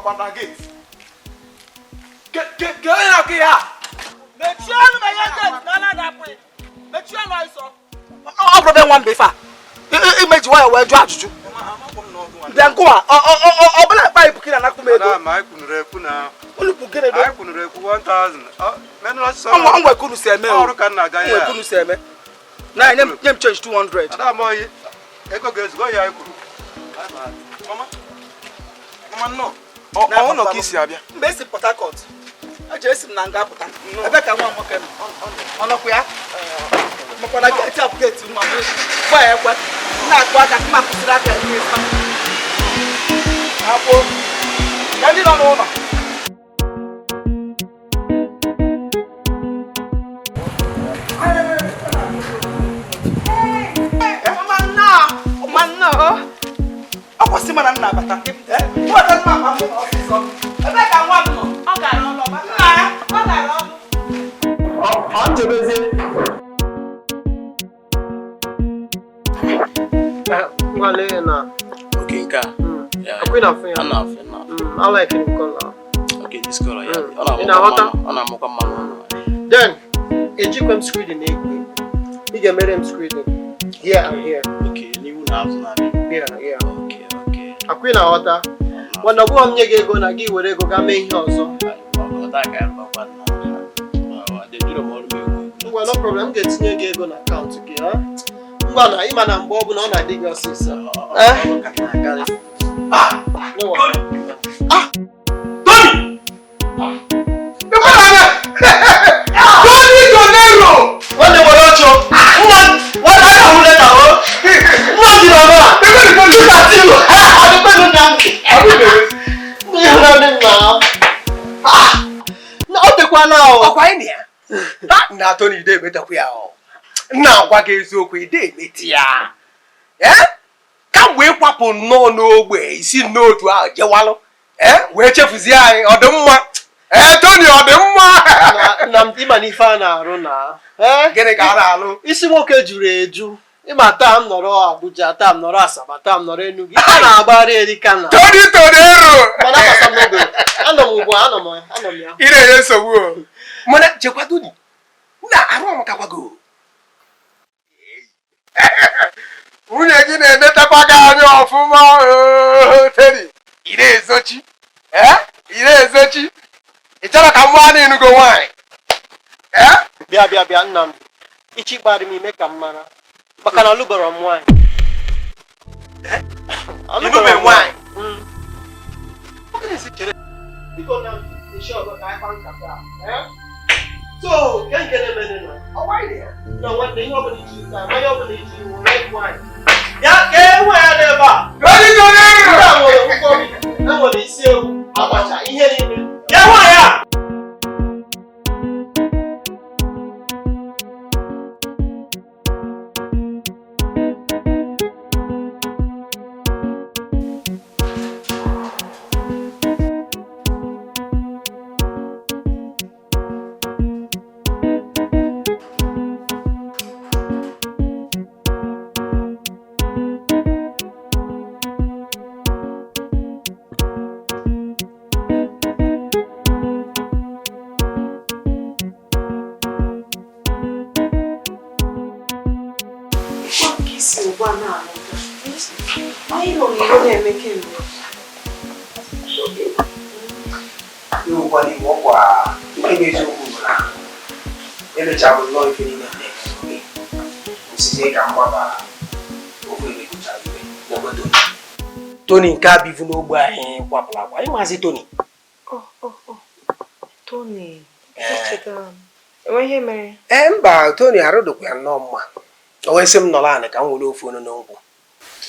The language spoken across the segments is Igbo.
Nọkwa na gate. Ke onye na-akụ ihe a? Mechie ọnụ ma ihe gate na ala na-apụ. Mechie ọnụ ọsọ. Ọ bụrụ be nwa mbe ife a. Imeji nwayọ wee jụọ ajụjụ. Bịa nkụwa, ọ bụla akpa ibu kị na-anakụ m ego. Anyị kwunuru ekwu na. Unu kwu gịnị do? Anyị kwunuru ekwu 1000. Ọ nwe kunu si eme o. Ọrụ ka nna aga ya. Nwe kunu si eme. Na nye m change 200. Ada m oyi. Ego ga-ezugo ya anyị kwuru. Mama. Mama nnọọ. Ọ nọ ka isi abịa. Mgbe esi Port Harcourt. Eje esi m na nga apụta. Ebe ka nwa nwoke nọ. Ọ nọkwa ya? Makwa na gate up gate nwa m. Gwa ya ekwe. Na-akụ aka mma kwụsịrị aka ihe ịsa. Akwụ. Ya ndị nọ n'ụlọ. Ọ kwụsị mana m na-abata. Nweta mma akpa m ọsịsọ. Ebe ka nwa m nọ? Ọ gara ọlụ. Nna ya, ọ gara ọlụ. Ọ nchebezie. Ngwa na. Okay, nke a. Akwị na afụ ya. Na. I like the color. Okay, this color, yeah. Ị na-aghọta? Ọ na-amụkwa mmanụ. Then, ejikwa m screening na-ekwu. Ị ga-emere m screening here and here. Okay, n'ihu na azụ na-abịa. Yeah, yeah. Okay, okay. Akwị na-aghọta. Mana ọ bụghị m nye gị ego na gị were ego gaa mee ihe ọzọ. Ngwa, no problem, m ga-etinye gị ego na akaụntụ gị. Ngwa na ịma na mgbe ọ bụla ọ na-adị gị ọsịsọ. Tony! Tony Tonero! Nwanne nwere ọchọ. Nwa nwanne ahụ leta o. Nwa jiri ọrụ a. Ọ dịkwana o. Ọkwa anyị na ya. Na Tony ide emetakwa ya o. Nna agwa gị eziokwu ide emeti ya. Kamgbe ịkwapụ nnọọ n'ogbe isi n'otu ahụ jewalụ. Wee chefuzie anyị ọ dị mma. Tony ọ dị mma. Na ịma na ife a na-arụ na. Gịnị ka a na-alụ? Isi nwoke juru eju. Ịma taa m nọrọ Abuja, taa m nọrọ Asaba, taa m nọrọ Enugu. Ife a na-agbara erika na. Tony Tonero! Mana agbasa m n'oge. Anọ m ugbu a, anọ m ya. Ị na-enye nsogbu o. Mana chekwa Tony. Nna arụ amakakwago. Nwunye gị na-enetakwa gị anya ọfụma Tony. Ị na-ezochi. Ị na-ezochi. Ị chọrọ ka mgbe a na-enugo nwaanyị? Bịa bịa bịa nna m. Ichi kparị m ime ka m mara. Maka na alụbara m nwaanyị. Alụbara m nwaanyị? Biko na nshi ọzọ ka anyị kpaa nkata a. So, nke nke na-emere na na nwanne ihe ọbụla iji taa, mmanya ọbụla iji wụ red wine. Bịa ka e nwe ya n'ebe a. Ndị a nwere nkwọbi, e nwere isi ewu, abacha, ihe niile. Bịa nwaanyị a! Tony nke a bivu n'ogbe anyị kwapụrụ akwa. Ịmazi Tony? Tony. Enwe mere? Ee mba, Tony arụdokwa ya nnọọ mma. O wee sị m nọrọ anị ka m were ofu onu n'ụkwụ.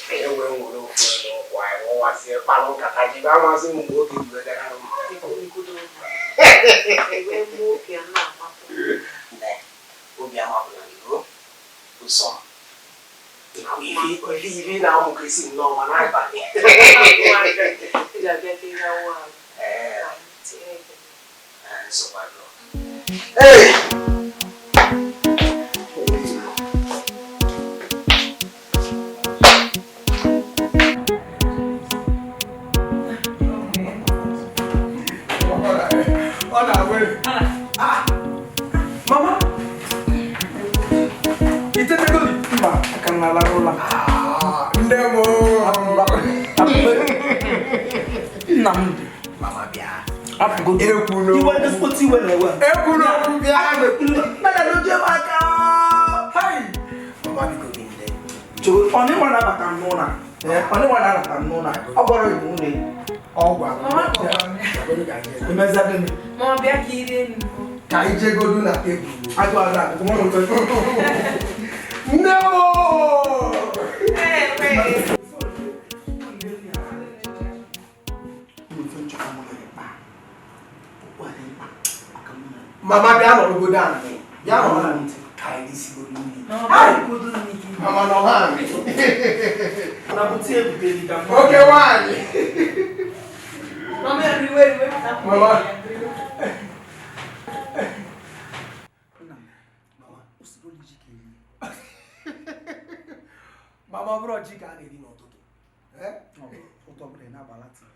Wee were ofu onu n'ụkwụ anyị nwụwazie kpalụ nkata ji amasị m mgbe oge igwe gara m. Obi amapụla gị o. Ụsọ m. Ife na-amụ ka esi nnọọ ma n'abalị. Hey! Itetego Mba, aka m na-alarụ ụla. Nne m. Nnamdị. Mama bịa. Apụgo. Ekwuno. Iwe ezigbote iwe na-ewe. Ekwuno okwu bịa. Nna na oje m aka. Hai. Mama biko gị nne. Choo, ọ na ịnwa na-abata m n'ụlọ a. Ọ na ịnwa na-abata m n'ụlọ a. Ọ gwara Igbo nwunye. Ọ gwara m. Mama gwara m. Emezia gịnị? Mama bịa ka i rie nri. Ka anyị jegodu na tebụl. Agụ ada agụ, nwa m Nne m. Mama bịa nọrọgodo anyị. Bịa nọrọ anyị. Ka anyị risigodo nri. Mama nọrọ anyị. Na bute ebute dị ka mma. Oke nwaanyị. Mama riwe riwe. Mama. Mama ọ bụrụ ji ka a na-eri n'ụtụtụ. Ụtọ ọbụla ị na-agba Latin.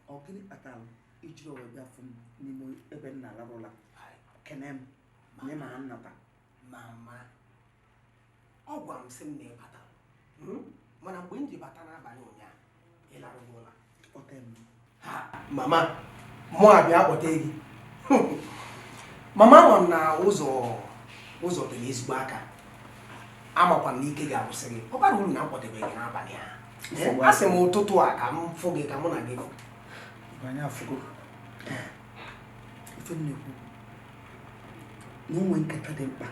Ọ gịnị kpatara ijiri ọwa bịa fụ m n'ime ebe m na-alarụ ụla? Kene m, nye ma m nata. Mama, ọ gwara m sị m na ị batara. Mana mgbe m ji bata n'abalị ụnyaahụ, ị larụgo ụla. Kpọte m. Mama, mụ abịa kpọte gị. Mama nọ m na ụzọ ụzọ tere ezigbo aka. Amakwa m na ike ga-akwụsị gị. Ọ bara uru na m kpọtebe gị n'abalị a. A sị m ụtụtụ a ka m fụ gị ka mụ na gị fụ. Anyị afụgo. Ife m na-ekwu na o nwee nkata dị mkpa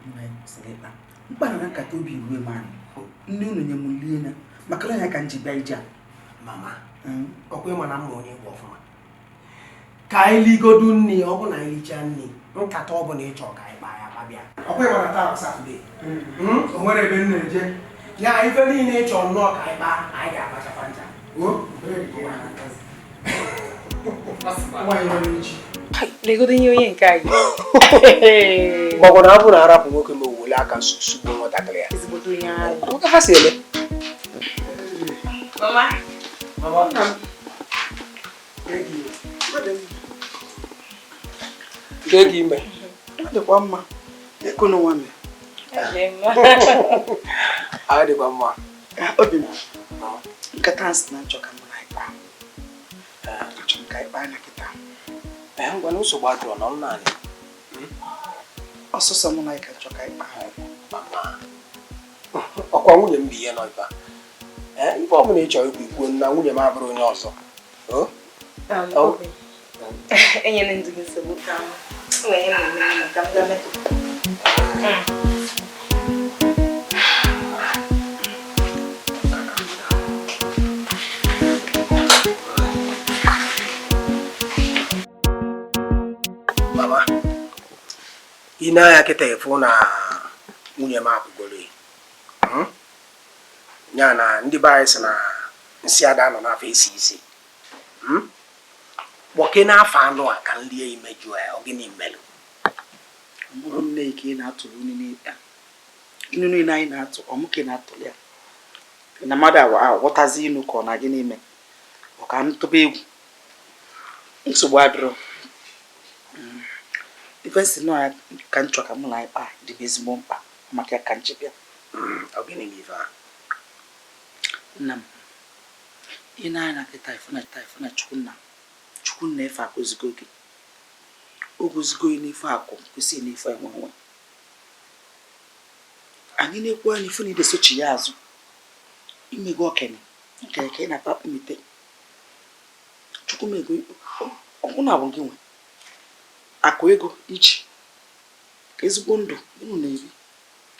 mụ na ya kwesịrị ịkpa. Mkpa na nkata obi rue m anyị. Nne unu nye m lie ya maka na ya ka m ji bịa ije a. Mama, ọkwa ịma na mma onye bụ ọfụma. Ka anyị ligodu nri, ọ bụ na anyị lichaa nri, nkata ọ bụla ị chọrọ ka anyị kpaa ya kpabịa. Ọkwa ịma na taa bụ Satọde. O nwere ebe m na-eje. Ya ife niile ị chọrọ nnọọ ka anyị kpaa, anyị ga-akpachakwa ncha. Legodo ihe onye nke a gị. Maọbụ na abụ na-arapụ nwoke ma owele aka sugbuo nwatakịrị ya. Ezigbote onye ahụ. Nwoke ha si eme. Mama. Mama. Nke gị ime. Ọ dịkwa mma. Ego n'ụwa mere. Ọ dịkwa mma. Obi m. Nkata nsị na nchọ ka mụ na ịkpa. Achọ m ka ịkpa anya kịta. Ngwa na nsogbu adịrọ nọ naanị. Ọsụsọ mụ na ịka nchọ ka ịkpa. Mama. Ọkwa nwunye m bụ ihe nọ ebe a. Ife ọbụla ị chọrọ ikwu ikwuo na nwunye m abụrụ onye ọzọ. Enyela ndụ gị nsogbu ka m nwee ihe na-eme ka m gaa metụ. Mama, ị na-anya kịta ịfụ na nwunye m apụgoro ya na ndị be anyị sị na nsị ada nọ n'afọ isi isi. Kpọke n'afọ anụ a ka m lie imeju ya, ọ gịnị melụ? Mkpụrụ nne ka ị na-atụrụ inu niile anyị na-atụ, ọ mụ ka ị na-atụrụ ya. Na mmadụ aghọtazi inu ka ọ na gịnị ime, ọ ka m tụba egwu. Nsogbu adịrọ. Ife nsị nọ ya ka m chọ ka mụ na anyị kpaa dị m ezigbo mkpa maka ya ka m ji bịa. Ọ gịnị bụ ife a? Nna m, ị na-anya kịta ịfụ na Chukwunna Chukwunna efe akụzigo gị. O gozigo gị n'ife akụ kwesịrị n'ife enwe nwe. Anyị na-ekwu anyị ife na idesochi ya azụ. Imego okenye nke ka ị na-akpa mmite. Chukwumego ọkwụ na abụ gị nwe. Akụ ego iji ezigbo ndụ unu na-eri.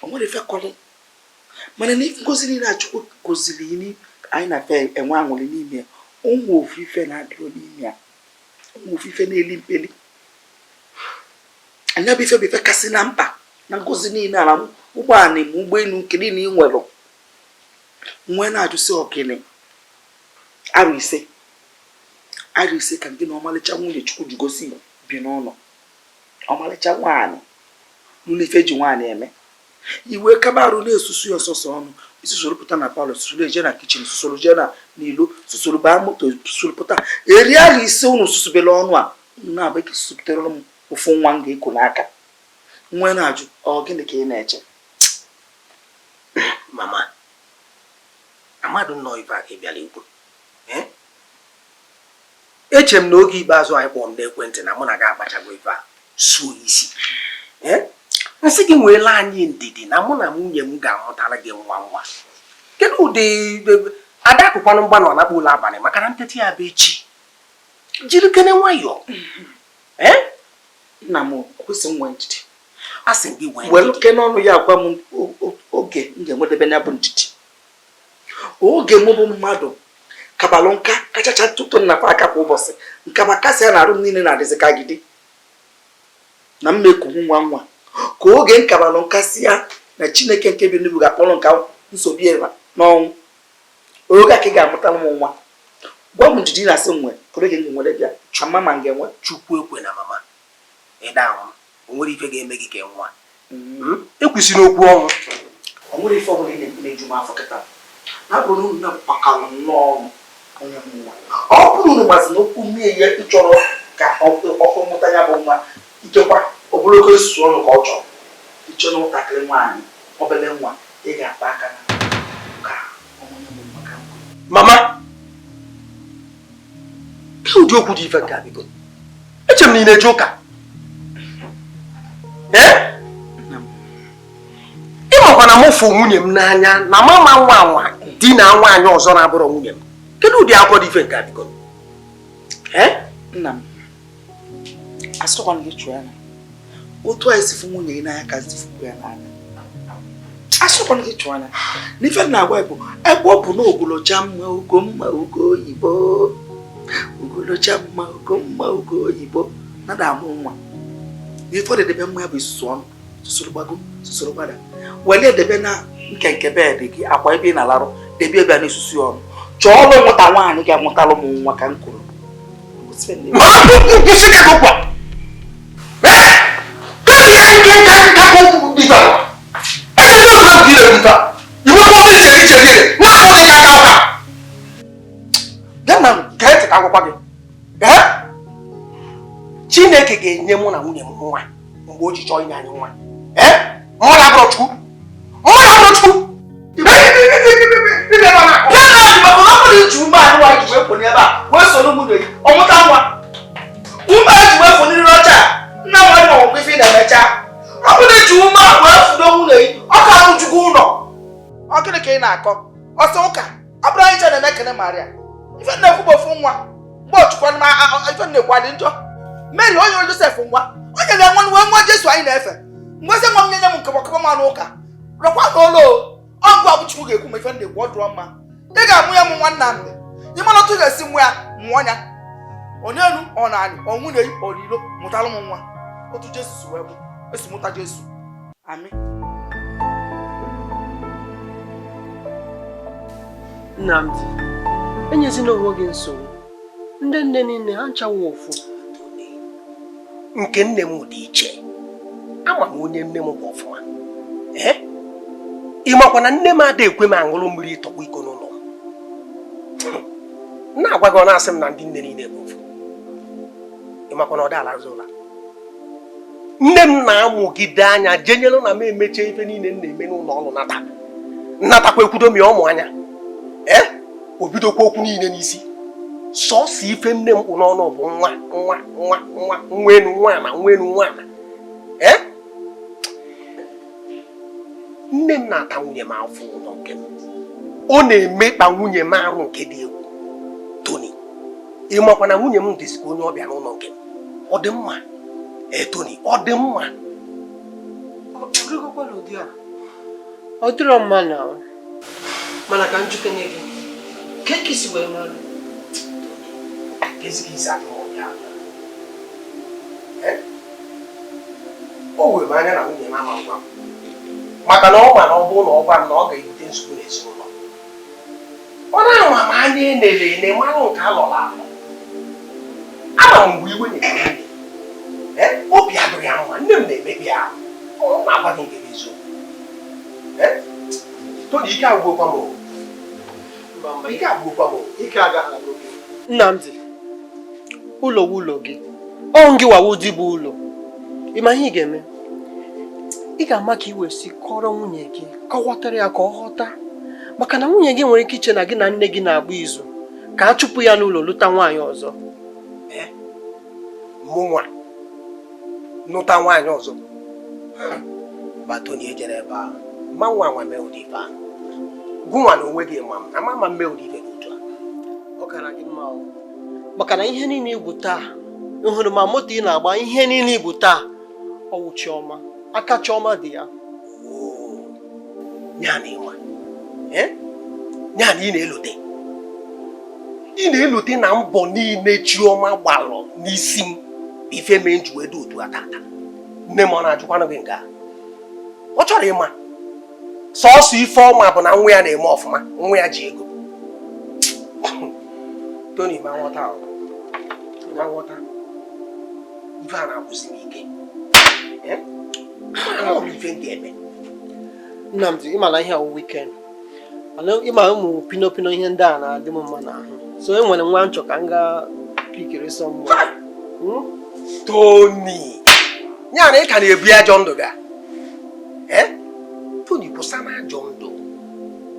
O nwere ife kọrọ. Mana na ife ngozi niile a Chukwu goziri ini anyị na-afe enwe aṅụrị n'ime ya. Ụmụ ofu ife na-adịrọ n'ime ya. Ụmụ ofu ife na-eli mpeli. Anya bụ ife bụ ife kasị na mkpa na ngozi niile ala ụgbọala ma ụgbọelu nke niile ị nwere. Nwe na-ajụsị ọgịnị. Arụ ise ka gị na ọmalịcha nwunye Chukwu ji gosi bi n'ụlọ. Ọmalịcha nwaanyị n'ụlọ ife ji nwaanyị eme. Iwe kaba arụ na-esusu ya ọsọsọ ọnụ. Isusuru pụta na palọ, susuru eje na kichin, susuru jee na n'ilo, susuru baa moto, susuru pụta. Eri ahụ ise unu susubela ọnụ a, unu na-abụ ka susupụtara m. Ofu nwa m ga-eku n'aka. Nwa na-ajụ, ọ gịnị ka ị na-eche? Mama, amadụ nnọọ ife a ka ị bịara ikwu. Eche m na oge ikpeazụ anyị kpọọ m n'ekwentị na mụ na gị akpachago ife a suo isi. Nsị gị nweela anyị ndidi na mụ na nwunye m ga-amụtara gị nwa nwa. Kedu ụdị ada akụkwanụ mgbanụ anakpọ ụlọ abalị maka na ntete ya bụ echi. Jiri kene nwayọọ. Nna m kwụsị nwe ndidi. A sị gị nwee ndidi. Welu kene ọnụ ya agwa m oge m ga-enwedebe ya bụ ndidi. Oge mụ bụ mmadụ kabalụ nka kachacha tụtụ nnakwa aka kwa ụbọchị nkaba kasị ya na arụ m niile na-adịzi ka gidi na m mekwu nwa nwa ka oge nkabalụ nka si ya na Chineke nke bi n'ugwu ga-akpọrọ nka nsogbu ya n'ọnwụ oge a ka ị ga-amụtara m nwa. Gwa m ndidi na-asị m nwee ka oge m ga-enwere bịa ama ma m ga-enwe. Chukwu ekwe na mama ịda ahụ o nwere ife ga-eme gị ka nwa ekwesịrị okwu ọnwụ. O nwere ife ọbụla ị na-ekwu na-eju m afọ kịta na bụrụ na unu na-akpakalụ nnọọ ọnụ onye nwa ọ bụrụ na gbazi na okwu mmiri ya ịchọrọ ka ọ mụta ya bụ nwa ikekwa ogologo esusu ọnụ ka ọ chọrọ ịchọ na nwatakịrị nwaanyị obele nwa ị ga-akpa aka na ka ọmụnye bụ maka nkụ. Mama, ke ụdị okwu dị ife nke a biko? Eche m na ị na-eje ụka. Ị makwa na mụ fụ nwunye m n'anya na mama nwa nwa di na nwaanyị ọzọ na-abụrụ nwunye m. Kedu ụdị akọ dị ife nke a biko? Nna m, asịkwana gị chụọ ya na otu anyị si fụ nwunye gị n'anya ka si fụkwa ya n'anya. Asịkwana gị chụọ anya na ife na-agwa bụ ebe ọ bụ na ogolocha mma ugo mma ugo oyibo ogolocha mma ugo mma ugo oyibo nada amụ nwa. Ife ọ dịdebe mma ya bụ isusu ọnụ susuru gbago susuru gbada wele edebe na nke nke bedị gị akwa ebe ị na-alarụ debe ebe a na-esusu ọnụ chọọ ọrụ nwata nwaanyị ga-amụtalụ m nwa ka m kwuru. Chineke ga-enye mụ na nwunye m nwa mgbe o ji chọọ inye anyị nwa. Mụ na abụrụ Chukwu. Mụ na abụrụ Chukwu. Ọ gịnị ka ị na-akọ? Ọsọ ụka ọ bụrụ anyị na-eme ekene Maria ife na-ekwu bụ ofu nwa mgbe ọchụkwa ife na-ekwu adị njọ. Mary onye nyere Josef nwa onye na-enwe nwe nwa Jesu anyị na-efe mgbe nwa m nye m nke ọkụkọ mmanụ ụka rọkwa n'ụlọ ọgwụ abụ Chukwu ga-ekwu ma ife na-ekwu ọ dụrọ mma. Ị ga-amụ ya mụ nwanna mgbe ị mara otu ị ga-esi mụ ya mụọ ya onye elu ọ na-anị ọ nwunye ọlilo mụtalụ m nwa otu Jesu si wee bụ esi mụta Jesu. Amị. Nnamdi, enyezina onwe gị nsogbu. Ndị nne niile ha nchawa ofu. Nke nne m dị iche. Ama m onye nne m bụ ọfụma. Ị makwa na nne m ada ekwe m aṅụrụ mmiri ịtọgbọ iko n'ụlọ m. Na-agwa gị ọ na-asị m na ndị nne niile bụ ofu. Ị makwa na ọ dị alazụ ụla. Nne m na-amụgide anya jenyere na m emeche ife niile m na-eme n'ụlọ ọrụ nata. Nnatakwa ekwudo m ya ọmụ anya. O bidokwa okwu niile n'isi. Sọọsọ ife nne m kpụ n'ọnụ bụ nwa nwa nwa nwa nwa enu nwa ama nwa enu nwa ama. Nne m na-ata nwunye m afọ ụlọ nke m. Ọ na-emekpa nwunye m arụ nke dị egwu. Tony, ị makwa na nwunye m dịzikwa onye ọbịa n'ụlọ nke m. Ọ dị mma. Tony, ọ dị mma. Ọ dịrọ mma na mana ka njikere gị ka ka isi wee mara. O were m anya na nwunye m ama ngwa m maka na ọ ma na ọ bụrụ na ọ gwa m na ọ ga-ebute nsogbu n'ezinụlọ. Ọ na-anwa m anya enele ene mara nke a lọrọ alọ. Ama m mgbe iwe na-ewe nwunye. Obi adịrị ya mma, nne m na-emebi ya. Ọ na-agwa gị nke bụ eziokwu. Tony, ike agwụgwọ m. Ike agwụgwọ m. Ike agaghị agwụ gị. Nnamdi, ụlọ ụlọ gị. Ọ gị wawo di bụ ụlọ. Ịma ihe ị ga-eme? Ị ga-ama ka i wee si kọrọ nwunye gị, kọwatara ya ka ọ ghọta. Maka na nwunye gị nwere ike iche na gị na nne gị na-agba izu ka a chụpụ ya n'ụlọ lụta nwaanyị ọzọ. Mụnwa nụta nwaanyị ọzọ Batoni ejere ebe ahụ ma nwa nwa mee ụdị ife ahụ gụnwa na onwe gị ma m ama ma mme ụdị ife dị otu a. Ọ kara gị mma o. Maka na ihe niile igwu taa, ị hụrụ ma moto ị na-agba, ihe niile igwu taa, ọwụ Chioma, aka Chioma dị ya. Ya na ịma ya na ị na-elote ị na-elote na mbọ niile Chioma gbalụ n'isi m ife mee nji wee dị otu a tata. Nne m ọ na-ajụkwanụ gị nke a? Ọ chọrọ ịma sọọsọ ife ọma bụ na nwa ya na-eme ọfụma, nwa ya ji ego. Tony ma nghọta ma nghọta ife a na-akwụsị m ike. Ahụrụ m ife m ga-eme. Nnamdi, ịma na ihe awụ weekend, ịma ụmụ pino pino ihe ndị a na-adị m mma n'ahụ, so e nwere nwa nchọ ka m gaa pikiri sọ mmụọ. Tony, ya na ị ka na-ebi ajọ ndụ ga? Tony, kwụsa na ajọ ndụ,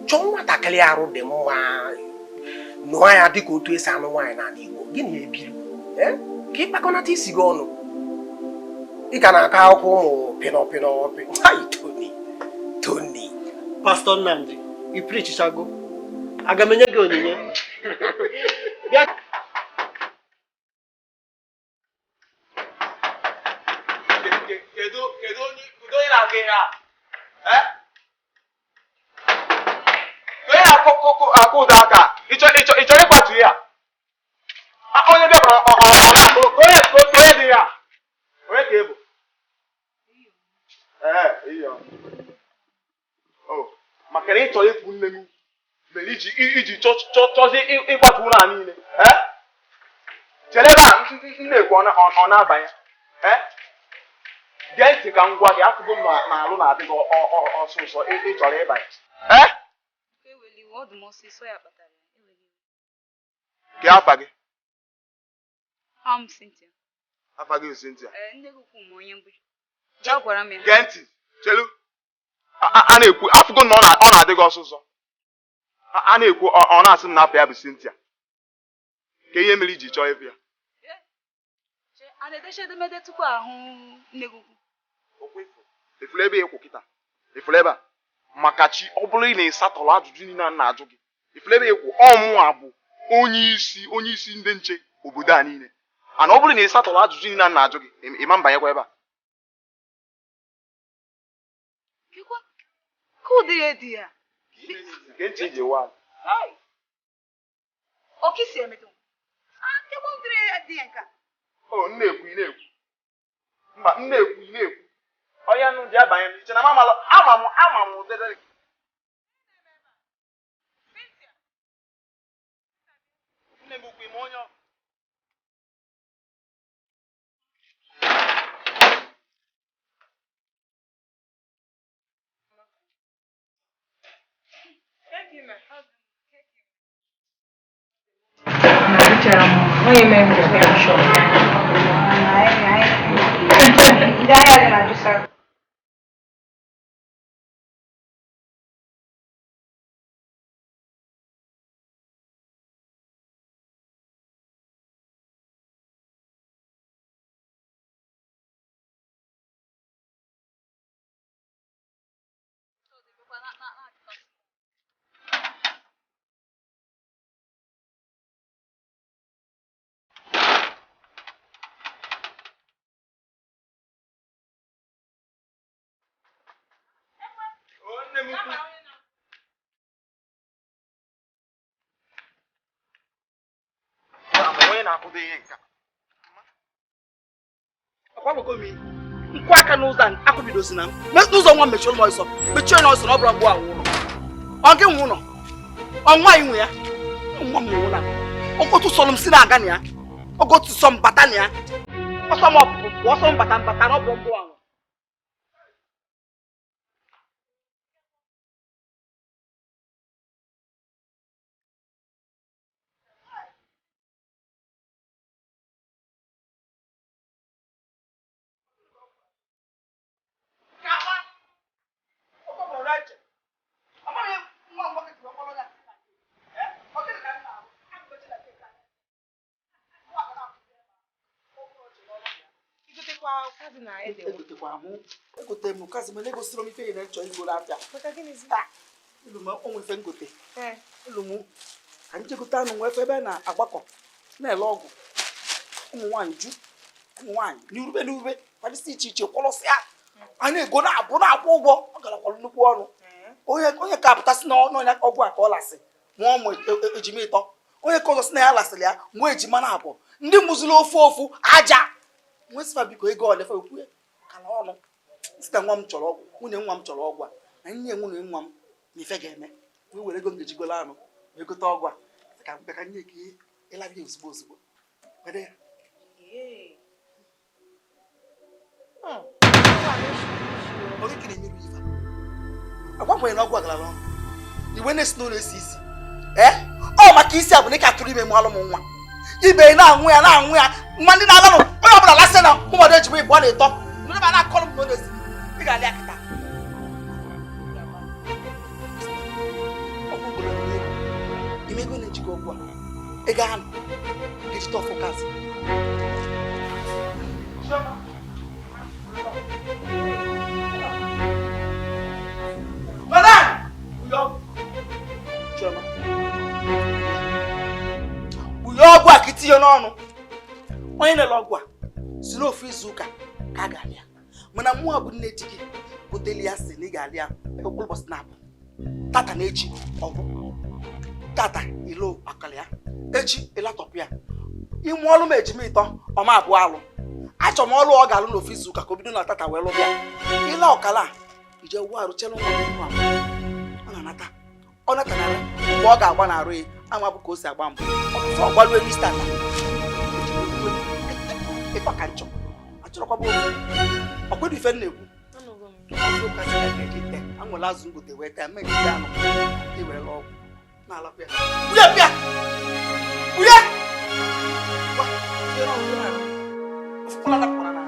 chọọ nwatakịrị arụ dị mma, nụọ ya dịka otu esi anụ nwaanyị n'ala Igbo. Gị na-ebiri ka ị kpakọnata isi gị ọnụ. Ị ka na-akọ akụkọ ụmụ pino pino. Tony, Tony. Pastọ Nnamdi, ị prichichago, aga m enye gị onyinye. Kedu onye na-akụ ihe a? Onye na-akụ ụda aka? Ị chọrọ ịkwatu ihe a? Onye bịakwara ọ na-akụ onye dị ya? Onye ka ị bụ? Ee, iyo. Maka na ị chọrọ ịpụ nne m mere iji chọzie ịkwatu ụlọ a niile. Chere ebe a m na-ekwu ọ na-abanye. Gee ntị ka m gwa gị, afụgo m na alụ na-adị gị ọsụsọ, ị chọrọ ịbanye. Kee afa gị? Afa gị Cynthia. Gee ntị, chelu. A na-ekwu afụgo na ọ na-adị gị ọsụsọ. A na-ekwu ọ na-asị m na afọ ya bụ Cynthia. Ka ihe mere iji chọọ ịfụ ya? Efuru ebe ịkwụ kịta, efuru ebe a maka chi ọ bụrụ ị na-esatọrọ ajụjụ niile a na-ajụ gị. Efuru ebe ịkwụ ọmụa bụ onye isi ndị nche obodo a niile. Ana ọ bụrụ na ịsatọrọ ajụjụ niile a na-ajụ gị, ịma mbanyekwa ebe a. O nna-ekwu ị na-ekwu. Mba, nna-ekwu ị na-ekwu. Onye nụ ji abanye m iche na ama m ụdịrị. Nne m ukwu ime onye ọ. Nkụ aka n'ụzọ a akwụbidozi na m n'ụzọ nwa mechie ụlọ ọsọ mechie ụlọ ọsọ na ọ bụrụ mgbe ahụ ụlọ ọ gị nwe ụlọ ọ nwaanyị nwe ya nwa m nwe ụlọ ogotu sọrọ m si na-aga na ya ogotu sọ m bata na ya ọsọ m ọpụpụ pụọ ọsọ m bata mbata na ọ bụ mgbe ahụ. Egotekwa m egote m ụkazị mana egosiri m ife ị na-echọ igoro afịa. Elu m onwe ife ngote. Elu m ka njegote anụ nwee ebe a na-agbakọ na-ele ọgwụ ụmụ nwaanyị ju ụmụ nwaanyị n'urube n'urube kwadịsị iche iche kwọrọsịa a na-ego na-abụ na-akwụ ụgwọ ọ garakwara nnukwu ọrụ onye ka apụtasị na ọnya ọgwụ a ka ọ lasị mụọ ụmụ ejima ịtọ onye ka ọzọ sị na ya lasịrị ya mụọ ejima na abụọ ndị mụziri ofu ofu aja nwesịfa biko ego ole fa ekwue kala ọnụ sị na nwa m chọrọ ọgwụ nwunye nwa m chọrọ ọgwụ a na nye nwunye nwa m na ife ga-eme wee were ego m ga-ejigolo anụ wee gote ọgwụ a ka m bịa ka nye ka ịlabịa ozugbo ozugbo were ya. Agwakwenye na ọgwụ agalala ọnụ iwe na-esi n'ụlọ esi isi ee ọ maka isi a bụ na ị ka tụrụ ime m alụ m nwa ibe na-anwụ ya na-anwụ ya mma ndị na-alanụ onye ọbụla lasị na ụmụdụ ejima ịbụọ na ịtọ ndị ma na-akọrọ m n'ụlọ esi ị ga-alị akịta ọgwụ ugboro ego ime ego na-ejikọ ọgwụ a ego anụ ga-ejite ọfụ kazi. Bunye ọgwụ a ka itinye n'ọnụ onye na-ele ọgwụ a si n'ofu izu ụka ka a ga-alịa mana mụọ bụ nne di gị goteli ya si na ị ga-alịa okpuru ụbọchị na-abụ tata na echi ọgwụ tata ilo akara ya echi ịlatọpụ ya ịmụ ọlụ m ejima ịtọ ọma abụọ alụ achọrọ m ọlụ ọ ga-alụ n'ofu izu ụka ka o bido na tata wee lụbịa ịla ọkala a ije wuo arụ chere nwa n'ihu abụọ ọ na-anata ọ natanara mgbe ọ ga-agba n'arụ ya ama bụ ka o si agba mbụ ọtụtụ ọgbaluo n'isi ata ịtọ ka nchọ achọrọkwa bụ ọkwedu ife m na-ekwu anwụla azụ ngote wee taa mee ejide anụ iwerela ọgwụ na-alapụ ya bụya bịa bụya ofukwala dapụkwara n'ala.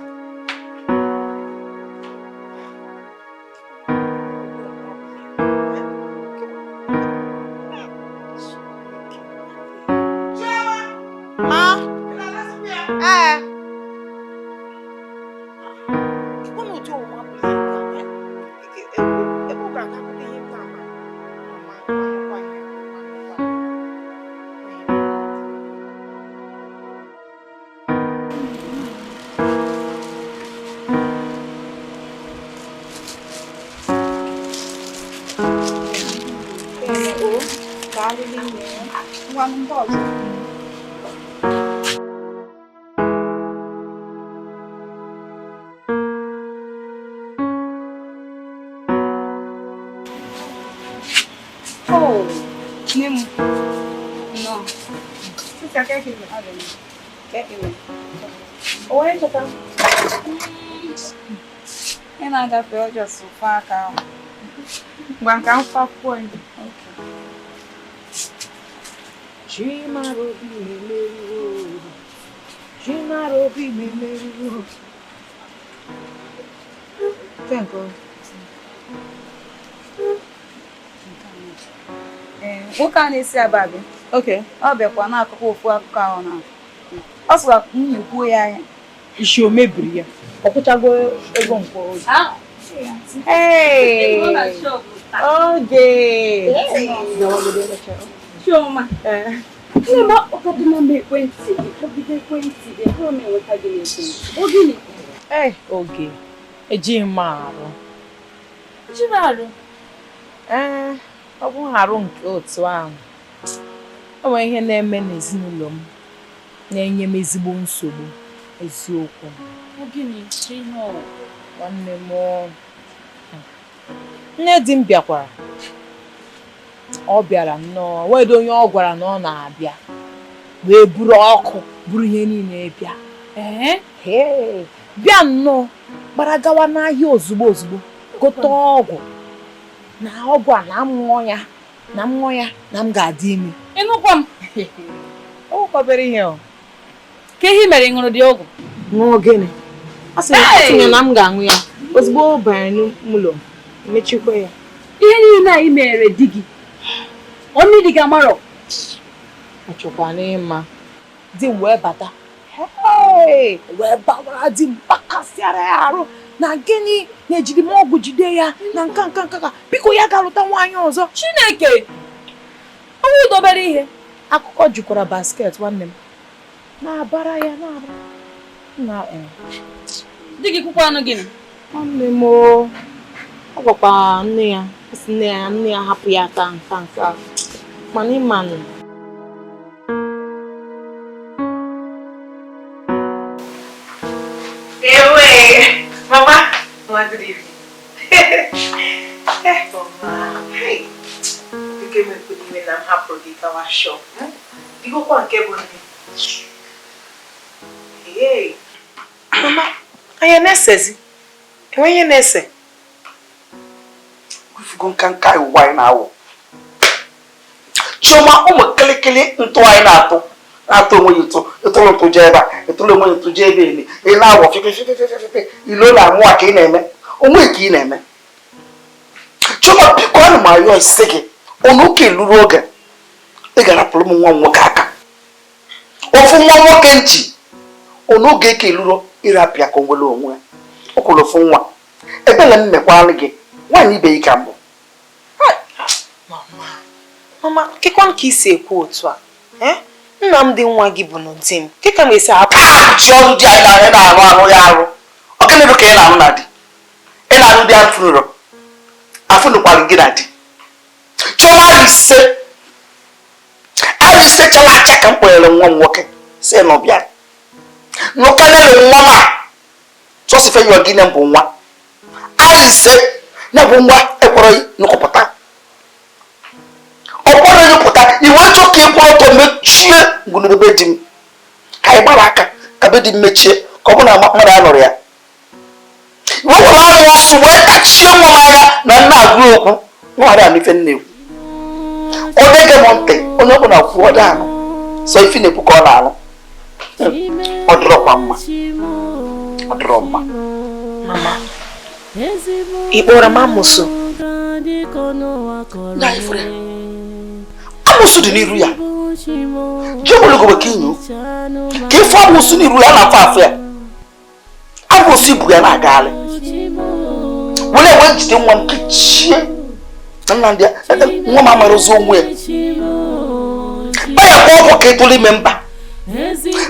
Oh, nne m. No. Sister, kee ka ime? Kee ka ime? O nwere ncheta? Ị na-agafe ọjọọ sụfa aka ahụ. Ngwa ka m fakwuo ya. Chimarobi memeriwo. Chimarobi memeriwo. Thank God. Nwoke a na-esi aba abịa. Okay. Ọ bịakwa n'akụkọ ofu akụkọ ahụ na ọ sịkwa m nyekwuo ya anya. Ishi o mebiri ya. Ọ kwụchago ego nke oge. Hey! Oge! Chioma. Nne m ọkọdịna m ekwentị gị, kpọgide ekwentị gị, ahụrụ m enweta gị n'ekwentị. Ọ gịnị? Ee, Oge, ejighị m arụ. Ejighị m arụ? Ee, ọ bụghị arụ nke otu ahụ. O nwere ihe na-eme n'ezinụlọ m na-enye m ezigbo nsogbu, eziokwu. Ọ gịnị? Ihe ọ? Nwanne m, nne di m bịakwara. Ọ bịara nnọọ, wedo onye ọ gwara na ọ na-abịa wee buru ọkụ, buru ihe niile bịa. Ee, bịa nnọọ, gbara gawa n'ahịa ozugbo ozugbo, gote ọgwụ. Na ọgwụ a na mmụọ ya, na mmụọ ya, na m ga-adị ime. Ịnụkwa m. O nwekwabere ihe o. Ka ihe mere ị ṅụrụ dị ọgwụ? Ṅụọ gịnị? Ọ sị na m ga-aṅụ ya ozugbo ọ banyere n'ụlọ, mechikwa ya. Ihe niile a ị mere di gị, ọnụ di gị amarọ. Ọ chọkwa n'ịma. Di m wee bata. Hey, wee bawara di m kpakasịara ya arụ na gịnị na-ejide m ọgwụ jide ya na nka nka nka ka biko ya ga-alụta nwaanyị ọzọ. Chineke, ọnwụ dobere ihe. Akụkọ jukwara basket nwanne m na-abara ya na-abara na Di gị kwukwa anụ gịnị? Nwanne m o, ọ gwakwa nne ya, sị nne ya hapụ ya aka nka nka mana ịma nụ. Ewe, Mama. Mama, good evening. Hey, Mama. Hey. Biko emekwana iwe na m hapụrụ gị gawa shop. Biko kwa nke bụ nne. Hey. Mama, anya na-esezi? Enwe ihe na-ese? Ifugo nka nka ụwa anyị na-awụ. Chioma, ụmụ kịlịkịlị ntụ anyị na-atụ na-atụ onwe ya ụtụ, ịtụrụ ntụ jee ebe a, ịtụrụ onwe ya ntụ jee ebe emi, ị na-awọ fịfịfịfịfị, ilo na-amụ a ka ị na-eme, onwe ka ị na-eme. Chioma, biko ana m arịọ isi gị, ọnụ ụka eluru oge, ị ga-arapụrụ m nwa m nwoke aka. Ofu nwa nwoke nchi, ọnụ oge ka eluru ịrapịa ka o nwere onwe ya. Ọ kwụrụ ofu nwa. Ebele m mekwalụ gị, nwaanyị ibe gị ka mbụ. Mama, kekwan ka isi ekwu otu a? Nnamdi nwa gị bụ n'di m. Ke ka m esi hapụ? Ji ọrụ di anyị na-arụ arụ ya arụ. Ọ gịnị bụ ka ị na-arụ na di? Ị na-arụ di afụnụrụ. Afụnụkwara gị na di. Chioma, arị ise chala acha ka m kpọnyere nwa m nwoke si na ọ bịa. Nụkanelu nwa m a sọsọ ife yọ gị na mbụ nwa. Arị ise ya bụ nwa ekpọrọ nụkọpụta. Ọ kpọrọ nyụpụta, iwe chọ ka ị kwụrụ ọtọ mechie ngwurube di m. Ka anyị gbara aka ka be di m mechie ka ọ bụ na mmadụ anọrọ ya. Iwe were anụ ọsụ wee tachie nwa m anya na nna agụ okwu nwaghara anụ ife nna ekwu. Ọ dịghị m ntị, onye ọbụla kwuo ọ dị anụ sọ ife na-ekwu ka ọ na-anụ. Ọ dịrọkwa mma. Ọ dịrọ mma. Mama, ị kpọrọ m amụsụ? Na ifuru ya. Amụsụ dị n'iru ya. Ji ogologo ka inyo. Ka ife amụsụ n'iru ya na-afọ afọ ya. Amụsụ ibu ya na-agagharị. Were wee jide nwa m kechie. Na Nnamdi nwa m amara ụzọ onwe ya. Baya kwa ọgwụ ka ịtụrụ ime mba.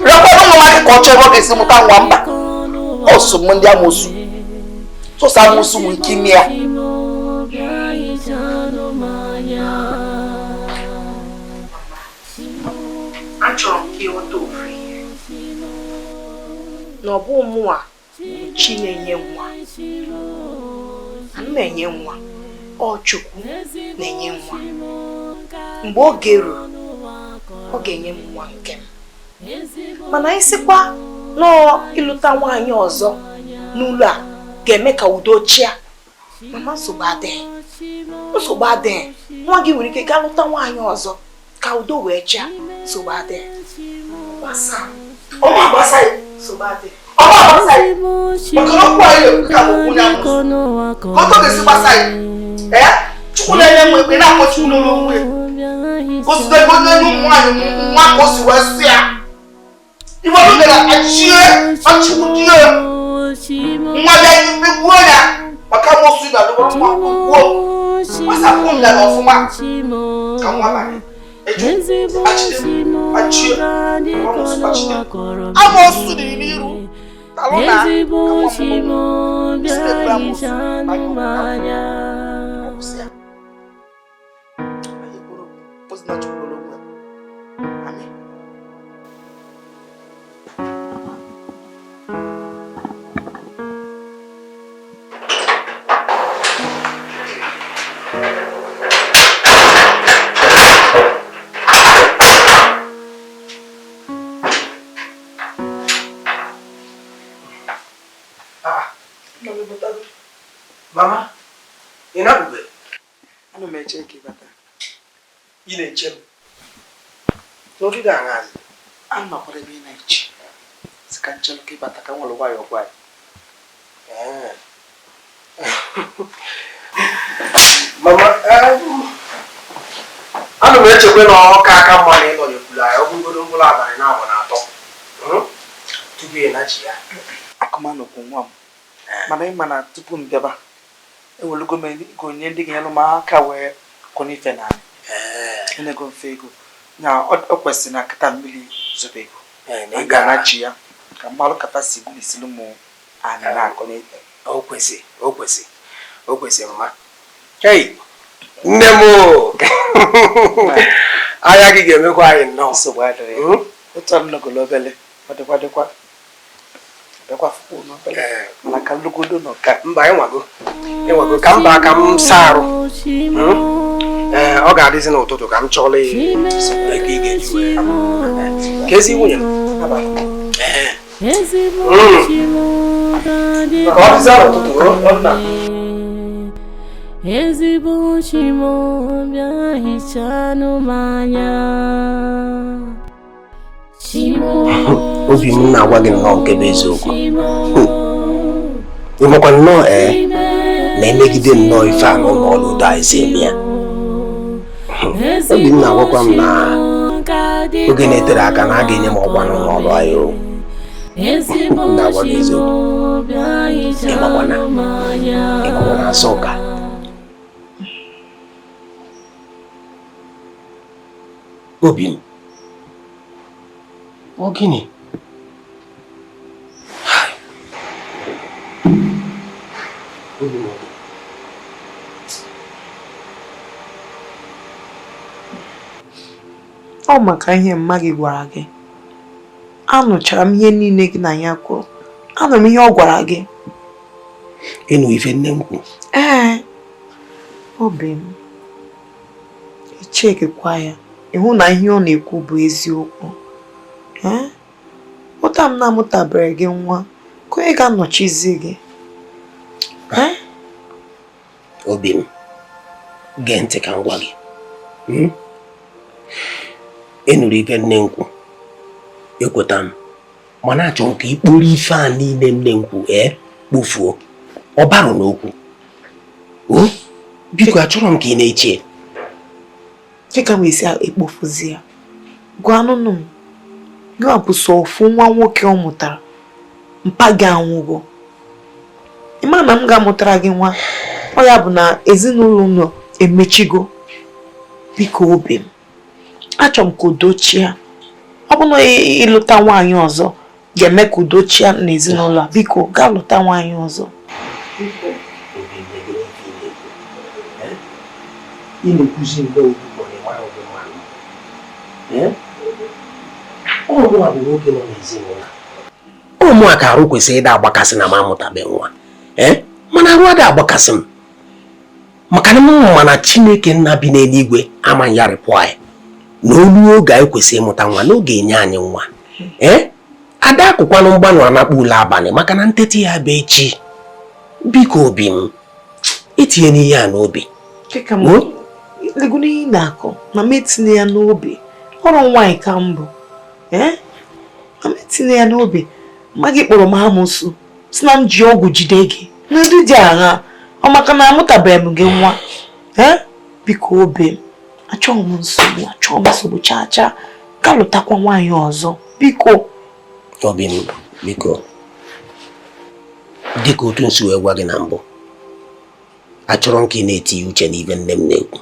Rekwanụ nwa m aka ka ọ chọọ ebe ọ ga-esi mụta nwa mba. Ọ so m ndị amụsụ. Sọsọ amụsụ nwere ike ime ya. Achọrọ m ka ịghọta ofu ihe. Na ọ bụ mụnwa chi na-enye nwa. Ana m enye nwa. Ọ Chukwu na-enye nwa. Mgbe oge ruru, ọ ga-enye m nwa nke m. Mana anyị sịkwa nọọ ịlụta nwaanyị ọzọ n'ụlọ a ga-eme ka udo chịa. Mama, nsogbu adịghị. Nsogbu adịghị. Nwa gị nwere ike gaa lụta nwaanyị ọzọ ka udo wee chịa. Nsogbu adịghị. Gbasa. Ọma gbasa ya. Nsogbu adịghị. Ọma gbasa ya. Maka na okwu anyị na-ekwu ka bụ okwu onye amụsụ. Ka ọtọ ga-esi gbasa ya. Ee, Chukwu na-enye nwa ekpe na-akpọchi ụlọ onwe ya. Ka o si debe onye enye ụmụ nwaanyị nwa ka o si wee sị ya. Iwe ọrụ gara achie achịkwuchie nwa bịa gbuo ya maka amụsụ ịba lụrụ nwa gbuo. Gbasapụ m ya n'ọfụma ka nwa banye. Eju achide achie amụsụ achide. Amụsụ dị n'iru. Talụ na ka nwa m site amụsụ banye ọkwụsị ya. Anyị kwuru ozi na Chukwu n'onwe ya. Amen. Mama, ị na-abụbe? Ana m eche ka ị bata. Ị na-eche m? N'ụdị dị aṅazi? Ana m akwadebe ị na-eche. Sị ka nchelụ ka ị bata ka m nwere nwayọọ gwa ya. Mama, ana m echekwa na ọka aka mma na ịnọnyekwuru anyị ọ bụrụgodo mkpụrụ abalị na abụ na atọ. Tupu ị nachi ya. Akụmanụkwu nwa m. Mana ị ma na tupu m bịaba, ewelugo m ego nye ndị ga-enyelụ m aka wee kụnye ife na enego mfe ego. Na ọ kwesịrị na kịta mmiri zobe ego. Na ị ga-anachi ya ka mmalụ kata si gwulisilu m anyị na-akọ n'ife. O kwesị, o kwesị, o kwesị mma. Hei, nne m o! Anya gị ga-emekwa anyị nnọọ. Nsogbu adịrị. Otu a m nọgolo obele, ọ dịkwa dịkwa. Bịakwa fụkwa n'obele. Mana ka nlugodo nọ ka. Mba, ịnwago. Ịnwago ka mba ka m saa arụ. Ee, ọ ga-adịzi n'ụtụtụ ka m chọọla ya ego ị ga-eji wee. Ka ezi nwunye m. Ee. Ka ọ dịzie n'ụtụtụ, o nna. Ezigbo chi m bịa hichanụ m anya. Obi m na-agwa gị nnọọ nke bụ eziokwu. Ị makwa nnọọ ee na-emegide nnọọ ife a n'ụlọ ọrụ udo anyị si eme ya. Obi m na-agwakwa m na oge na-etere aka na a ga-enye m ọkwa n'ụlọ ọrụ anyị o. M na-agwa gị eziokwu. Ị makwa na asọ ụka. Obi m, ọ gịnị? Obi m, Ọ maka ihe mma gị gwara gị. Anụchara m ihe niile gị na ya kwuru. Anụrụ m ihe ọ gwara gị. Ịnụ ife nne m kwuru. Ee, obi m, echekwa ya. Ịhụ na ihe ọ na-ekwu bụ eziokwu. Ee, ụta m na-amụtabere gị nwa, ka onye ga-anọchizi gị. Ee? Obi m, gee ntị ka m gwa gị. Ị nụrụ ife nne m kwu, ekweta m, mana achọrọ m ka ị kporo ife a niile nne m kwu kpofuo. Ọ barụ n'okwu. O biko achọrọ m ka ị na-eche. Ka m esi ekpofuzi ya? Gwa anụnụ m, gị bụ sọ ofu nwa nwoke ọ mụtara, mpa gị anwụgo. Ị ma na m ga-amụtara gị nwa, ọ ya bụ na ezinụlọ unu emechigo. Biko obi m, achọrọ m ka udo chia. Ọ bụ na ịlụta nwaanyị ọzọ ga-eme ka udo chia n'ezinụlọ a, biko gaa lụta nwaanyị ọzọ. Ị na-ekwuzi nnọọ okwu na ịmara ụdị mmadụ. Ọmụa bụ nwoke nọ n'ezinụlọ. Ọmụa ka arụ kwesịrị ịda agbakasị na m amụtabe nwa. Mana arụ ada agbakasị m. Maka na m ma na Chineke nna bi n'eluigwe ama nyarịpụ anyị. Na olu oge anyị kwesịrị ịmụta nwa n'oge enye anyị nwa. Ada akụkwanụ mgbanwe anakpọ ule abalị maka na ntete ya bụ echi. Biko obi m, etinye n'ihe a n'obi. Legoro ihe ị na-akọ na m etinye ya n'obi. Ọrụ nwaanyị ka m bụ. Na m etinye ya n'obi. Mma gị kpọrọ m amụsụ si na m ji ọgwụ jide gị. N'ụdị dị agha, ọ maka na amụtabeghị m gị nwa. Biko obi m, achọghị m nsogbu, achọghị m nsogbu chaa chaa. Ka lụtakwa nwaanyị ọzọ. Biko. Obi m, biko. Dịka otu nsi wee gwa gị na mbụ, achọrọ m ka ị na-etinye uche n'ibe nne m na-ekwu.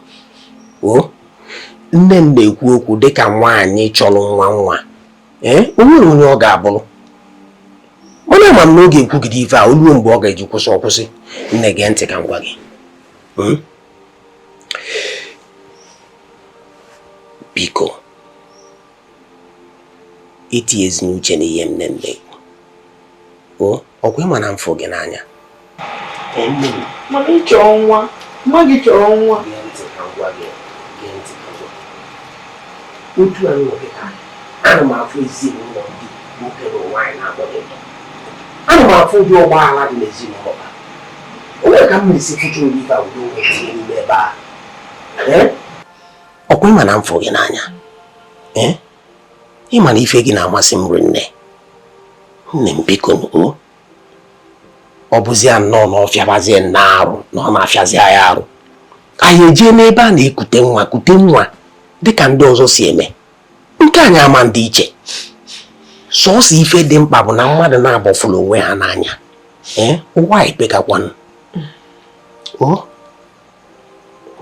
O nne m na-ekwu okwu dịka nwaanyị chọrọ nwa nwa. O nwere onye ọ ga-abụrụ. Mana ama m na oge ekwugide ife a oluo mgbe ọ ga-eji kwụsị ọkwụsị. Nne gee ntị ka m gwa gị. Biko, itinyezina uche n'ihe nne m na-ekwu. O ọkwa ịma na mfụ gị n'anya. Mana ị chọrọ nwa, mma gị chọrọ nwa. Gee ntị ka m gwa gị, gee ntị ka m gwa gị. Otu a nọ gị taa, ana m afụ ezinụlọ ndị nwoke na nwaanyị na-agbọghị ndụ. Ana m afụ ụdị ọgbaghara dị n'ezinụlọ ha. Onye ka m na-esi fụcha ụdị ife a ụdị onwe tinye n'ime ebe a? Ọkwa ịma na m fụ gị n'anya. Ịma na ife gị na-amasị m rinne. Nne m biko o. Ọ bụzi ya nnọọ na ọ fịabazie nna arụ na ọ na-afịazi anyị arụ. Anyị ejee n'ebe a na-ekute nwa kute nwa dịka ndị ọzọ si eme. Nke anyị ama ndị iche. Sọọsọ ife dị mkpa bụ na mmadụ na-agbọfụrụ onwe ha n'anya. Ee, ụwa ekpekakwanụ. O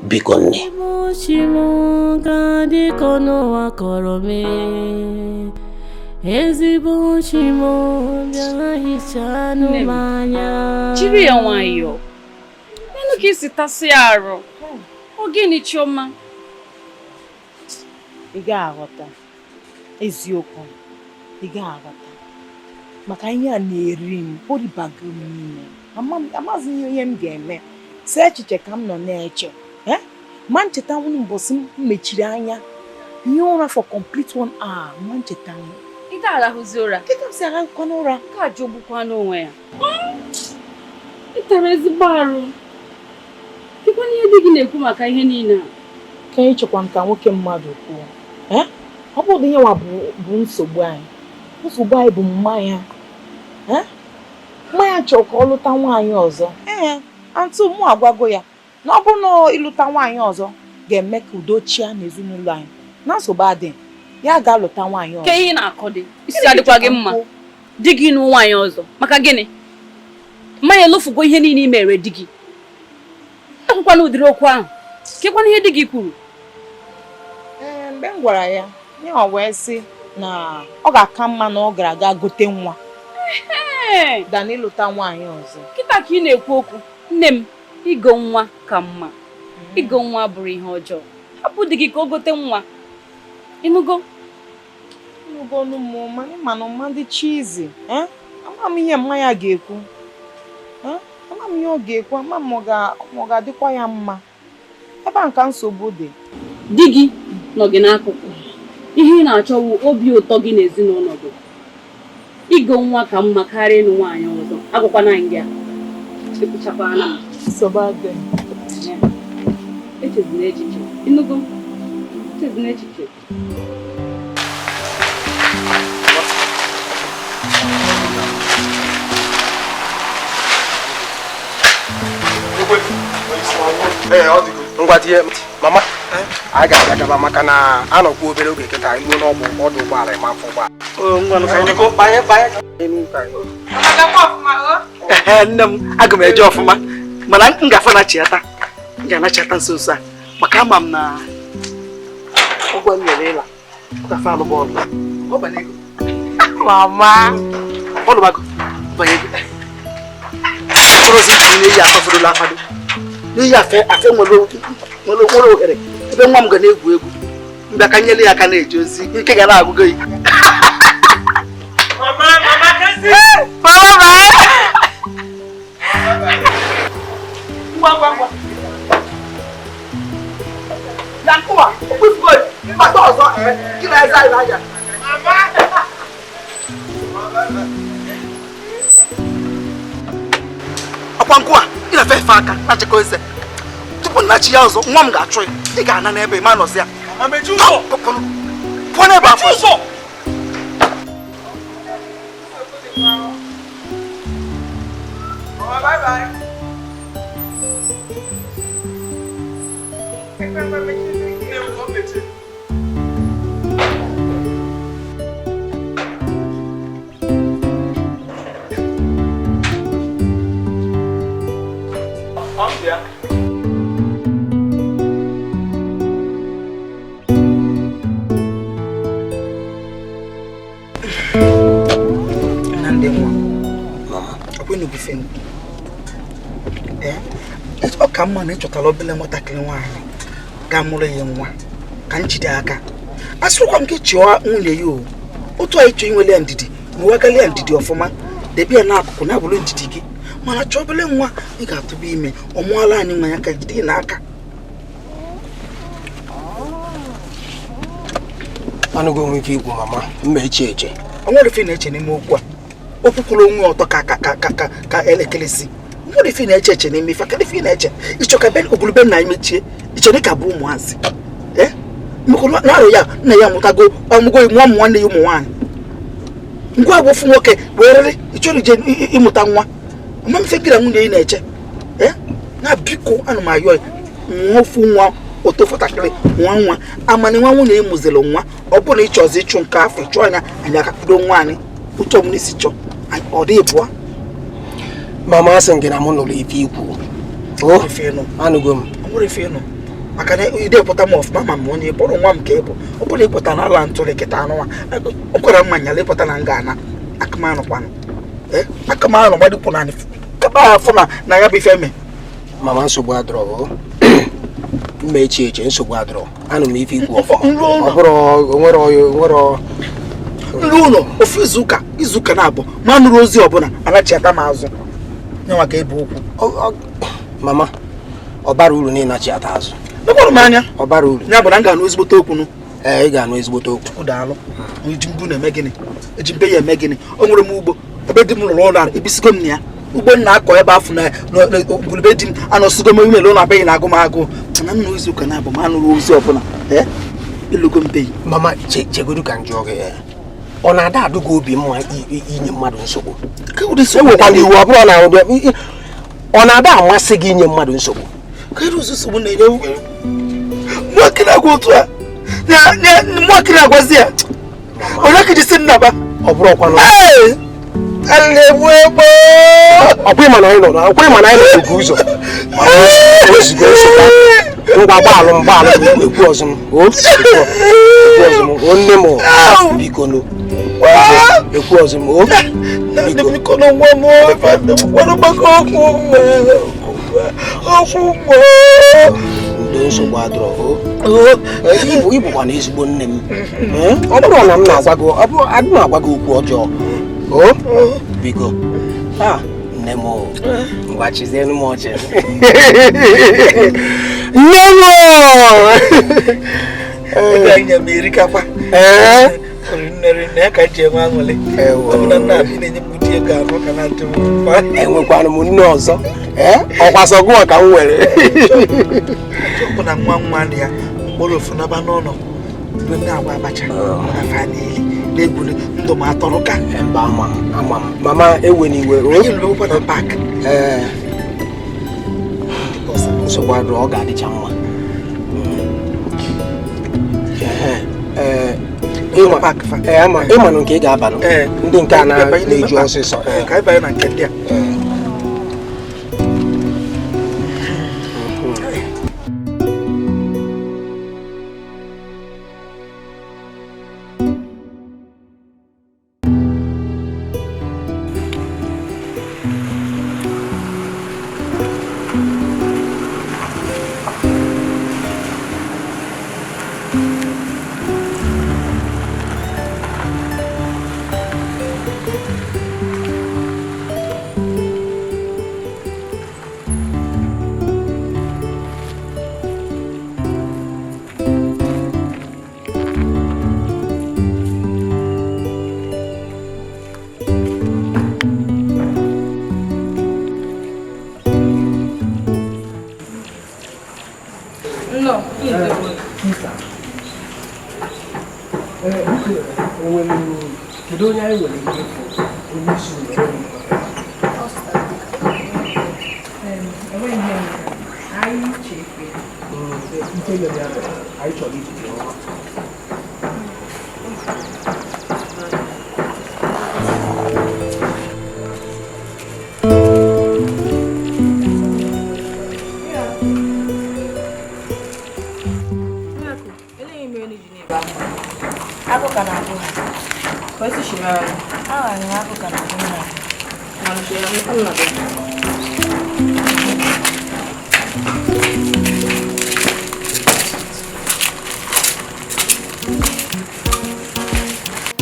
biko nne. Ezigbo dịka n'ụwa kọrọ mee. Ezigbo chi m bịa hichanụ m anya. Jiri ya nwayọọ. Nenu ka isi tasị ya arụ. Ọ gịnị Chioma? Ị ga-aghọta eziokwu, ị ga-aghọta maka ihe a na-eri m, o ribago m n'ime. Amaghịzi m ihe m ga-eme. Si echiche ka m nọ na-eche. Ma ncheta nwunye mbọsị m mechiri anya ihe ụra for complete 1 hour, ma ncheta nwunye. Ị ga-arahụzi ụra? Keka m si arahụkwa n'ụra. Ka ajọgbukwa n'onwe ya. Ị tara ezigbo arụ. Dịkwa n'ihe di gị na-ekwu maka ihe niile a. Ka anyị chekwa nka nwoke mmadụ kwuo. Ọ bụrụ ihe nwa bụ nsogbu anyị. Nsogbu anyị bụ mmanya. Mmanya chọrọ ka ọ lụta nwaanyị ọzọ. Ee, antụ mụ agwago ya na ọ bụrụ na ịlụta nwaanyị ọzọ ga-eme ka udo chia n'ezinụlọ anyị. Na nsogbu adịghị, ya ga-alụta nwaanyị ọzọ. Ke ihe na-akọ dị, isi adịkwa gị mma. Di gị nụ nwaanyị ọzọ, maka gịnị? Mmanya elofugo ihe niile i mere di gị. Ekwukwana ụdịrị okwu ahụ. Kekwana ihe di gị kwuru. Ee, mgbe m gwara ya, ya wee sị na ọ ga-aka mma na ọ gara aga gote nwa. Dan ịlụta nwaanyị ọzọ. Kịta ka ị na-ekwu okwu, nne m, igo nwa ka mma. Igo nwa bụrụ ihe ọjọọ. Hapụ di gị ka o gote nwa. Ịnụgo? Ịnụgo ọnụ mmụọ, mana ịma na mma dị chizi. Ama m ihe mmanya ga-ekwu. Ama m ihe ọ ga-ekwu, ama m ọ ga-adịkwa ya mma. Ebe a nka nsogbu dị. Di gị nọ gị n'akụkụ. Ihe ị na-achọ bụ obi ụtọ gị na ezinụlọ gị. Igo nwa ka mma karịa ịnụ nwaanyị ọzọ. Agwakwana gị a. Ekwuchakwana m. Nsogbu adịghị. Echezina echiche. Ịnụgo? Echezina echiche. Ngwa tie mama, anyị ga-abịa gaba maka na anọkwa obere oge kịta iruo n'ọgbụ ọdụ ụgbọala ịma afọ ụgbọala. Nne m, aga m eje ọfụma mana m ga-afọ na-achịata. M ga-anachata nso nso a maka ama m na ụgwọ m nyere ịla ọ ga-afọ alụ bọọlụ. Ọ banye ego. Mama. Bọọlụ bago. Banye ego. Mkpụrụ ozi ntị na-eyi atọfurula akwado. N'ihi afe nwere ohere ebe nwa m ga na-egwu egwu. Mbịa ka nyere ya aka na-eje ozi ike ga na-agụgo ya. Mama, mama, kesi. Mama, bye. Ngwa, ngwa, ngwa. Na nkụwa, okwu ịbata ọzọ, gị na eze anyị na-anya. Mama. Ọkwa nkụwa, ị na-efe efe aka na-achịkọ eze. Tupu nnachi ya ọzọ, nwa m ga-achụ ya. Ị ga-ana n'ebe ma nọzi ya. Pụọ n'ebe afọ. Mama, bye bye. Ọ ka mma na ị chọtara obele nwatakịrị nwaanyị ga-amụrụ ya nwa ka m jide aka. A sịrịkwa m ka chịọ nwunye ya o. Otu anyị chọọ inwele ya ndidi, nwewagali ya ndidi ọfụma, debe ya n'akụkụ na-abụrụ ndidi gị. Mana chọọ obele nwa ị ga-atụba ime, ọ mụọla anyị nwa ya ka jide n'aka. Anụgo onwe ife ikwu mama, mma eche eche. O nwere ife na-eche n'ime okwu a. Okwu kwuru onwe ọtọ ka ka ka ka ka elekere si. Nwere ife na-eche eche n'ime ife, kedu ife na-eche? Ịchọ ka ogulube nna anyị mechie, ịchọ na ka bụ ụmụazị. Na-arụ ya, nna ya amụtago ọmụgo nwa ụmụ nwanne ya ụmụ nwaanyị. Ngwa bụ ofu nwoke werere ịchọrọ ije ịmụta nwa. Ama m ife gị na nwunye ị na-eche. Na biko ana m ayọ nwa ofu nwa Otu fọtakịrị nwa nwa amana nwa nwunye ịmụziri nwa ọ bụrụ na ị chọzi ịchụ nke afọ ịchụ anya anyị akakwudo nwa anyị ụtọ m n'isi chọ ọ dị ịbụọ. Mama asị m gị na mụ nụrụ ife ikwu. Anụgo m. Ọ nwere ife ịnụ maka na ide pụta m ọfụma ma m onye bụrụ nwa m ka ị bụ ọ bụrụ ịpụta na ala ntụrụ kịta anụnwa ọ kwara mma nyala ịpụta na nga ana akamanụkwanụ akamanụ gbadịpụ na kaba afọ na ya bụ ife eme. Mama nsogbu adọrọ mma echi eche nsogbu adọrọ anụ m ife ikwu ọfụma ọ bụrụ onwere nru ụlọ ofu izuụka na-abụ ma nụrụ ozi ọbụla anachiata m azụ nyenwa ka ịbụ okwu. Mama ọ bara uru na ịnachiata azụ. Mekwara m anya ọ bara uru ya bụ na m ga-anụ ezigbote okwu nụ. Ee, ị ga-anụ ezigbote okwu. Chukwu daalụ. Eji mbụ na-eme gịnị? Eji mbe ya eme gịnị? O nwere m ugbo ebe di m rụrụ ụlọ ebisigo m na ya ugbo m na-akọ ebe afọ na ngwurube di m anọsigo m ime ụlọ abịaghị na agụmagụ mana m nụ izuụka na-abụ ma anụrụ ozi ọbụla elugo m beghị. Mama chegodu ka m jụọ gị ọ na-ada adụ gị obi mma inye mmadụ nsogbu? Enwekwana iwu ọ bụrụ na ọ na-ada amasị gị inye mmadụ nsogbu? Nwakiri agwa otu a nwakiri agwazi ya onye ka jisi nnaba ọ bụrụ ọkwanụ ọkwa ịma na anyị nọ ọkwa ịma na anyị nọ n'oge ụzọ ozugbo nsogbu ngwa gbaalụ m gbaalụ m ekwu ọzọ m o ekwu ọzọ m o nne m biko no ekwu ọzọ m o biko no nwa m okwu ndị nsogbu adọrọ o ịbụkwa na ezigbo nne m ọ bụrụ na m na-agwa gị adị m agwa gị okwu ọjọọ o biko nne m ngwa chizienụ m ọchị nne m ego m erikakwa enwekwana m nne ọzọ ọkwasọ gụwa ka m nwere chọpụ na nwa nwa dị ya mkpụrụ ofu naba n'ụlọ mgbe ndị agwa abacha afa niile na-egwuri ndụ m atọrọ ka mba ama m mama ewe n'iwe anyị lụrụ ụkwa na pak nsogbu adịrọ ọ ga-adịcha mma. Ịmanụ nke ị ga-abanụ ndị nke a na-eju ọsịsọ.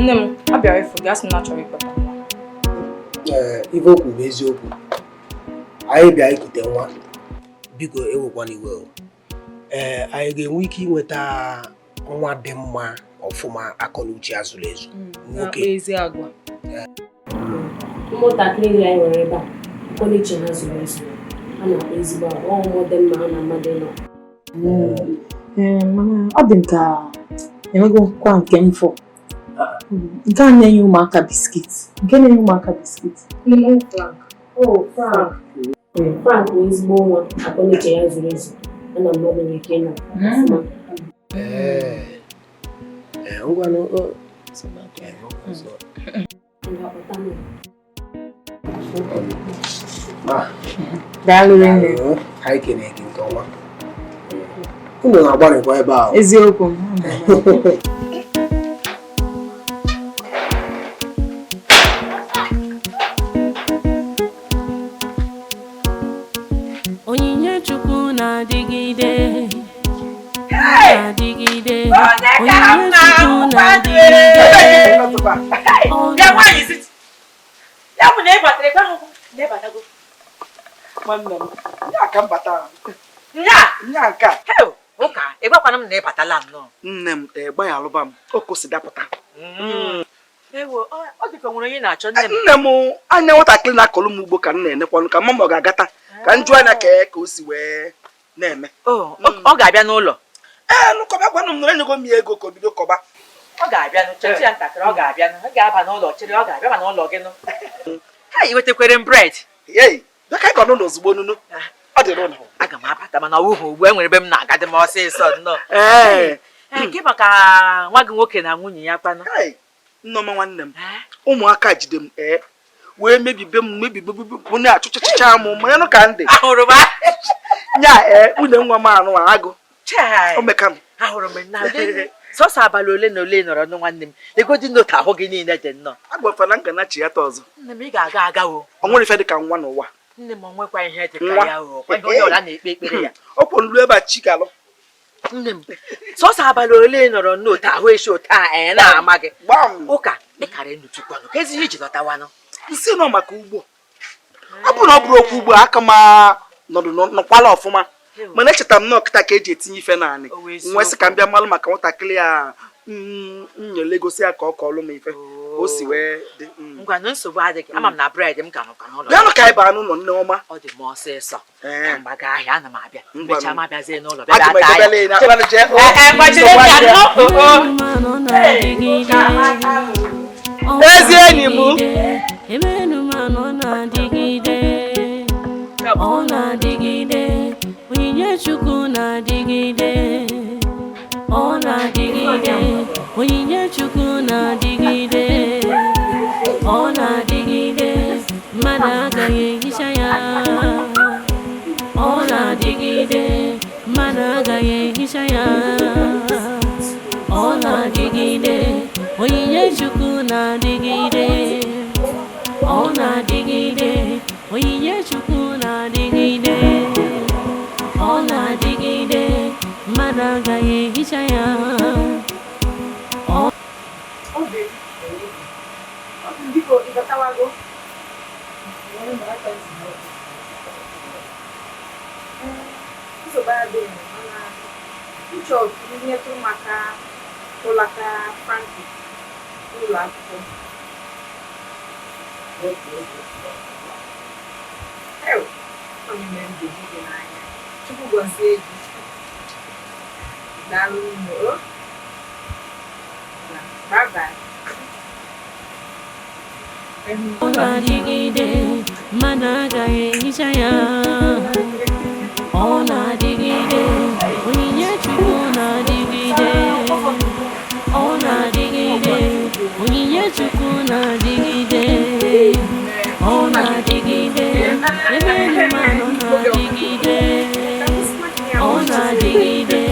Nne m, a bịara ịfụ gị asị m na achọrọ ịkpọta nwa. Ee, ife okwu bụ eziokwu. Anyị bịa ikute nwa. Biko ewekwana iwe o. Ee, anyị ga-enwe ike inweta nwa dị mma ọfụma akọ na uche ya zuru ezu. Nwoke. Ezi agwa. Ụmụntakịrị ndị anyị nwere ebe a, akọ na uche ha zuru ezu. A na-akpa ezigbo agwa, ọ ụmụ dị mma ha na mmadụ nọ. Ee, mana ọ dị m ka enweghị nkwa nke m fọ. Nke a na-enye ụmụaka biskit. Nke na-enye ụmụaka biskit. Frank. Oh, Frank. Frank bụ ezigbo nwa akọ na uche ya zuru ezu. Ya na mmadụ nwere ike ịnọ ọfụma. Ee. Ngwanụ. Daalụ rinne. Anyị kene gị nke ọma. Unu na-agbalịkwa ebe ahụ. Eziokwu. Onyinye Chukwu na-adịgide. Na-adịgide. Onyinye Chukwu na-adịgide. Ya bụ na ị batara ebe ahụ na ịbatago. Nwanne m, nya ka m batara. Nya? Nya nke a. Ụka, ị gwakwana m na ị batala nnọọ. Nne m, gbaghalụba m, o kosi dapụta. Ewo, ọ dịka o nwere onye na-achọ nne m. Nne m, anya nwatakịrị na-akọlụ m ugbo ka m na-enekwanụ ka mma m ọ ga-agata ka m jụọ anya ka o si wee na-eme. Ọ ga-abịa n'ụlọ. Ee, nụkọba gwanụ m na enyego m ya ego ka o bido kọba. Ọ ga-abịanụ, chetụ ya ntakịrị, ọ ga-abịanụ. Ọ ga-aba n'ụlọ chere, ọ ga-abịa n'ụlọ gị nụ. Ha iwetakwere m bred. Ei, bịa ka anyị ba n'ụlọ ozugbo nunu. Ọ dị n'ụlọ. Aga m abata mana ọ wụghị ugbu a, enwere ebe m na-aga dị m ọsịsọ nnọọ. Ee. Nke maka nwa gị nwoke na nwunye ya kpanụ. Nneọma nwanne m, ụmụaka jide m wee mebibe m mebibe na-achụchachicha m ma ya ka ndị. Ahụrụ m. Nya nwunye nwa m anụ agụ. O meka m. Ahụrụ m na sọsọ abalị ole na ole nọrọ nụ nwanne m ego dị n'otu ahụ gị niile dị nnọọ. Agwafana nkana chi ya ta ọzọ. Nne m ị ga-aga aga o. Ọ nwere ife dị ka nwa n'ụwa. Nne m onwekwa ihe dị ka ya o. Onye ọla na-ekpe ekpere ya. Ọ kwụ nlu ebe a chi galụ. Nne m sọsọ abalị ole nọrọ n'otu ahụ eshi otu a na-ama gị. Ụka ị kara enuchukwanụ ka ezi ihe iji lọtawanụ. Nsị nọ maka ugbo. Ọ bụrụ na ọ bụrụ okwu ugbo aka ma nọdụ nọkwala ọfụma. Mana echetara m na ọkịta ka eji etinye ife naanị nwa sị ka m bịa malụ maka nwatakịrị a nyere egosi ya ka ọ kọọlụ m ife o si wee dị. Ngwanụ nsogbu adịghị, ama m na bred m ka nọkwa n'ụlọ. Bịanụ ka anyị baa n'ụlọ nne ọma. Ọ dị m ọsịsọ ka m gbaga ahịa, ana m abịa mechaa m abịazie n'ụlọ bịa taa ya. Ezi enyi m. Ọ na-adịgide. Onyinye Chukwu na-adịgide. Ọ na-adịgide. Onyinye Chukwu na-adịgide. Ọ na-adịgide. Mmadụ agaghị ehicha ya. Ọ na-adịgide. Mmadụ agaghị ehicha ya. Ọ na-adịgide. Onyinye Chukwu na-adịgide. Ọ na-adịgide. Onyinye Chukwu na-adịgide. Ọ na-adịgide. Mmadụ agaghị ehicha ya. Nsogbu adịghị mana nchọ nyetụ maka ụlaka Franki ụlọ akwụkwọ. Onye mere m ga-eji gị n'anya. Chukwu gọzie gị. Daalụ nne o. Bye bye. Ọ na-adịgide, mmadụ agaghị ehicha ya. Ọ na-adịgide, onyinye Chukwu na-adịgide. Ọ na-adịgide, onyinye Chukwu na-adịgide. Ọ na-adịgide, ebe mmadụ na-adịgide. Ọ na-adịgide.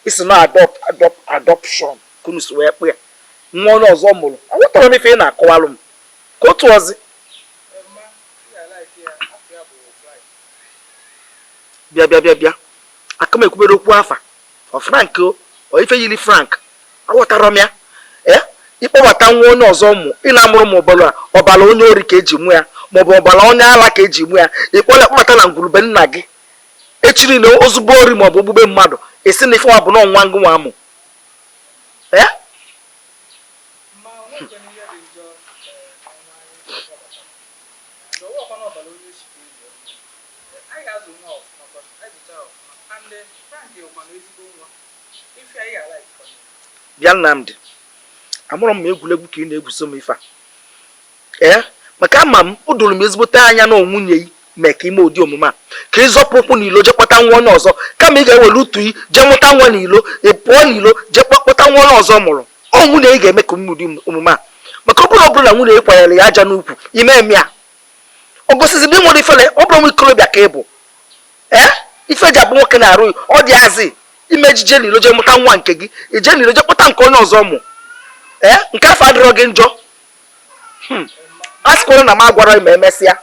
Isi na adoption ka unu si wee kpụ ya nwa onye ọzọ mụrụ. Aghọtara m ife ị na-akọwalụ m ka otu ọzi. Bịa bịa bịa bịa aka m ekwubere okwu afa ọ Frank o ife yiri Frank aghọtara m ya. Ee, ịkpọbata nwa onye ọzọ mụ ị na-amụrụ m ọbara ọbara onye ori ka eji mụ ya maọbụ ọbara onye ala ka eji mụ ya ịkpọla kpọbata na ngwurube nna gị echiri na ozugbo ori maọbụ ogbugbe mmadụ esi na ife nwa bụ na nwa ngụ nwa amụ. Ee, bịa Nnamdi, amụrụ m egwuregwu ka ị na-egwuso m ife a. Ee, maka ama m o doro m ezigbote anya na nwunye yi mee ka ime ụdị omume a ka ịzọpụ ụkwụ n'ilo jee kpọta nwa onye ọzọ kama ị ga-ewere utu yi jee mụta nwa n'ilo ị pụọ n'ilo jee kpọta nwa onye ọzọ mụrụ. Ọ nwunye ị ga-eme ka ụdị omume a maka ọ bụrụ na nwunye ị kwanyere ya aja n'ukwu ime eme ya ọ gosizi na ị nwere ifele ọ bụrụ nwa ikorobịa ka ị bụ. Ee, ife eji abụ nwoke na-arụ ọ dị azị ime ejije n'ilo jee mụta nwa nke gị ije n'ilo jee kpọta nke onye ọzọ mụ. Ee, nke afọ adịrọ gị njọ. A sịkwara na m agwara ma emesịa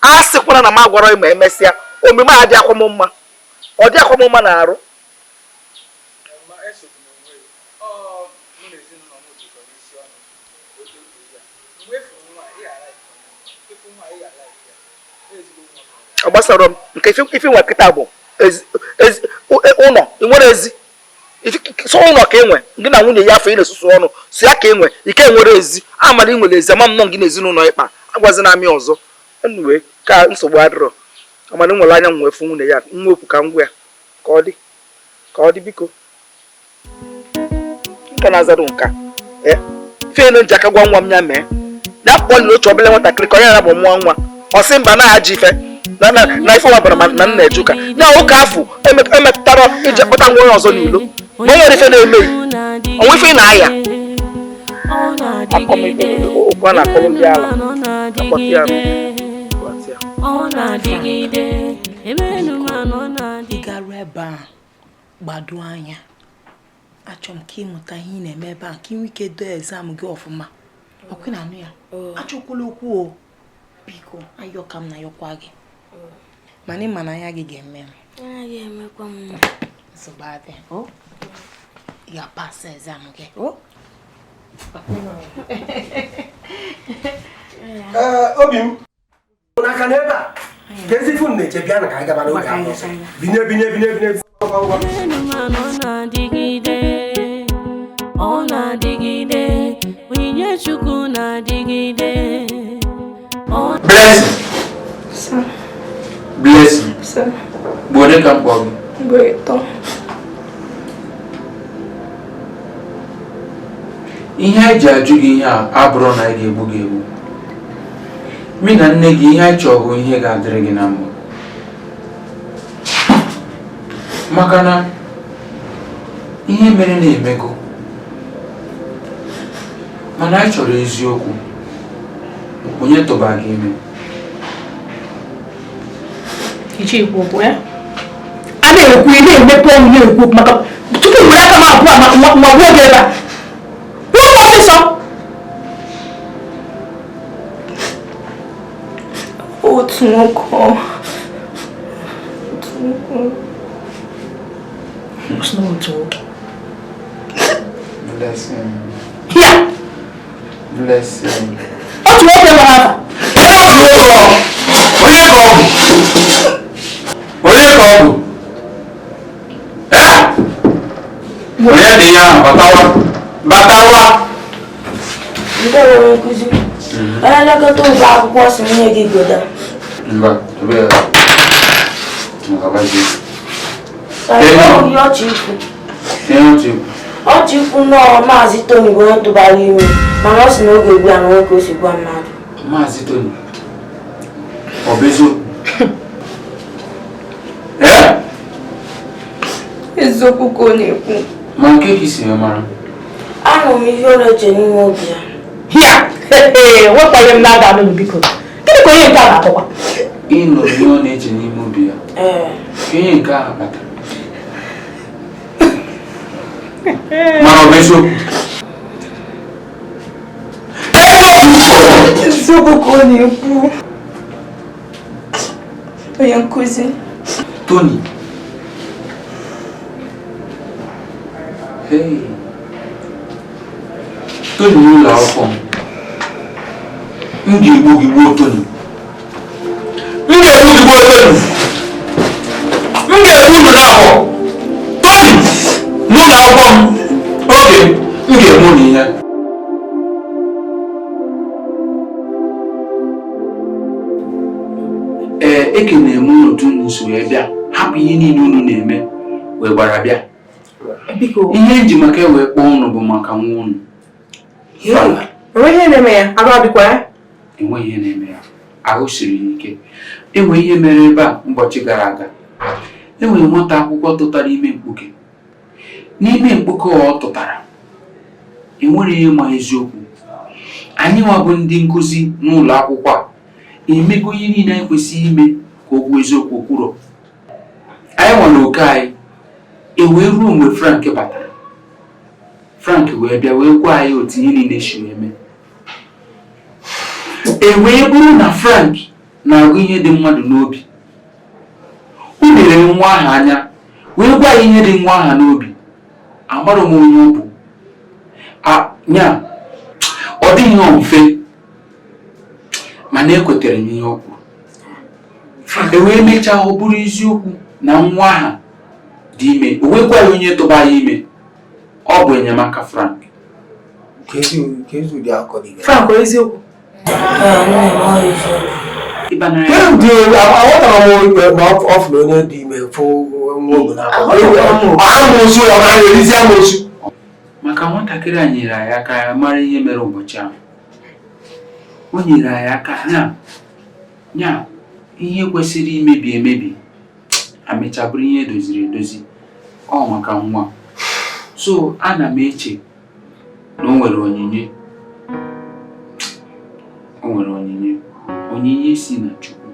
a sịkwara na m agwara ma emesịa omume a dị akwa m mma ọ dị akwa m mma na-arụ. Ọ gbasara m nke ife nwe kịta bụ ụlọ ị nwere ezi so ụlọ ka enwe gị na nwunye ya afọ ị na-esusu ọnụ si ya ka enwe ike nwere ezi amara ị nwere ezi ama m nọ gị na ezinụlọ ịkpa agwazi na amị ọzọ anyway ka nsogbu adịrọ amara nwere anya nwe fụ nwunye ya nwekwu ka ngwa ya ka ọ dị biko nka na-azara nka ife elu nji aka gwa nwa m ya mee ya pụọ n'ilo otu obele nwatakịrị ka onye ya bụ nwa nwa ọ sị mba na-aji ife na ife nwa bara na nna eje ụka ya ụka afọ emetụtara ije kpọta nwa onye ọzọ n'ilo ma o nwere ife na-emeghị onwe ife ị na-aya okwu a na-akọrọ ndị ala akpọta ya. Ị garuo ebe a gbado anya achọrọ m ka ịmụta ihe ị na-eme ebe a ka ị nwee ike doo exam gị ọfụma ọkwe na anụ ya achọkwala okwu o biko ayọ ka m na-ayọkwa gị mana ịma na anya gị ga-eme m nsogbu adị o ị ga-apasị exam gị o. Obi m n'aka n'ebe a ka ezi ifu na-eche bịa na ka anyị gaba n'oge ahụ ọsọ binye binye binye binye ọ na-adịgide onyinye Chukwu na-adịgide. Blessing. Sir. Blessing. Sir. Ugboro ka m kpọọ gị? Ugboro ịtọ. Ihe anyị ji ajụ gị ihe a abụrụ na anyị ga-egbu gị egbu. Mi na nne gị ihe anyị chọrọ bụ ihe ga-adịrị gị na mma. Maka na ihe mere na-emego mana anyị chọrọ eziokwu. Onye tụba gị ime? Iche ikwu okwu ya? A na-ekwu ị na-emepe ọnụ na-ekwu okwu maka tupu m were aka m abụọ ma gbuo gị ebe a. Kwuo m ọsịsọ. Otu nwoke. Otu nwoke. Ọ sị na otu nwoke. Blessing. Ya. Blessing. Otu nwoke nwere afa. Onye ka ọ bụ? Onye ka ọ bụ? Onye dị ya ahụ batawa. Batawa. Ndewo onye nkuzi. Onye nlekọta ụlọ akwụkwọ si nye gị goda. Mba, ebe ya. Ngabazie. Ọchị ikwu nnọọ Maazị Tony bụ onye tụbara ime mana ọ sị na oge ugbu a na nwoke o si gwa mmadụ. Maazị Tony, ọ bụ eziokwu? Eziokwu ka ọ na-ekwu. Ma nke ka isi ya mara? Ahụrụ m ihe ọ na-eche n'ime obi ya. Ya! Wekwaghị m na-aga anụ biko. Gịnị ka onye nke a na-akọwa? Ịnụ ihe ọ na-eche n'ime obi ya. Ihe nke ahụ kpatara. Mana ọ bụ eziokwu? Eziokwu ka ọ na-ekwu. Onye nkụzi. Tony. Hey. Tony n'ụlọ akwụkwọ m. M ga-egbu gị gbuo Tony. M ga-egbu gị gbuo Tony. M ga-egbu unu n'afọ. Tony n'ụlọ akwụkwọ m. Oge m ga-eme unu ihe. Ee, ekenere m unu otu unu si wee bịa hapụ ihe niile unu na-eme wee gbara bịa. Ihe nji maka e wee kpọọ unu bụ maka nwa unu. Enweghị ihe na-eme ya, arụ adịkwa ya? Enweghị ihe na-eme ya, ahụ siri ya ike. Enwe ihe mere ebe a ụbọchị gara aga. Enwere nwata akwụkwọ tụtara ime mkpuke. N'ime mkpuke ọ tụtara, enwere ihe ma eziokwu. Anyị nwa bụ ndị nkụzi n'ụlọ akwụkwọ a emego ihe niile anyị kwesịrị ime ka o kwuo eziokwu kwuro. Anyị nwere oke anyị, e wee ruo mgbe Frank batara. Frank wee bịa wee gwa anyị otu ihe niile si wee mee. E wee bụrụ na Frank na-agụ ihe dị mmadụ n'obi. O lere nwa ahụ anya wee gwa ya ihe dị nwa ahụ n'obi. Amara m onye ọ bụ. Nya, ọ dịghị mfe, mana ekwetere m ihe ọ kwuru. E wee mechaa ọ bụrụ eziokwu na nwa ahụ dị ime. O wee gwa ya onye tụba ya ime. Ọ bụ enyemaka Frank. Frank, ọ eziokwu? Aghọtara m na ọ fụrụ onye dị ime fụ nwa ogo n'afọ. Amoosu, ọ na-erizi amoosu. Maka nwatakịrị a nyere anyị aka ya mara ihe mere ụbọchị ahụ. O nyere anyị aka nya ihe kwesịrị imebi emebi amecha bụrụ ihe edoziri edozi. Ọ maka nwa. So ana m eche na o nwere onyinye. O nwere onyinye. Onyinye si na Chukwu.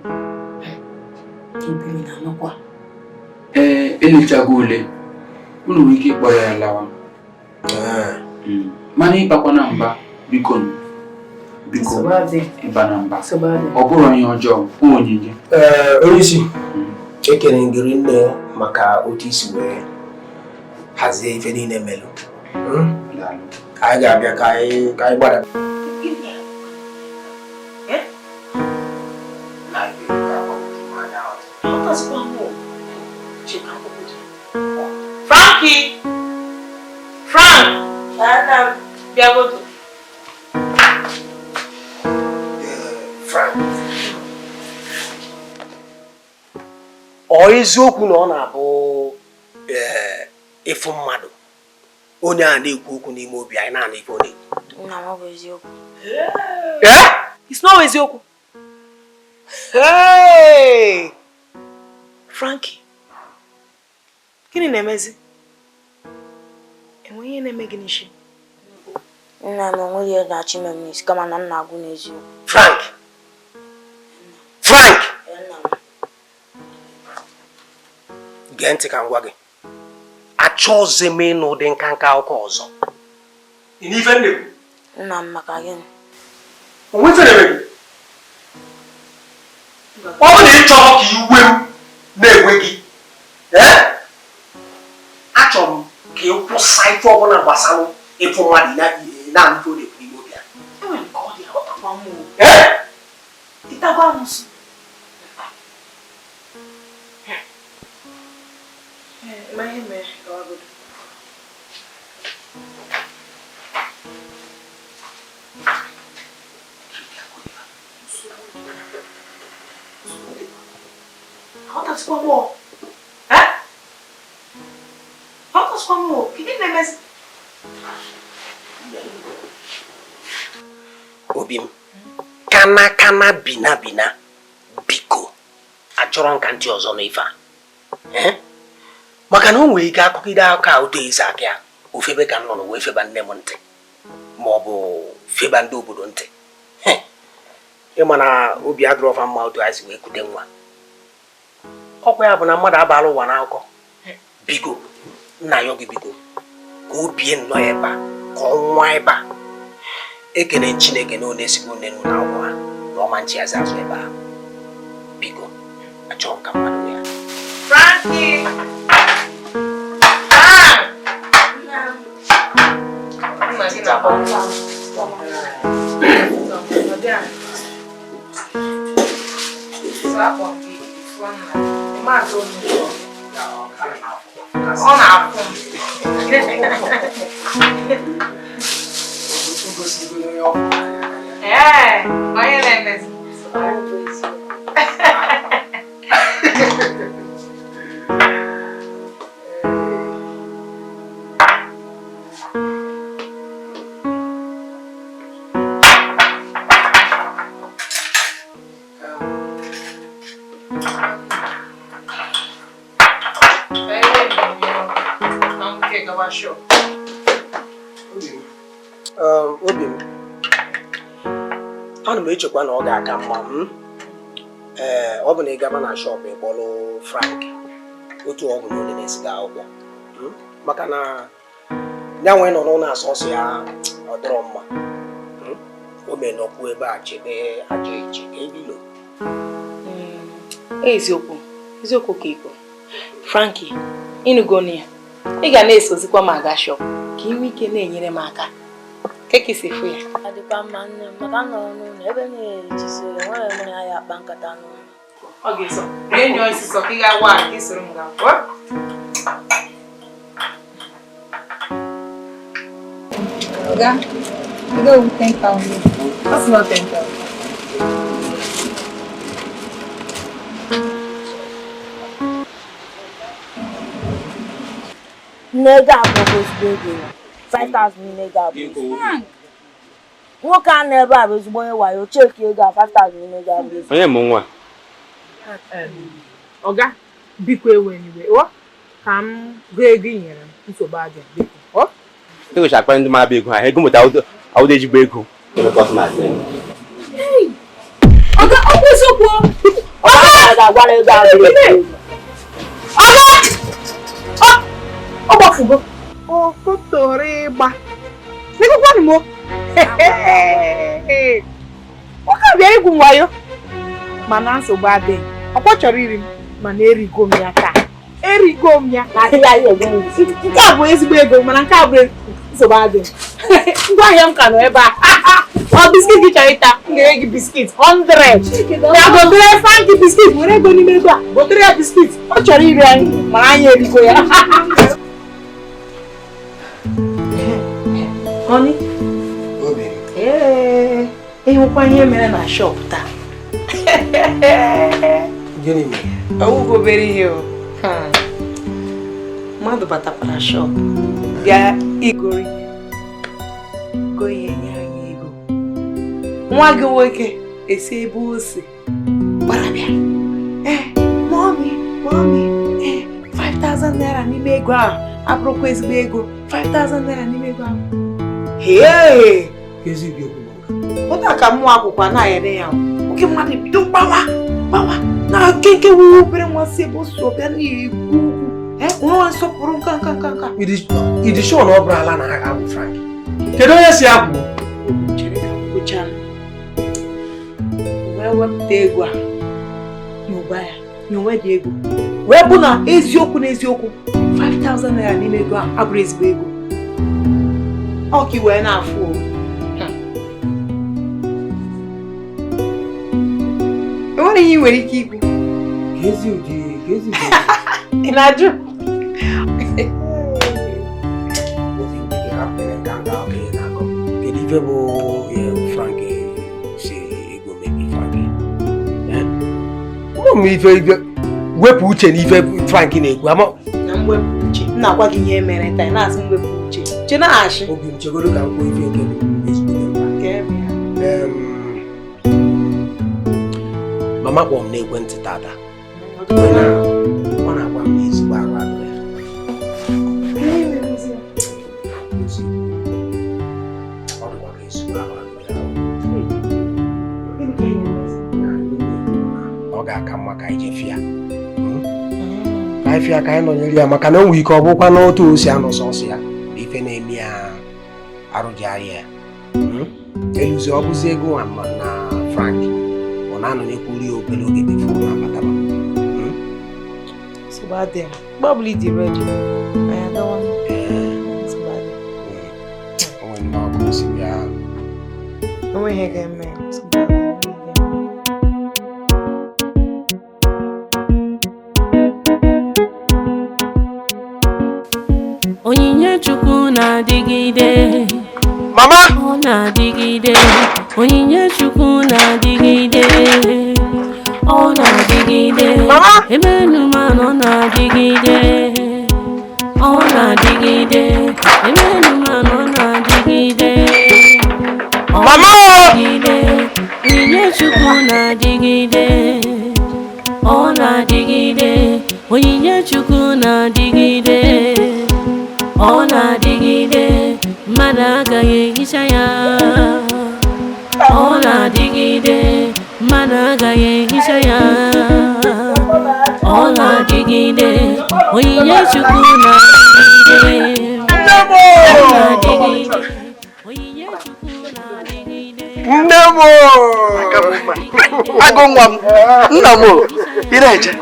Ee, elechago ule. Unu nwere ike ịkpọrọ ya lawa. Mana ịbakwana mba, biko. Biko, ịba na mba. Ọ bụrụ onye ọjọọ, onyinye. Ee, onyeisi, ekere ngiri nne maka otu isi wee hazie ife niile melụ. Anyị ga-abịa ka anyị gbada. Frankie! Frank! Bịa godo. Frank. Ọ eziokwu na ọ na-abụ ịfụ mmadụ onye a na-ekwu okwu n'ime obi anyị na-anụ ife ọ na-ekwu. Nna m, ọ bụ eziokwu. It's not eziokwu. Hey! Frankie, gịnị na-emezi? Enwe ihe na-eme gị n'isi? Nna m, onweghị ihe na-achọ ime m n'isi kama na m na-agụ n'eziokwu. Frank! Frank! Gee ntị ka m gwa gị. Achọghịzi m ịnụ ụdị nka nka akụkọ ọzọ. Ị n'ife m na-ekwu? Nna m, maka gịnị? O nwetere m gị. Ọ bụ na ị chọrọ ka iwe m na-enwe gị. Achọrọ m ka ị kwụsa ife ọbụla gbasara ịfụ mmadụ na-anụ ife ọ na-ekwu n'ime obi ya. Enwere m ka ọ dị, aghọtakwa m o. Ịtago amụsụ. Ma ihe mere, gawagodo. Aghọtasịkwa m o. Aghọtasịkwa m o. Kedu ihe na-emezi? Obi m, kana kana bina bina, biko, achọrọ nka ntị ọzọ n'ife a. Maka na o nwere ike akụkọ aka otu ezi aka ya, ofebe ka m nọrọ wee feba nne m ntị ma ọ bụ feba ndị obodo ntị. Ịma na obi adịrọ ọfa mma otu anyị si wee kute nwa. Ọkwa ya bụ na mmadụ abaala ụwa n'akụkọ. Biko, nna ya gị biko, Ka o bie nnọọ ebe a, ka ọ nwa ebe a. Ekene Chineke na ọ na-esigbo nne n'ụlọ akwụkwọ ha na ọma nchi azụ azụ ebe a. Biko, achọghị m ka mmadụ ya. Frankie! Frank! Nna gị na-akpọ. Ọ na-afụ m. Ee, onye na-emezi. Obi m, ana m echekwa na ọ ga-aka mma m. Ee, ọ bụ na ị gaba na shọpụ ịkpọrọ Frank otu ọ bụ na onye na-esiga akwụkwọ, maka na ya nwee nọ n'ụlọ asọsọ ya ọ dọrọ mma. O mee nọkwu ebe a chebe ajọ iche ka ebilo. Eziokwu, eziokwu ka iko Frankie, ịnụgo na ya, ị ga na-esozikwa m aga shọpụ ka ị nwee ike na-enyere m aka. Ka isi fụ ya? Adịkwa mma nne m, maka nọrọ n'ụlọ ebe na-ejizi enweghị m ya akpa nkata n'ụlọ. Ọ ga-eso. Enyi osisi ka ị ga-agwa ka ị soro m gaa. Oga, you go with 10,000. That's not 10,000. Nne ego abụọ bụ ezigbo ego ya. 5,000 n'ime ego abụọ. Nwoke a nọ ebe a bụ ezigbo onye wayo, cheki ego a 5,000 n'ime ego abụọ. Onye mụ nwa? Ọga, biko ewe n'iwe, ka m gụọ ego i nyere m, nsogbu adịghị, biko. Ị akpa ndị mara ego ha, ego mụta awụda ejigbo ego. Ọga, ọ bụ eziokwu. Ọga ga-agwara ego abụọ. Ọga! Ọ gbafugo. Okotoro ịgba. N'ekwekwanụ m o. Nwoke a bịara igwu m wayo. Mana nsogbu adịghị. Ọkwa chọrọ iri m, mana erigo m ya taa. Erigo m ya. Nke a bụ ezigbo ego, mana nke a bụ nsogbu adịghị. Ngwaahịa m ka nọ ebe a. Ọ biskit gị chọrọ ịta, m ga-enye gị biskit 100. Ya gotere Frankie biskit, were ego n'ime ego a, gotere ya biskit. Ọ chọrọ iri anyị, mana anyị erigo ya. Honey? Obi. Ee, ịhụkwa ihe mere na shop taa. Gịnị mere? Ọ wụghị obere ihe o. Mmadụ batakwara shop bịa igoro ihe. Go ihe nye anyị ego. Nwa gị nwoke esi ebe o si gbara bịa. Ee, mọmi, mọmi, ee, 5,000 naira n'ime ego ahụ abụrụkwa ezigbo ego. 5,000 naira n'ime ego ahụ. Hey! Ụta ka mmụọ akwụkwọ na-ayere ya. Oke mmadụ bido gbawa gbawa na nkenke wuwe obere nwa si ebe o si ọbịa na-ekwu okwu. Nwa nsọpụrụ nka nka nka nka. Ịdị sure na ọ bụrụ ala na abụ Frank? Kedu onye si akwụ? Chere ka m kwuchaa. Wee wepụta ego a n'ụba ya, n'onwe dị ego. Wee bụ na eziokwu na eziokwu 5,000 naira n'ime ego a abụrụ ezigbo ego. Ọ ka i wee na-afụ o. Enwere ihe ị nwere ike ikwu? Ị na-ajụ? Kedu ife bụ Frank si ego mebi Frank? Ụmụ ife wepụ uche n'ife Frank na-ekwu. Na mwepụ uche, m na-agwa gị ihe mere taa, na-asị mwepụ uche. Che na-achị. Obi m chegoro ka m kwuo ife nke dị ezigbo mkpa. Mama kpọrọ m n'ekwentị tata. Ọ na-agwa m n'ezigbo arụ adịrị ya. Ọ dịkwa ka ezigbo arụ adịrị ya. Ọ ga-aka mma ka anyị jee fịa. Ka anyị fịa ka anyị nọnyere ya, maka na o nwere ike ọ bụkwa n'otu o si anọ sọsọ ya And ife na-eme ya arụ ji arịa ya. Eluzi ọ bụzi ego nwa ma na Frank ọ na-anọnyekwuru ya obere oge before na abataba. Nsogbu adịghị. Mgbe ọbụla ị dị ready, anyị agawa. Nsogbu adịghị. O nwere nnọọ ka o si bịa. O nweghị ihe ga-eme. Nsogbu adịghị. Onyinye Chukwu na-adịgide. Mama! Ọ na-adịgide. Onyinye Chukwu na-adịgide. Ọ na-adịgide. Mama! Emenụmanụ ọ na-adịgide. Ọ na-adịgide. Emenụmanụ ọ na-adịgide. Ọ Mama! na-adịgide. Onyinye Chukwu na-adịgide. Ọ na-adịgide. Onyinye Chukwu na-adịgide. Ọ na-adịgide, mmadụ agaghị ehicha ya. Ọ na-adịgide, mmadụ agaghị ehicha ya. Ọ na-adịgide, onyinye Chukwu na-adịgide. Ọ na-adịgide, onyinye Chukwu na-adịgide. Nne m agụ nwa m, nna m, ị na-eje?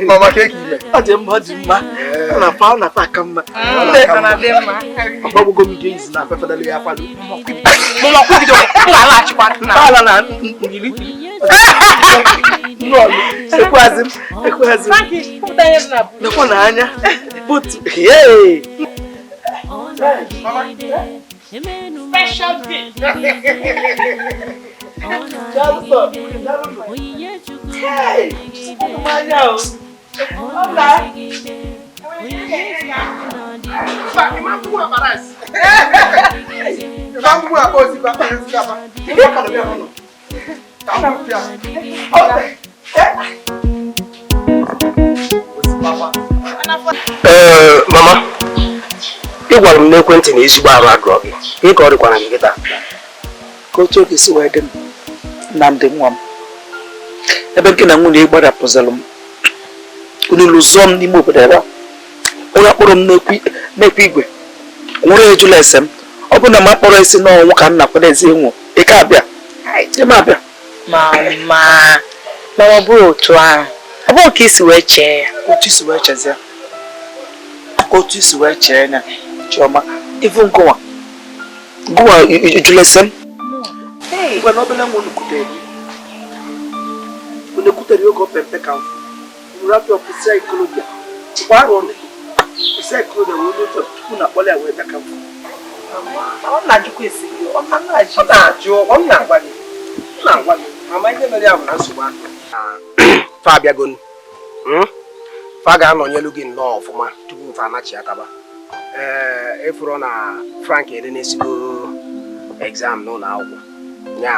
Mama, ka eke ime. Ọ dị mma, ọ dị mma. Ọ na-afa, ọ na-afa aka mma. Ọgbagwogo m ga-eyizi na afefedala ya akwado. Mama kwugido, m ga-alaghachikwa. Ala na ngili. Nnọọ, ekweghazị m, ekweghazị m. Nekwa na anya. Butu. Hey! Special day. Hey! Ee, mama, ị gwara m n'ekwentị na ezigbo arụ agụọ gị. Ị ka ọ dịkwara gị kịta? Ka otu oge si wee dị m, Nnamdị nwa m, ebe nke na nwunye gbadapụzalụ m, unu lụzụọ m n'ime obodo ebe a. Onye akpọrọ m n'ekwe igwe nwere ejula ese m. Ọ bụ na m akpọrọ esi n'ọnwụ ka m nakwado ezi enwo. Ike abịa, ime abịa. Mama, mama, ọ bụrụ otu ahụ, ọ bụrụ ka isi wee chee ya. Otu isi wee chezie, ka otu isi wee chee ya, Chioma, ivu ngụwa ngụwa ejula ese m. Ngwa na obele nwa unu kutere, unu ekutere oge opempe ka mfu rapịa ọpụsịa ikolobịa kwa arụ ọnụ pụsịa ikolobịa wee n'otu tupu na akpọrọ ya wee bịa ka mfu. Ọ na-ajụkwa esi gị, ọ na-ajụ. Ọ na-ajụ, ọ na-agwa gị. Ọ na-agwa gị. Mama, ihe mere ya bụ na nsogbu ahụ. Fa abịagonu. Fa ga-anọnyelu gị nnọọ ọfụma tupu fa anachiataba. Ee, efuro na Frank edenesigo exam n'ụlọ akwụkwọ. Nya,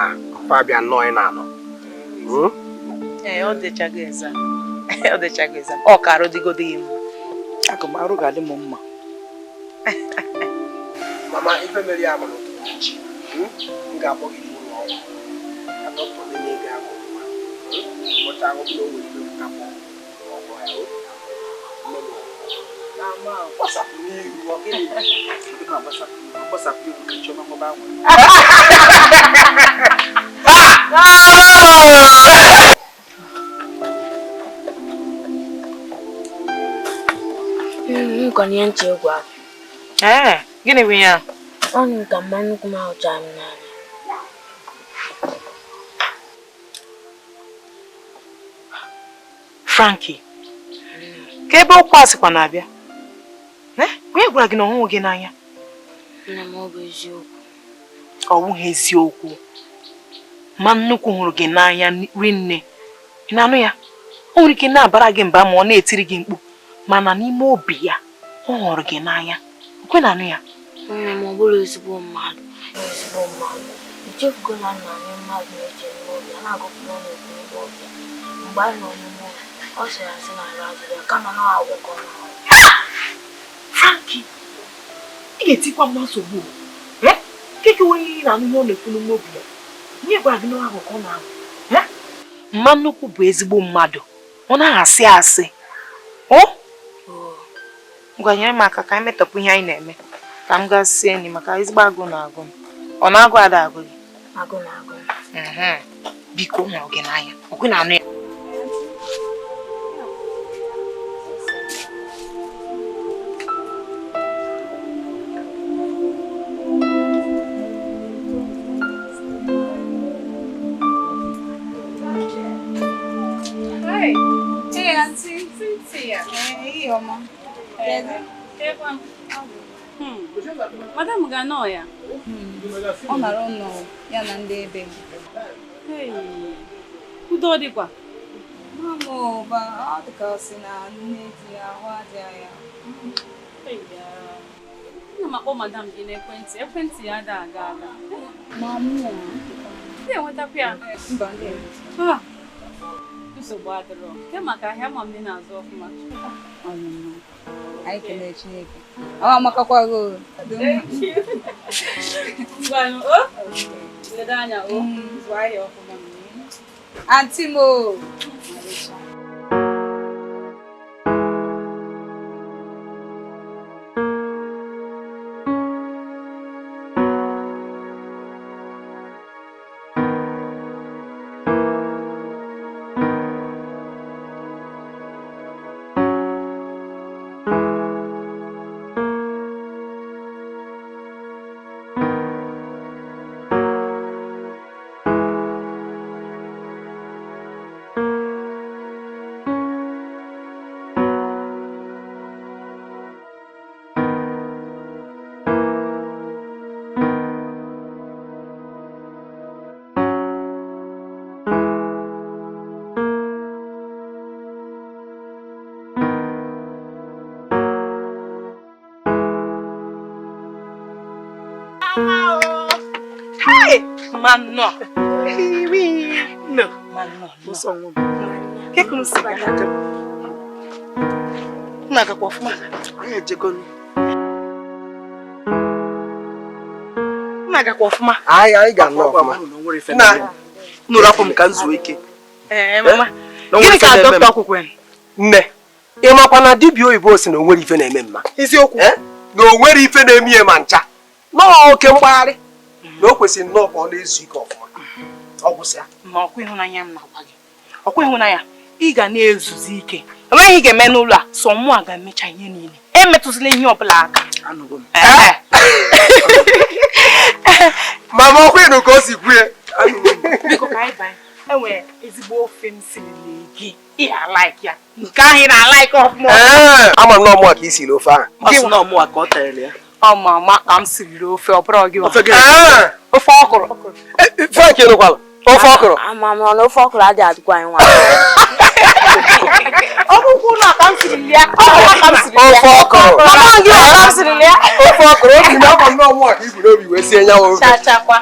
fa abịa nnọọ ị na-anọ. Ee, ọ dịchago exam. Ọ dịchago exam. Ọ ka arụ dịgodo ya mma. Agụmarụ ga-adị m mma. Mama, ife mere ya bụ n'ụtụtụ echi. M ga-akpọ gị n'ụlọ ọgwụ. Ka dọkịta lelee gị ahụ ọfụma. Ụbọchị ahụ bụla o nwere ife pụtapụ ọgwụ ya. Mama, gbasapụ n'ihu, ọ gịnị? Gbasapụ ihu ka Chioma nwebe anwụ. Ee, gịnị bụ ya? Ọ nụ ka mma nnukwu m ahụchara m n'anya. Frankie, ka ebe okwu a sịkwa na-abịa? Onye gwara gị na ọ hụghị gị n'anya? Nne m, ọ bụ eziokwu. Ọ bụghị eziokwu. Ma nnukwu hụrụ gị n'anya rinne. Ị na-anụ ya? O nwere ike na-abara gị mba ma ọ na-etiri gị mkpu, mana n'ime obi ya, ọ hụrụ gị n'anya. Okwe na-anụ ya? Nne m, ọ bụrụ ezigbo mmadụ. Ezigbo mmadụ. Echefugo na nna anyị mmadụ na-eche n'ime obi ya, na-agụpụ n'ọnụ ekwu n'ime obi ya. Mgbe anyị nọ n'ime ụlọ, ọ sịrị asị na arụ adịrị ya, kama na ọ agwụkọ n'ọrụ. Frankie, ị ga-etikwa m na nsogbu. Keke nwere ihe na-anụ ihe ọ na-ekwu n'ime obi ya. Onye gwara gị na ọ agụkọ na-ahụ? Mma nnukwu bụ ezigbo mmadụ. Ọ naghị asị asị. O? Ngwa, nyere m aka ka anyị metọpụ ihe anyị na-eme, ka m gaa sie nri maka ezigbo agụụ na-agụ m. Ọ na-agụ ada agụ gị? Agụ na-agụ m. Biko, hụrụ gị n'anya, ọgụ na-anụ ya. Hi. Hey, Auntie. Cynthia. Hey, Oma. Madam ga-anọ ya? Ọ nara ụlọ ya na ndị ebe. Udo dịkwa. Mama ụba, ọ dị ka ọ sị na nne di ya ahụ adịghị ya. Ana m akpọ madam gị n'ekwentị, ekwentị ya ada aga aga. Mama, ndị enwetakwa ya? Mba, ndị nsogbu adịrọ. Ke maka ahịa ma m na-azụ ọfụma. Anyị kelee Chineke. Ọ amakakwa gị. Ngwanụ, o? Ledo anya, o? Zụọ ahịa ọfụma. Aunty m o. Hey, mano. No, mano. No. Ke kunu si ba ka. Na ka kwa fuma. Anyị ejegonu. Na ka kwa fuma. Anyị ga-anọ ọfụma. Na nụrụ afọ m ka m zuo ike. Eh, mama. Gịnị ka dọkịta kwukwere? Nne, ị makwa na dibịa oyibo si na o nwere ife na-eme mma. Eziokwu. Na o nwere ife na-eme ihe ma ncha. Nọọ oke mgbagharị. Na o kwesịrị nnọọ ka ọ na-ezu ike ọfụma. Ọ gwụsịa. Ma ọkwa ịhụnanya m na-agwa gị. Ọkwa ịhụnanya, ị ga na-ezuzi ike. Enweghị ihe ị ga-eme n'ụlọ a, sọ mụ a ga-emecha ihe niile. Emetụzila ihe ọbụla aka. Anụgo m. Mama, ọkwa ịnụ ka o si kwue. Biko ka anyị banye. Enwere ezigbo ofe m sirili gị. Ị ga-alaik ya. Nke ahụ ị na-alaik ọfụma. Ama m na ọmụa ka i siri ofe ahụ. Ọ sị na ọmụa ka ọ tere ya. Ọ ma ama ka m siriri ofe, ọ bụrụ gị. Ofe gịnị? Ofe ọkụrụ. Frank nụkwara ofe ọkụrụ. Ama m na ofe ọkụrụ adịghị adịkwa anyị nwa. Ọ bụkwa ụlọ ka m sirili ya. Ọ bụ ka m sirili ya. Ofe ọkụrụ. Mama gị ọ ka m sirili ya. Ofe ọkụrụ, obi na ama m na ọmụa ka i bu n'obi wee sie nyanwụ ofe. Chachakwa.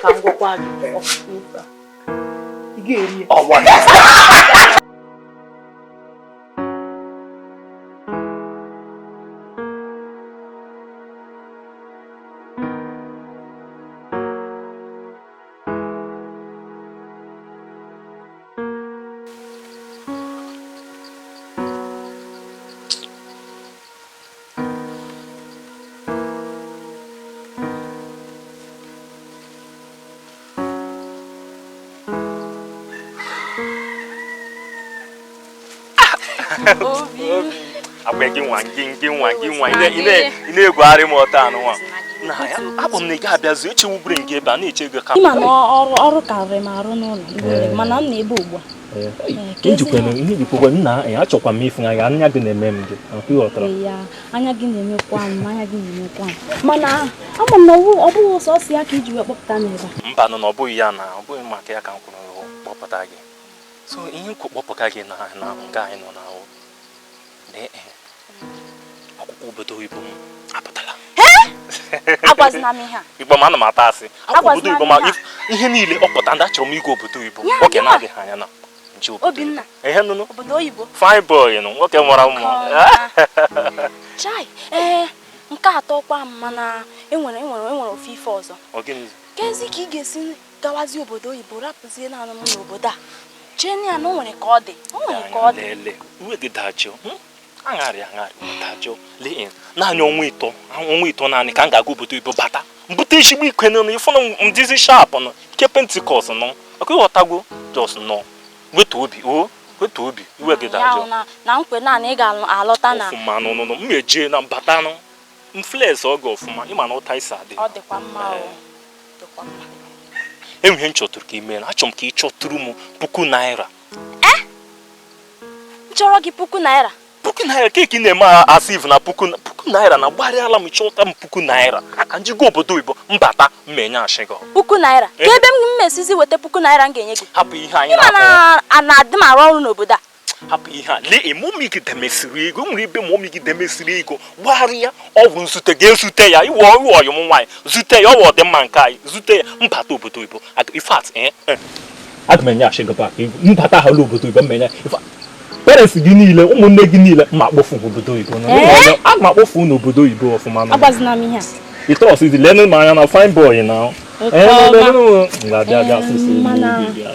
Ka m gwakwa gị. Ị ga-eri ya. Ọmụa. Ị na-egwugharị m ọta anụ nwa. Na ya, akpọ m na ị ga-abịazu echewubere nke ebe a na-eche ego ka. Ịma na ọrụ karịrị m arụ n'ụlọ, mana m na-ebe ugbu a. Njikwa nna ya achọkwa m ịfụnanya anya gị na-eme m gị nke ghọtara. Ya, anya gị na-emekwa m, anya gị na-emekwa m. Mana ama m na ọ bụghị sọsọ ya ka iji wee kpọpụta m ebe a. Mba nọ na ọ bụghị ya na ọ bụghị maka ya ka m kwuru kpọpụta gị. So ihe nkwu kpọpụta gị na nga anyị nọ na ahụ. Akwụkwọ obodo oyibo m apụtala. Agwazina m ihe a. Igbo m ana m ata asị. Akwụkwọ obodo oyibo ma ihe niile ọ pụta ndị achọrọ m ịga obodo oyibo. Oge na-adịghị anya na nje obodo. Obinna. Ihe nụnụ. Obodo oyibo. Fine boy nụ, nwoke mara mma. Chai, ee, nke atọ kwa m mana enwere ofe ife ọzọ. Ọ gịnị? Kezi ka ị ga-esi gawazi obodo oyibo rapụzie naanị m n'obodo a. Chee ya na o nwere ka ọ dị. O nwere ka ọ dị. Lele, uwe gị dajụọ. Aṅarị aṅarị dajụọ. Lee, naanị ọnwa ịtọ naanị ka m ga-aga obodo oyibo bata. Mbute ezigbo ike nọ ịfụ na ndizi sharp nọ ike Pentikọst nọ. Ọkụ ịghọtago jos nọ. Wetu obi o, wetu obi iwe gị dajụọ. Na nkwe naanị ị ga-alọta na. Ọfụma nọ nọ m eje na mbata nọ. M flex oge ọfụma ịma na ụta isi adị. Ọ dịkwa mma o. Dịkwa mma. Enwe ihe m chọtụrụ ka ị mee na achọrọ m ka ị chọtụrụ m 1000 naira. M chọrọ gị 1000 naira. 1000 naira ka ị na-eme asif na 1000 naira na gbarịala m chọta m 1000 naira ka m jigo obodo oyibo mbata mmenye ashị gị. 1000 naira ka ebe m mesizi weta 1000 naira m ga-enye gị. Hapụ ihe anyị na-akpọ. Ịma na adị m arụ ọrụ n'obodo a. Hapụ ihe a lee mọmi gị demesiri ego nwere ebe mọmi gị demesiri ego gbarịa ọgwụ nzute ga-ezute ya iwe ọyụ m nwaanyị zute ya ọwụ ọdịmma nke anyị zute ya mbata obodo oyibo. In fact aga m enye ashị gị bak mbata ha obodo oyibo mmenye parents gị niile ụmụnne gị niile ma akpọfu obodo oyibo a ma akpọfu n'obodo oyibo ọfụma. Agbazina m ihe a. Ịtọs izi leenụ m anya na fine boy na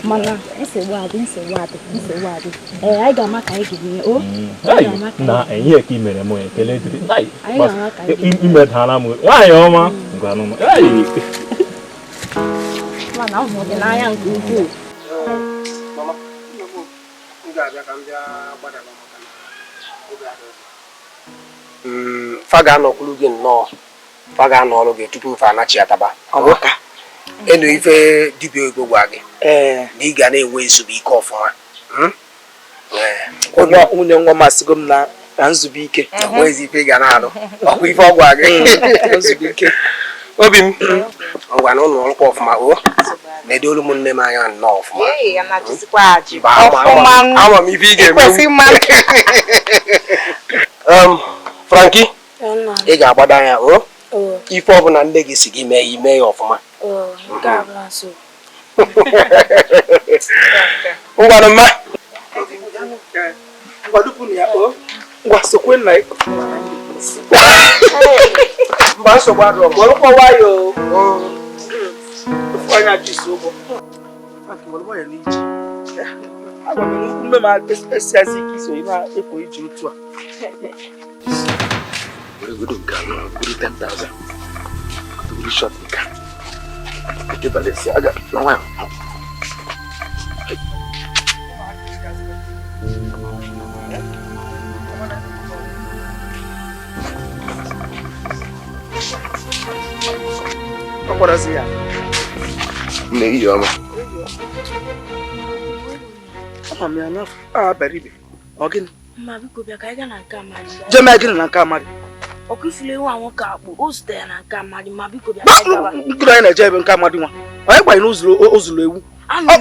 mana nsogbu adị anyị ga-ama ka anyị ga-enye o na enye ka i mere m ekele dịrị imedara m nwaanyị ọma mana ọ hụrụ gị n'anya nke ukwuu. Fa ga-anọkwuru gị nnọọ fa ga-anọ ọrụ gị tupu fa anachiataba. Enu ife dibịa oyibo gwa gị na ị ga na-enwe ezumike ọfụma. Nwunye nwa m asịgo m na nzubike enwezi ife ị ga na-alụ ọkwa ife ọ gwa gị nzubike. Obi m ngwa na ụlọ ọrụkwa ọfụma o na-edolu m nne m anya nnọọ ọfụma. Ama m ife ị ga-eme. Frankie, ị ga-agbado anya o ife ọbụla nne gị si gị mee ime ya ọfụma. Ngwanụ mma. Mba nsogbu adịrọ. Welụkwa nwayọọ. Onye achịsi ụgbọ. Agwa m na ume m esiazi ike iso ị na-ekwo iji otu a. Were nke a buru 10,000. Buru shot nke a. Nke Balenciaga na nwayọ. Ọ kpọrọzi ya. Nne iyi ọma. Ama m ya na abalị ibe. Ọ gịnị? Mma biko bịa ka anyị gaa na nke Amadi. Jee mee gịnị na nke Amadi? Ọkụ ifuru ewu a nwoke akpụ o zutere ya na nke Amadi ma biko bịa ka anyị gawa. Nkiri anyị na-eje ebe nke Amadi nwa. Onye gbanye na ụzụrụ ewu.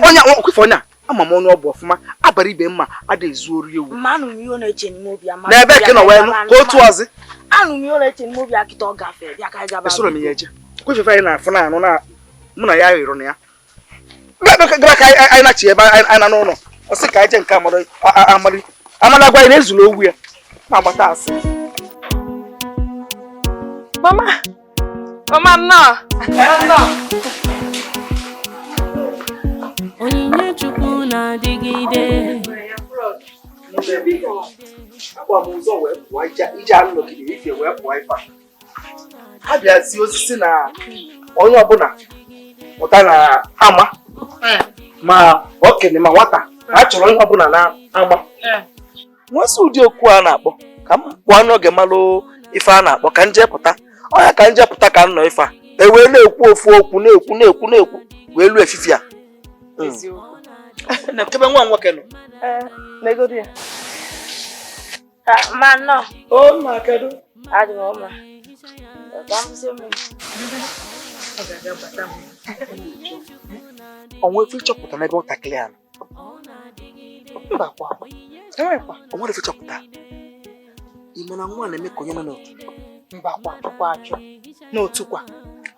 Onye ọkụ ife onye a ama m ọnụ ọ bụ ọfụma abalị ibe mma ada ezu ori ewu. Mma anụ m ihe ọ na-eche n'ime obi ya. N'ebe ka ị nọ wee nụ ka otu ọzọ. Anụ m ihe ọ na-eche n'ime obi ya kịta ọ gafere bịa ka anyị gaba. Esoro m ya eje. Kwefefe anyị na-afụ na anụ na mụ na ya rịrọ na ya. Gara ka anyị na-achị ebe anyị na n'ụlọ. Ọ sị ka anyị jee nke Amadi Amadi Amadi agwa anyị na ezuru owu ya na-agbata asị. Mama, mama nnọọ. Nnọọ. Onyinye Chukwu na-adịgide. Agba m ụzọ wee pụọ ije anụ nọgidere ife wee pụọ ife a. Ha bịazi osisi na onye ọbụla pụta na ama ma okenye ma nwata a chọrọ onye ọbụla na ama. Nwesị ụdị okwu a na-akpọ ka m pụọ n'oge malụ ife a na-akpọ ka nje pụta ọnya ka nje pụta ka m nọ ife a e wee na-ekwu ofu okwu na-ekwu na-ekwu na-ekwu wee luo efifi a. Na kebe nwa nwoke nọ. Ma nnọọ. O ma kedu? Adị m mma. Onwe ife ịchọpụta n'ebe nwatakịrị a nọ? Mba kwa. O nwere ife ịchọpụta? Ị ma na nwa na-eme ka onye nọ n'otu? Mba kwa, kwa achọ. N'otu kwa.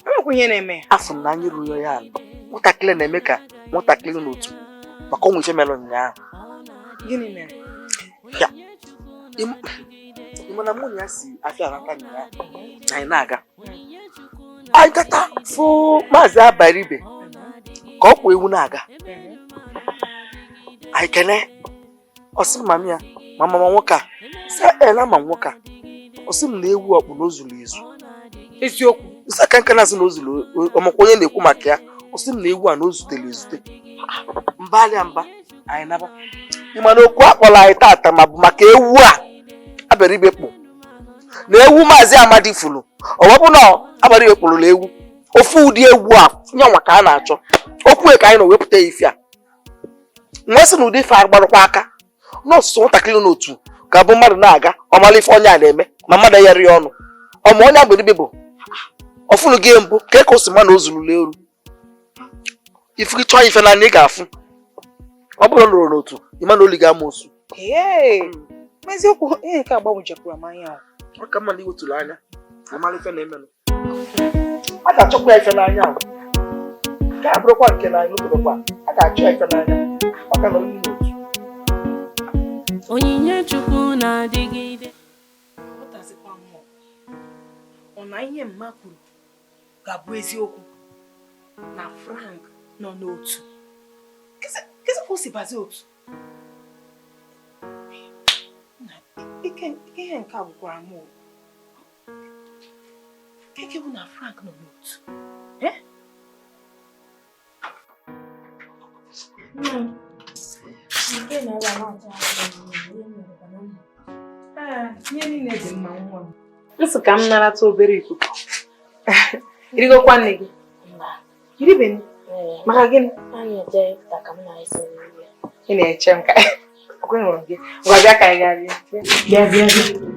Enwekwa ihe na-eme ya. Afọ m na anyị ruru ya ala. Nwatakịrị na-eme ka nwatakịrị nọ n'otu maka ọnwụ ife mere ụnyaahụ. Gịnị mere? Ya. Ị ma na mụ na ya si afịa alata ụnyaahụ na anyị na-aga. Anyị gata fụ Maazị Abaribe ka ọ kwụ ewu na-aga. Anyị kene ọ sị mama ya ma mama nwoke a Sị na ama nwoke a. Ọ sị m na ewu ọkpụ na o zuru ezu. Eziokwu. Nsị aka nka na-asị na o zuru ọmakwa onye na-ekwu maka ya. Ọ sị m na ewu a na o zutere ezute. Mba alịa mba, anyị naba. Ị ma na okwu akpọrọ anyị tata ma bụ maka ewu a Abaribe kpụ. Na ewu Maazị Amadi furu. Ọ wepụ na Abaribe kpụrụ na ewu. Ofu ụdị ewu a nyanwa ka a na-achọ. Okwu ka anyị na wepụta ya ife a. Nwa sị na ụdị ife agbarụkwa aka. Nọọsụ nwatakịrị n'otu ka bụ mmadụ na-aga ọmala ife onye a na-eme ma mmadụ eyere ya ọnụ. Ọma onye Abaribe bụ ọfụnụ gị mbụ ka ka o si ma na o zurula eru. Ifu gị chọọ ife n'anya ị ga-afụ. Ọ bụrụ na lụrụ n'otu ịma na oli ga-ama osu. Ee, eziokwu ihe nke agbanwejekwara m anya. Ọ ka mma na iwetụrụ anya amala ife na-emenụ. A ga-achọkwa ya ife n'anya ahụ. Nke a bụrụkwa nke na anyị lụtụrụkwa, a ga-achọ ya ife n'anya. Ọ ka nọ n'ime otu. Onyinye Chukwu na-adịgide. Ọtazikwa mmụọ. Ọ na ihe mma kwuru ga-abụ eziokwu na Frank nọ n'otu. Kezi ka o si bazie otu? Ike ihe nke a gwụkwara m. Keke bụ na Frank nọ n'otu. Ihe niile dị mma nwa m. Nsị ka m narata obere ikuku. Irigokwa nne gị? Iribeni? Maka gịnị? Ị na-eche m ka hụrụ gị. Ngwa bịa ka anyị gaa rie. Bịa bịa bịa.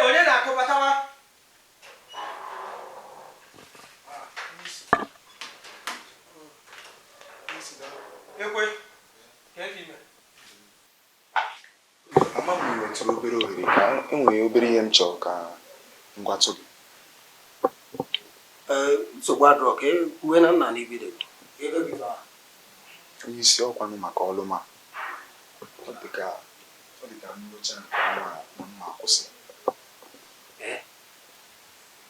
Onye na-akụbatawa? Ekwe, ka ime. Ama m nwetụrụ obere ohere ka enwere obere ihe m chọrọ ka m gwatụ gị. Nsogbu adịrọ ka ekwuwe na nna n'ibido. Onye isi ọkwanụ maka ọlụ ma ọ dị ka ngwụcha nke ọnwa na mma akwụsị.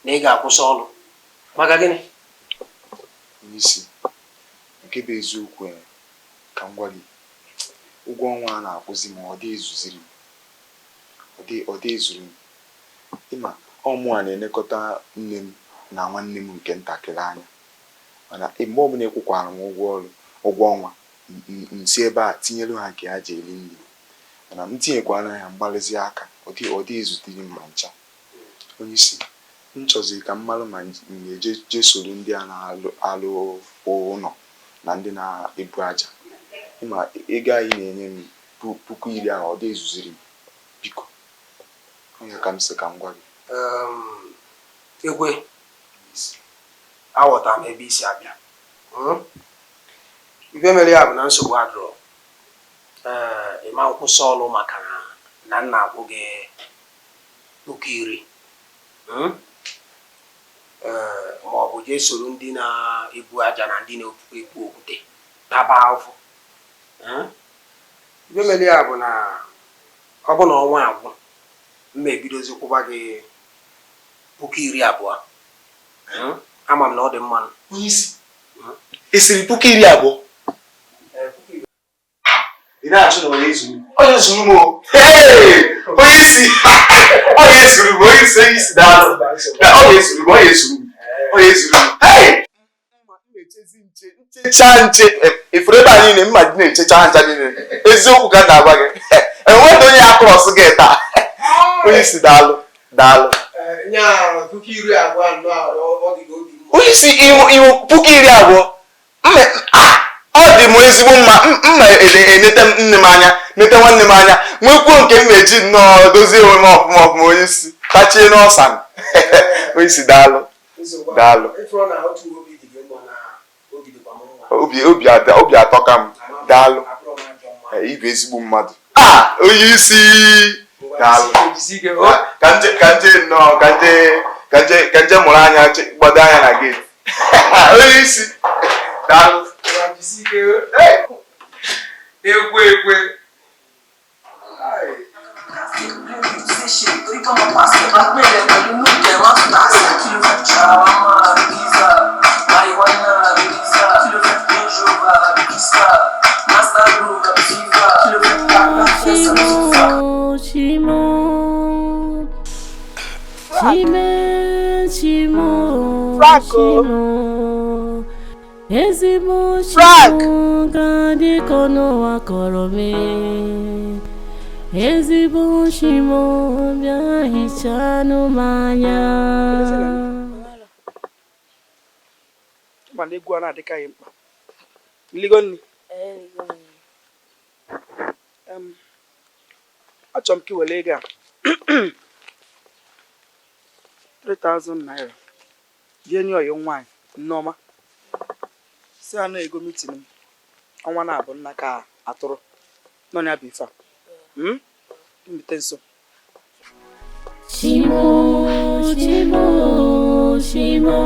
Na ị ga-akwụsị ọlụ maka gịnị? Onye isi, nke bụ eziokwu ka m gwa gị, ụgwọ ọnwa a na-akwụzi ma ọ dị ezuziri m. Ọ dị ezuru m. Ịma ọmụ a na-elekọta nne m na nwanne m nke ntakịrị anya. Mana mgbe ọbụla ekwukwara m ụgwọ ọrụ ụgwọ ọnwa m si ebe a tinyelu ha nke ha ji eri nri. Mana m tinyekwana ya mgbalịzi aka ọ dị ezutere m ma ncha. Onye isi, m chọziri ka m malụ ma m ga-eje soro ndị a na-alụ ụlọ na ndị na-ebu aja. Ịma ego anyị na-enye m 10,000 ahụ ọ dị ezuziri m. Biko, onye ka m sị ka m gwa gị. Ekwe, aghọtara m ebe isi abịa. Ife mere ya bụ na nsogbu adịrọ. Ịma nkwụsị ọlụ maka na nna akwụ gị 10,000. Ma ọ bụ jee soro ndị na-ebu aja na ndị na-ebu okwute taba afọ. Ife mere ya bụ na ọ bụ na ọnwa agwụ mma ebidozi kwụba gị 20,000. Ama m na ọ dị mma. Ị siri 20,000? Ị na-achụ na onye zuru? Onye zuru m o! Onye isi! Onye zuru m! Onye isi! Onye isi daalụ! Onye zuru m! Onye zuru m! Onye zuru m! Hey! Nchecha nche! Ifuru ebe a niile mma dị na-echecha ncha niile. Eziokwu ka m na-agwa gị. Enweghị onye ya krọs gị taa. Onye isi daalụ! Daalụ! Onye isi iwu 20,000? Ọ dị m ezigbo mma mma enete nne m anya, nete nwanne m anya, nwekwuo nke m eji nnọọ dozie onwe m ọfụma ọfụma onye isi tachie n'ọsa. Onye isi daalụ. Daalụ. Obi atọ ka m. Daalụ. Ị bụ ezigbo mmadụ. Ah, onye isi. Daalụ. Ka nje nnọọ ka nje mụrụ anya gbado anya na gate. Onye isi. Daalụ. Ekwe ekwe. Chimo, Chimo, Chimo, ezigbo Chimo ga-adị ka n'ụwa kọrọ m. Ezigbo Chimo bịa hichanụ m anya. Mana egwu a na-adịkaghị mkpa. Nligo nni. Achọrọ m ka ị were ego a 3000 naira jee nye ọyị nwaanyị Nneọma, si ha na ego meeting m ọnwa na-abụ nna ka atụrụ nọ ya bụ ife a. Mbite nso. Chimo, Chimo, Chimo.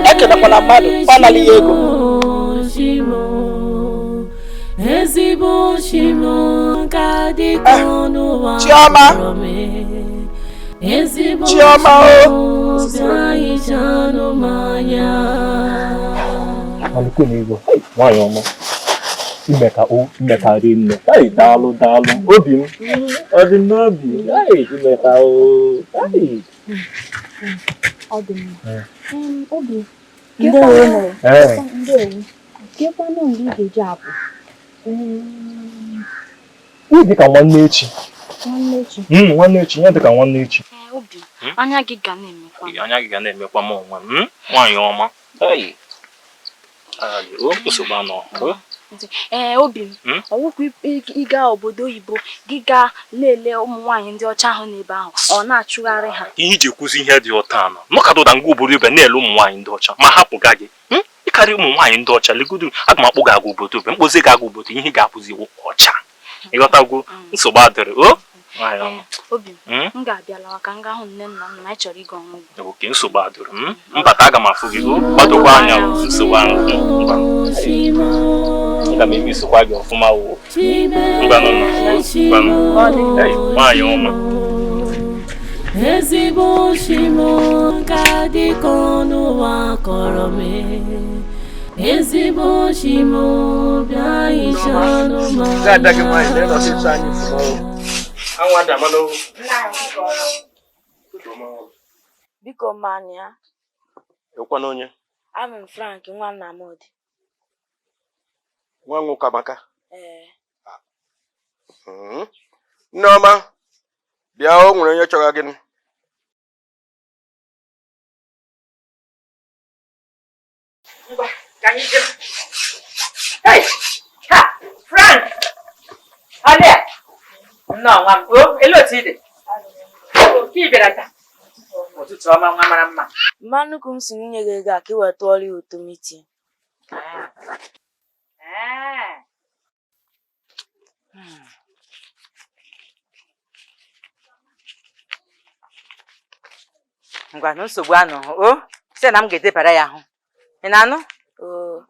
Ekenekwala mmadụ gbanala ya ego. Chimo, ezigbo Chimo ga-adị ka n'ụwa Chioma. kọrọ m. Ezigbo Chioma o. Chimo bịa hichanụ m anya. Alụkwe na ego nwaanyị ọma ime ka rinne. Hey, daalụ daalụ obi m, ọ dị m n'obi. Hey, ime ka o. Hey. Ọ dị mma. Obi, Ndewo. Ee. Ndewo. Kekwanụ mgbe ị ga-eji apụ? Ihe dịka nwanne echi. Nwanne echi. Nwanne echi, ihe dịka nwanne echi. Ee, Obi, anya gị ga na-emekwa. Anya gị ga na-emekwa m onwe m. Nwaanyị ọma. Hey. O nsogbu anọ. O. Ee, obi m, ọwụkwa ịga obodo oyibo gị gaa na-ele ụmụ nwaanyị ndị ọcha ahụ n'ebe ahụ, ọ na-achụgharị ha. Ihe iji ekwuzi ihe dị ụtọ anọ nọkadụ ụda ngwa obodo ibe na-ele ụmụ nwaanyị ndị ọcha ma hapụ ga gị. Ịkarị ụmụ nwaanyị ndị ọcha legodu, aga m akpụ gị aga obodo ibe mkpozi gị aga obodo, ihe ga-akwụzi iwu ọcha, ịghọtagwo? Nsogbu adịrị o, nwaanyị ọma. Obi m, m ga-abịa lawa ka m gaa hụ nne na nna m, anyị chọrọ ịga ọmụgwọ. Oke, nsogbu adịrị m, mbata aga m afụ gị. O gbadokwa anya o, nsogbu ahụ. Ngwa, aga m eme isokwa gị ọfụma o. Ngwanụ nọ, ngwanụ. Hey, nwaanyị ọma. Ezigbo Chimo ga-adị ka n'ụwa kọrọ m. Ezigbo Chimo bịa hichanụ m Ga-ada gị nwaanyị lee n'ọsịsọ anyị fụrụ anwụ adamanụ. Biko mania. Ekwana onye? Abụ m Frank nwa Nnamdi. Nwa nwoke Amaka. Ee. Nneọma, bịa, o nwere onye chọrọ gị. Ngwa, ka anyị jee. Hey! Ha! Frank! Ọlịa! Nnọọ nwa m. O, elee otu ị dị? O, ka ị bịara taa? Ụtụtụ ọma, nwa mara mma. Mma nnukwu m si m nye gị ego a ka ị wee tụọrọ ya ụtụ meeting. Ee. Ngwa na nsogbu anọghị. O, sị na m ga-edebara ya ahụ. Ị na-anụ? Oo.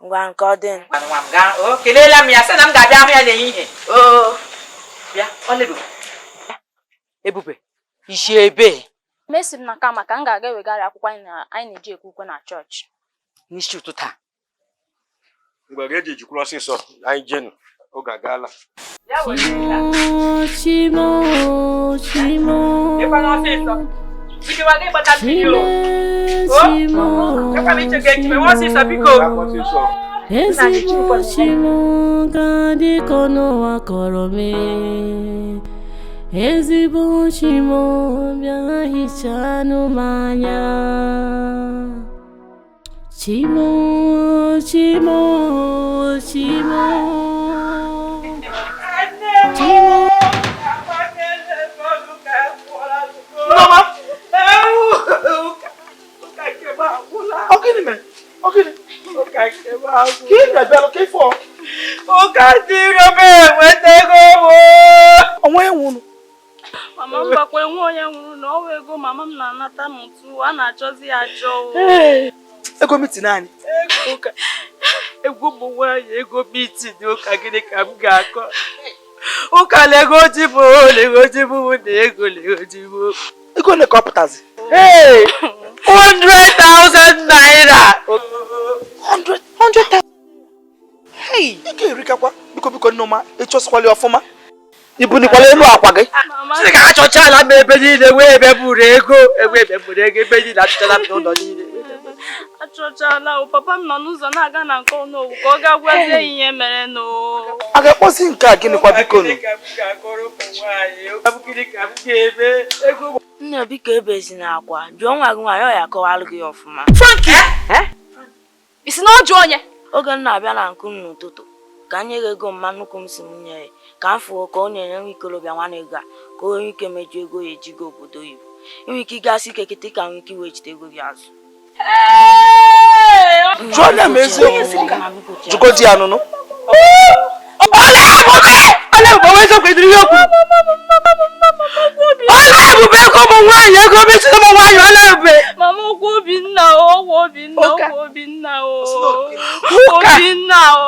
Ngwa, nke ọ dị. Ngwa nwa m, gaa. O, keleela m ya, sị na m ga-abịa hụ ya n'ehihie. O, bịa, ọla ebube. Ebube, isi ebe? Mesi m na kama ka m ga-aga ewegara akwụkwọ anyị na-eji ekwe ukwe na chọọchị. N'isi ụtụtụ a. Ngwa, ga-eji ejikwuru ọsịsọ, anyị jenu, oge agaala. Chimo, Chimo, Ịkwana ọsịsọ. Biko, gị gbata mmiri o. O, Chimo, ekwa m iche gị echi, mewe ọsịsọ biko. Ezigbo Chimo ga-adị ka n'ụwa kọrọ m. Ezigbo Chimo bịa hichanụ m anya. Chimo, Chimo, Chimo, Chimo. Nneọma! Ọ gịnị mere? Ọ gịnị? Ka ị na-abịalụ ka ịfọ? Ụka ndị iro m enwetago m. Onwe nwụrụ. Mama m gbakwa enwe onye nwụrụ na ọwa ego mama m na-anata n'ụtụ a na-achọzi ya achọ. Ego mitin anyị. Egwu ụmụ nwaanyị ego mitin ụka gịnị ka m ga-akọ? Ụka lego ji bụ lego ji bụ na ego lego ji bụ. Ego ole ka ọ pụtazi? Hey! 100,000 naira. 100,000. Hey, ị ga-erikakwa. Biko biko Nneọma, ịchọsikwala ya ọfụma. Ibunikwala elu akwa gị. Chineke achọchala m ebe niile wee ebe buru ego, ebe buru ego ebe niile achọchala m n'ụlọ niile. Achọchala o, papa m nọ n'ụzọ na-aga na nke ọnụ ka ọ ga gwazie ihe mere nụ. A ga-akpọzi nke a gịnịkwa biko nụ? Nne biko ebezina akwa, jụọ nwa gị nwaanyị ọ ya akọwalụ gị ọfụma. Frankie! Ị sị na ọ jụọ onye? Oge m na-abịa na nkụ m n'ụtụtụ ka m nye gị ego mma nnukwu m si m nye ya ka m fụọ ka ọ nyere nwa ikolobịa nwa ego a ka onye ike meju ego ya ejigo obodo oyibo. Inwe ike ịgasị ike kịta ka nwee ike iwechite ego gị azụ. Jụọ ya ma eziokwu. Jụgodi ya nụnụ. Ọla ebube eziokwu ediri ihe okwu. Ọla ebube ego ụmụ nwaanyị ego mechiri ụmụ nwaanyị ọla ebube. Mama okwu Obinna o, okwu Obinna, okwu Obinna o. Obinna o.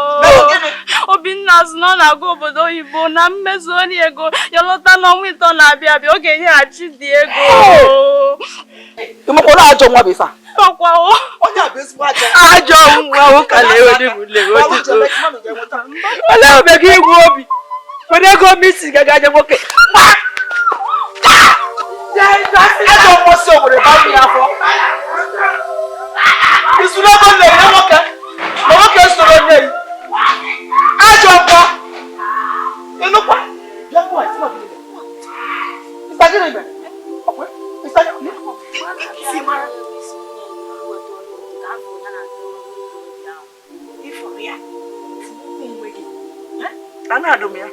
Obinna sị na ọ na-aga obodo oyibo na mmezu onye ego ya lọta n'ọnwa ịtọ na-abịa abịa ọ ga-enyeghachi dị ego. Ịmakwara ajọ nwa bụ ife a? Ọkwa o. Onye a bụ ezigbo ajọ. Ajọ nwa ụka na-ewedi m lewe. Ọla ebube gị igwe obi. Were ego misi gaga aja nwoke. Ajọ mmụọ si Owerri baa ya afọ. Isuru ego nne ya nwoke. Ma nwoke soro nne ya. Ajọ mmụọ. Ịnụkwa. Bịa ngwa, isi ma gịnị mere? Ịsa gịnị mere? Ọkwa? Ịsa gịnị? Isi mara. Ifuru ya. Onwe gị. A na-adụ m ya.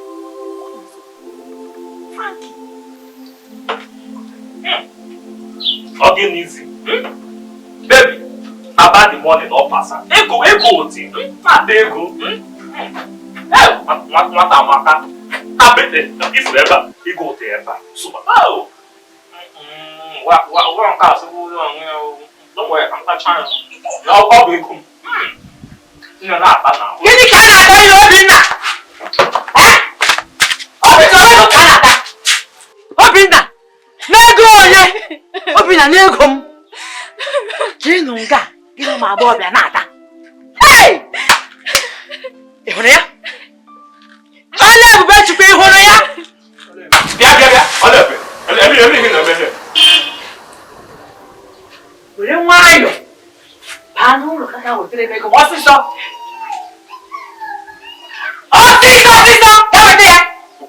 Frankie. Ọ gịnịzi? Baby, about the money not pass. Ego, ego oti. Ata ego. Nwata amaka. Abete, ifu ebe a, ego oti ebe a. So, oh. Wa wa wa nke a sị don't worry, I'm not trying. Na ọ bụ ego m. Nne na-ata na. Gịnị ka a na-ata ihe Obinna? Obinna ego ka a na-ata. Obinna, n'ego onye? Obinna n'ego m. Ka ị nụ nke a, gị na ụmụ agbọghọbịa na-ata. Hey! Ị hụrụ ya? Ọla ebube Chukwu, ị hụrụ ya? Bịa bịa bịa, ọla ebube. Ebe ebe ihe na-eme ihe. Were nwayọọ baa n'ụlọ ka ha wetara m ego m ọsịsọ. Ọsịsọ ọsịsọ, ya weta ya.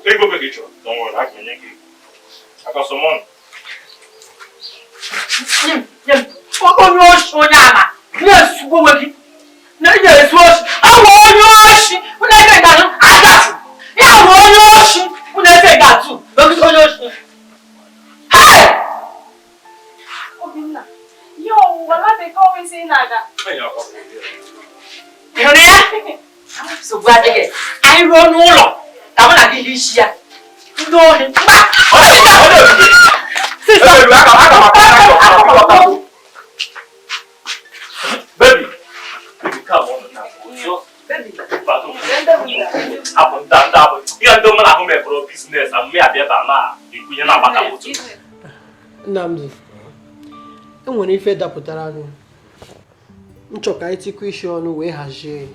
Ego be gị chọrọ. Don't worry, a ga-enye gị. I got some money. Onye oshi onye ama na-esugbu onwe gị na-ezu oshi. Ọ wụ onye oshi unu efe ga-atụ agatụ. Ya wụ onye oshi unu efe ga-atụ megide onye oshi. Hey! Obinna, ihe ọwụwa la bekee ọnwa isi ị na-aga. Ị hụrụ ya? Nsogbu adịghị. Anyị ruo n'ụlọ ka mụ na gị hie isi ya. Ndị ohi mba! Baby, baby, come on now. Hapụ nta nta abụ. Ihe ndị mụ na ahụ mekọrọ biznes a mme abịa ebe a na-ekwu na-agbata moto. Nnamdi, e nwere ife dapụtara anyị nchọ ka anyị tikọ isi ọnụ wee hazie.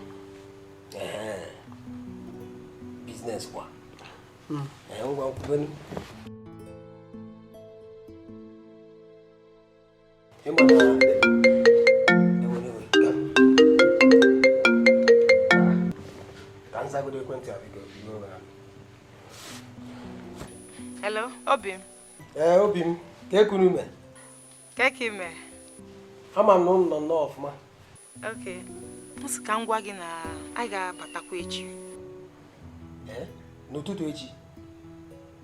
Biznes kwa. Ngwa kwubenu. Ka m zagodo ekwentị a biko. Hello, Obi m. Ee, Obi m, ka ekunu ume. Ka ka ime? Ama m na ụnụ nọ nnọọ ọfụma. Okay. M sị ka m gwa gị na anyị ga-abatakwa echi. Ee, n'ụtụtụ echi.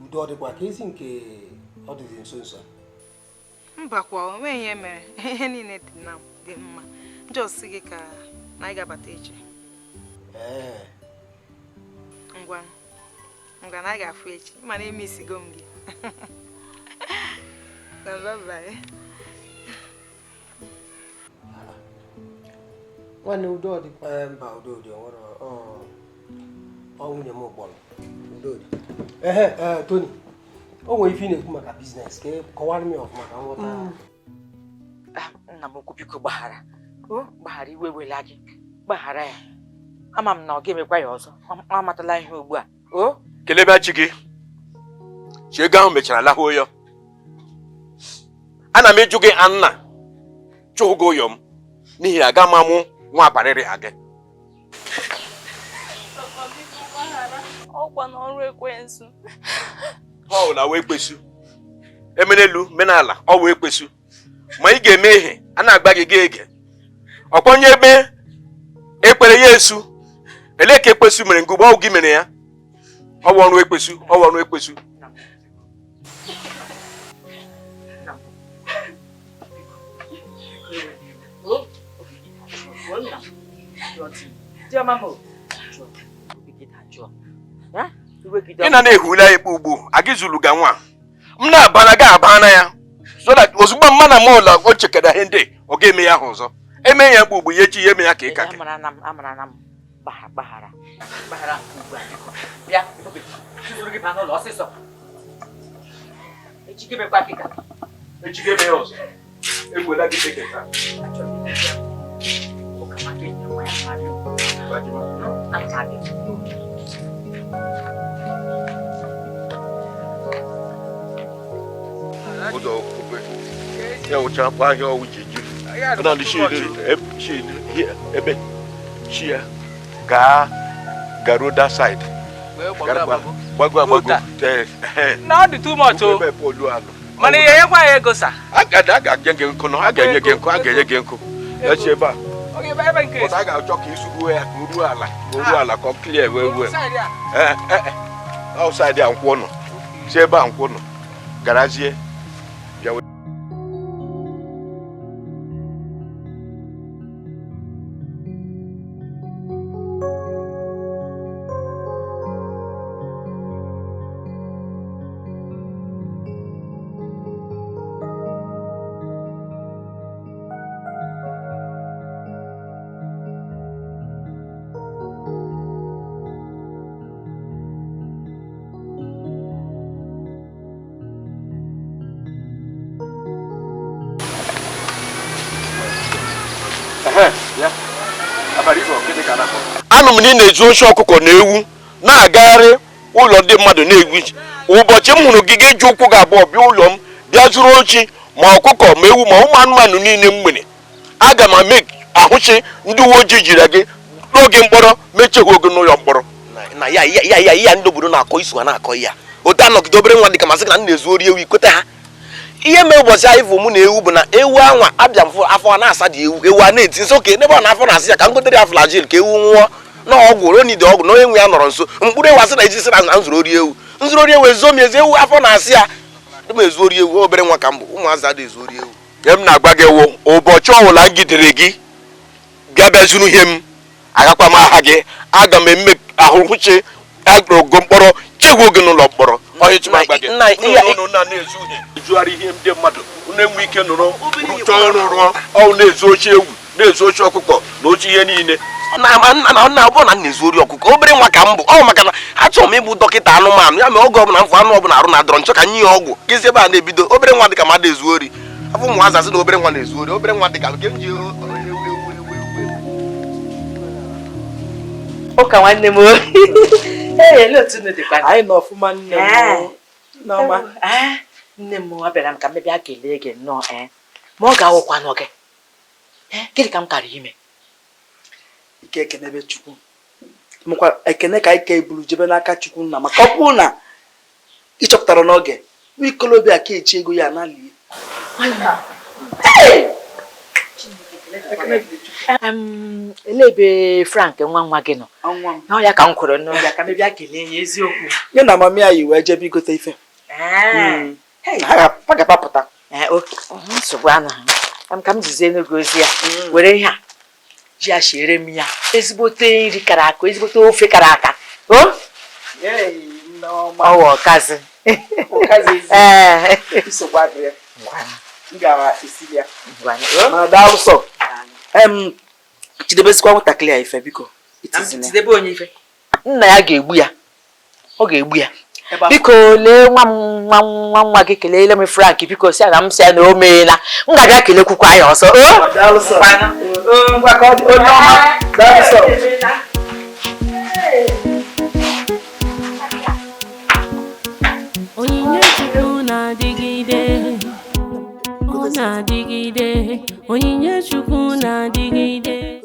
Udo ọ dịkwa ka ezi nke ọ dịzi nso nso a? Mbakwa, o nweghị ihe mere. Ihe niile dị na dị mma. M just sị gị ka na anyị ga-abata echi. Ee. Ngwa. Ngwa na anyị ga-afụ echi. Mana emisigo m gị. Bye bye. Nwanne udo ọ dịkwa mba udo dị ọ nwere ọ nwunye m kpọrọ udo dị. Ehe, Tony, o nwere ife ị na-ekwu maka business ka kọwara m ya ọfụma ka m ghọta. Nna m ukwu biko gbaghara. O gbaghara iwe wela gị. Gbaghara ya. Ama m na ọ ga-emekwa ya ọzọ. Ọ amatala ihe ugbu a. O kelebe chi gị. Chi ego ahụ mechara lahụ ya. Ana m eju gị Anna chụhụ gị ụyọ m n'ihi na aga m amụ nwa abalịrị ha gị. Ọkwa n'ọrụ ekwensu. Ọ na wee kpesu. Emenelu menala ọ wee kpesu. Ma ị ga-eme ihe a na-agba gị ga-ege. Ọkwa onye ebe ekpere ya esu. Elee ka ekpesu mere ngụgbe ọ gị mere ya. Ọ wụ ọrụ ekpesu, ọ wụ ọrụ ekpesu. Ị na na-ehula ekpe ugbu a gị zuru ga nwa m na-abana ga abana ya so that ozugbo mma na mọla o chekara ihe ndị ọ ga-eme ya ahụ ọzọ eme ya mkpu ugbu ya echi ya eme ya ka ị ka gị. Echi ga-eme ya ọzọ egwela gị eketa. Ụzọ okpukpe ya wụcha akpa ahịa ọwụ ji ju ebe chi ya gaa garuo that side gbago agbago. Na ọ dị too much o. Mana ihe nyekwa ya ego sa. A ga-enye gị nkụ a ga-enye gị nkụ a ga-enye gị nkụ echi ebe a. But a ga-achọ ka isuruo ya ka o ruo ala ka o ruo ala ka ọ clear wee wee. Outside a nkwụ nọ si ebe a nkwụ nọ garazie. Anụ m na ị na-ezu oshi ọkụkọ na ewu na-agagharị ụlọ ndị mmadụ na-egwu. Ụbọchị m hụrụ gị ga-eji ụkwụ gị abụọ bịa ụlọ m bịa zụrụ ochi ma ọkụkọ ma ewu ma ụmụ anụmanụ niile m nwere. Aga m ame ahụchi ndị uwe ojii jiri gị n'oge mkpọrọ mecheghu oge n'ụlọ mkpọrọ. Na ya ya ya ya ndị obodo na-akọ iso ha na-akọ ya otu anọgide obere nwa dịka masị na m na-ezu ori ewu ikweta ha. Ihe mee ụbọchị anyị vụ mụ na ewu bụ na ewu anwa abịa m afọ a na-asa dị ewu ewu a na-eti nso oke n'ebe ọ na-afọ na-asị ya ka m gotere ya flajil ka ewu nwụọ na ọgwụ ronide ọgwụ na onye nwe ya nọrọ nso mkpụrụ ewu asị na eji sị na nzụrụ ori ewu nzụrụ ori ewu ezo m ezi ewu afọ na-asị ya m ezu ori ewu obere nwa ka m bụ ụmụazị adị ezu ori ewu. Ihe m na-agwa gị wụ ụbọchị ọbụla m gidere gị ga-abịa zuru ihe m agakwa m aha gị aga m eme ahụhụchi ogo mkpọrọ chegbuo gị n'ụlọ mkpọrọ. Onye chima agba gị na-ezu ihe ezugharị ihe ndị mmadụ na-enwe ike nụrụ rụcha ọrụ rụọ ọwụ na-ezu oche ewu na-ezu oche ọkụkọ na oche ihe niile. Na ọ bụrụ na m na-ezu ori ọkụkọ obere nwa ka m bụ ọ maka na achọrọ m ịbụ dọkịta anụmanụ ya mere oge ọbụla m fụ anụ ọbụla arụ na-adọrọ nchọ ka nye ya ọgwụ gịzi ebe a na-ebido obere nwa dịka mmadụ ezu ori afọ ụmụazị asị na obere nwa na-ezu ori obere nwa dịka nke m ji ụka nwanne m. Ee, olee otu unu dịkwa? Anyị nọ ọfụma nne m. Nneọma. Nne m abịara m ka m bịa kelee gị nnọọ ma ọ ga-awụkwanụ gị. Gịnị ka m kara ime? Ike ekenebe Chukwu. Mụkwa ekene ka ike buru jebe n'aka Chukwu nna maka ọ bụrụ na ị chọpụtara n'oge nwa ikolobịa ka eji ego ya analie. Elee ebe Frank nwa nwa gị nọ? Ọ ya ka m kwuru n'ụlọ ka m bịa kelee ya eziokwu. Ya na mami anyị wee jebe igote ife. Ha ga-apụta. Nsogbu anaghị m ka m jizie n'oge ozi ya were ihe a ji ya shiere m ya ezigbote nri kara aka, ezigbote ofe kara aka. Ọwa ọkazị. Nsogbu adịrị ya. M ga-esili ya. Mana daalụ sọ. Chidebezikwa nwatakịrị a ife biko. Chidebe onye ife? Nna ya ga-egbu ya. Ọ ga-egbu ya. Biko lee nwa nwa nwa gị, kelele m Frank biko, si na m si ya na o meela. M ga-abịa kelekwukwa ya ọzọ. Onyinye Chukwu na-adịgide, ọ na-adịgide. Onyinye Chukwu na-adịgide.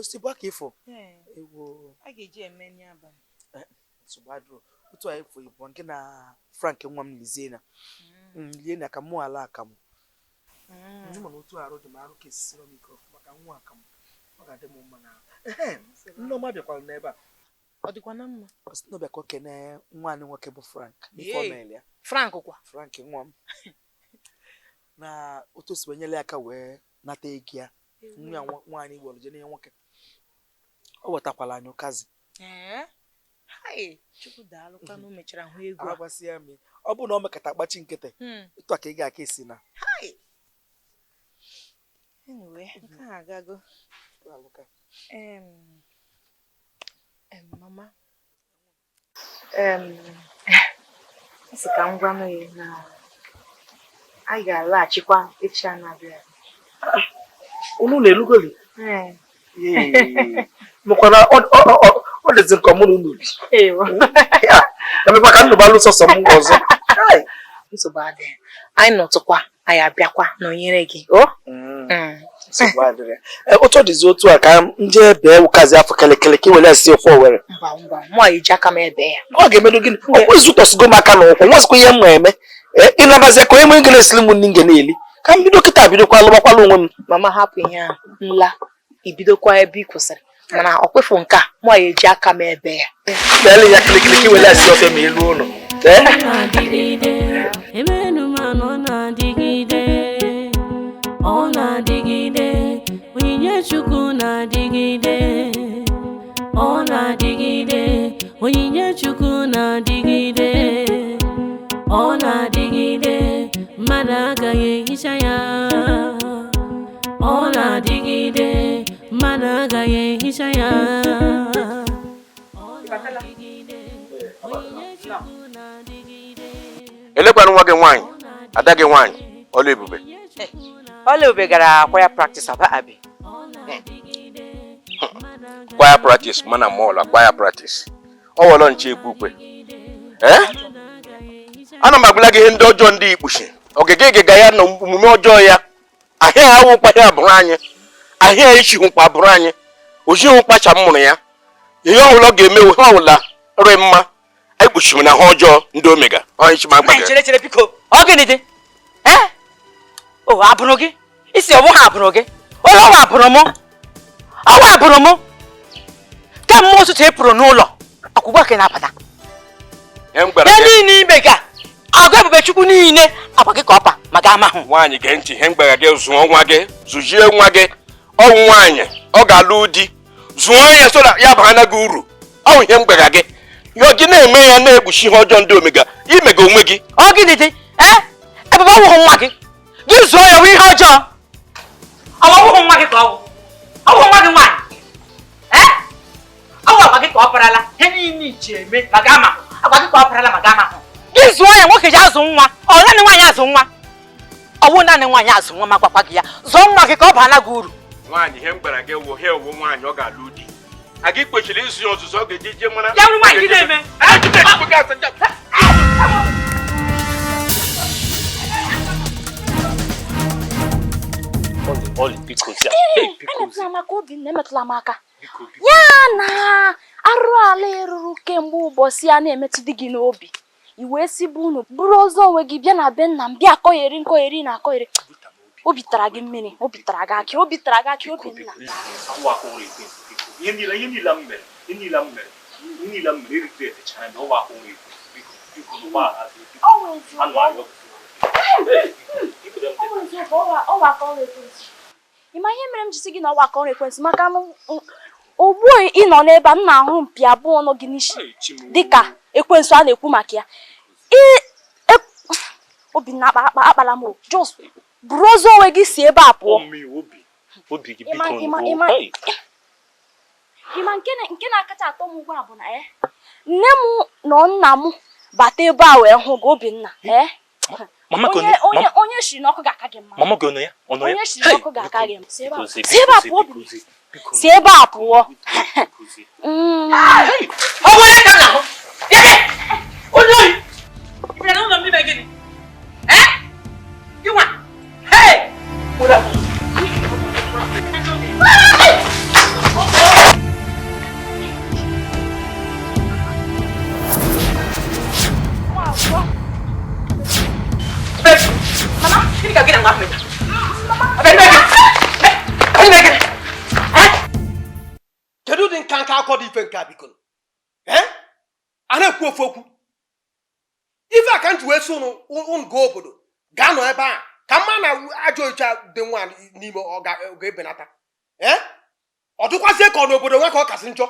Otu anyị fụ ịbụ nke na Frank nwa m lizie na lie na ka mụ ala akamụ. Ndị mana otu arụ dị m arụ ka esisiri m ike ọfụma ka nwa akamụ ọ ga-adị m mma na Nneọma bịakwara n'ebe a. Ọ dịkwa na mma. Ọ sị na ọ bịa ka o kene nwa anyị nwoke bụ Frank n'ife ọ meele ya. Frank kwa? Frank nwa m na otu o si wee nyere ya aka wee nata ego ya nwa nwaanyị were jee n'ihe nwoke. Ọ wetakwala anyị ụkazi. Ọ bụrụ na ọ mekata agbachi nkịtị etu a ka ị ga-aka esi na mama sị ka m gwanụ ya na anyị ga-alaghachikwa echi a na-abịa. Unu na-elugoli? Mụkwara ọ dịzị nke ọmụrụ unu bi. Emekwa ka nnụba alụ sọsọ m ọzọ. Nsogbu adịghị. Anyị nọtụkwa, anyị abịakwa nọnyere gị. Nsogbu adịghị. Otu ọ dịzị otu a ka m jee bee ụkazi afọ kelekele ka i were esi ofe Owere. Mba mba, mụ eji aka m ebe ya. Ọ ga-emedu gịnị? Ọ ịzụtọsigo m aka n'ụkwụ, nwezikwa ihe m na-eme. Ịnabazi ka onye mụ gị na-esiri m nri nge na-eli. Ka m bido kịta bidokwa alụbakwala onwe m. Mama hapụ ihe ahụ, nla ibidokwa ebe ị kwụsịrị. Mana ọ kwefu nke a, mụ eji aka m ebe ya. Lelee ya kilikili ka i were esi ofe ma elu ụlọ. Emenụmanụ na-adịgide, ọ na-adịgide. Onyinye Chukwu na-adịgide, ọ na-adịgide. Onyinye Chukwu na-adịgide, ọ na-adịgide. Mmadụ agaghị ehicha ya. Ọ na-adịgide, mmadụ agaghị ehicha ya. Elekwana nwa gị nwaanyị, ada gị nwaanyị, Ọlụebube. Ọlụebube gara kwaya practice aba abi. Kwaya practice mana mọọlụ kwaya practice. Ọ wọlọ nche ekwu ukwe. Ana m agwụla gị ihe ndị ọjọọ ndị ikpuchi. Ogige ịgịga ya na omume ọjọọ ya. Ahịa awụkwa ya abụrụ anyị. Ahịa ichihụkwa abụrụ anyị. Ojihụkwa cha m mụrụ ya. Ihe ọbụla ọ ga-eme, ihe ọbụla rị mma. Ekpuchiri m na ha ọjọọ ndị omega. Chere chere biko, ọ gịnị dị? O abụrụ gị? Isi ọ bụghị abụrụ gị? Ụlọ ọwa abụrụ mụ? Ọwa abụrụ mụ? Kemgbe ụtụtụ ị pụrụ n'ụlọ, ọkwụgwọ ka ị na-abata. Ya niile ime ga agụ ebube Chukwu niile agwa gị ka ọpa maka amahụ. Nwaanyị gee ntị, ihe mgbagha gị zụọ nwa gị, zụjie nwa gị. Ọwụ nwaanyị, ọ ga-alụ di. Zụọ ya so ya bara gị uru. Ọ ihe mgbagha gị. Yo gị na-eme ya na-ekpuchi ihe ọjọọ ndị omega, imega onwe gị. Ọ gịnị dị? Ebube ọwụghị nwa gị. Gị zụọ ya wụ ihe ọjọọ. Ọwụghị nwa gị ka ọwụ. Ọwụghị nwa gị nwaanyị. Ọwụ agwa gị ka ọ parala. Ihe niile iche eme maka amahụ. Agwa gị ka ọ parala maka amahụ. Gị zụọ ya nwoke ji azụ nwa. Ọ naanị nwaanyị azụ nwa. Ọwụ naanị nwaanyị azụ nwa ma gwakwa gị ya. Zụọ nwa gị ka ọ baala gị uru. Nwaanyị ihe m gwara gị wụ he owu nwaanyị ọ ga-alụ di. A gị kwesịrị ịzụ ya ọzụzụ ọ ga-eji jee mara. Ya nwaanyị gị na-eme. Emetụla m aka Obinna, emetụla m aka. Ya na arụ ala eruru kemgbe ụbọchị a na-emetụ di gị n'obi. I wee si bụ unu bụrụ ọzọ onwe gị bịa na be nna m bịa akọgheri nkọgheri na akọgheri. Obi tara gị mmiri, obi tara gị akị, obi tara gị akị, Obinna. Ihe niile m mere, ihe niile m mere, ihe niile m mere, regret chara m, ọwa aka ọrụ ekwensu, biko, biko, gbaghara, biko. Anụ arịọ. Ị ma ihe mere m ji sị gị na ọwa aka ọrụ ekwensu maka na ugbu a ị nọ n'ebe a m na-ahụ mpi abụọ nọ gị n'isi dịka ekwensu a na-ekwu maka ya. Obinna akpala m just buru ozu onwe gị si ebe a pụọ. Obi gị biko. Ịma nke na-akacha atọ m ugbu a bụ na nne m na nna m bata ebe a wee hụ gị Obinna. Onye shiri n'ọkụ ga-aka gị mma. Mama gị ọ nọ ya? Ọ nọ ya? Onye shiri n'ọkụ ga-aka gị mma. Si ebe a pụọ. Si ebe a pụọ. Ọ bụ onye ka m na-ahụ? Onye ohi! Ị bịara n'ụlọ m ime gịnị? Gị nwa! Hey! Mama, gịnị ka gị na nwa ahụ mere? Kedu ụdị nka nka akọ dị ife nke a biko? A na-ekwu ofu okwu. Ife a ka m ji wee sị ụnụ gaa obodo gaa nọ ebe a ka mma na ajọ oche dị nwa n'ime ọ ga-ebenata. Ọ dịkwazie ka ọ n'obodo nwa ka ọ kasị njọ.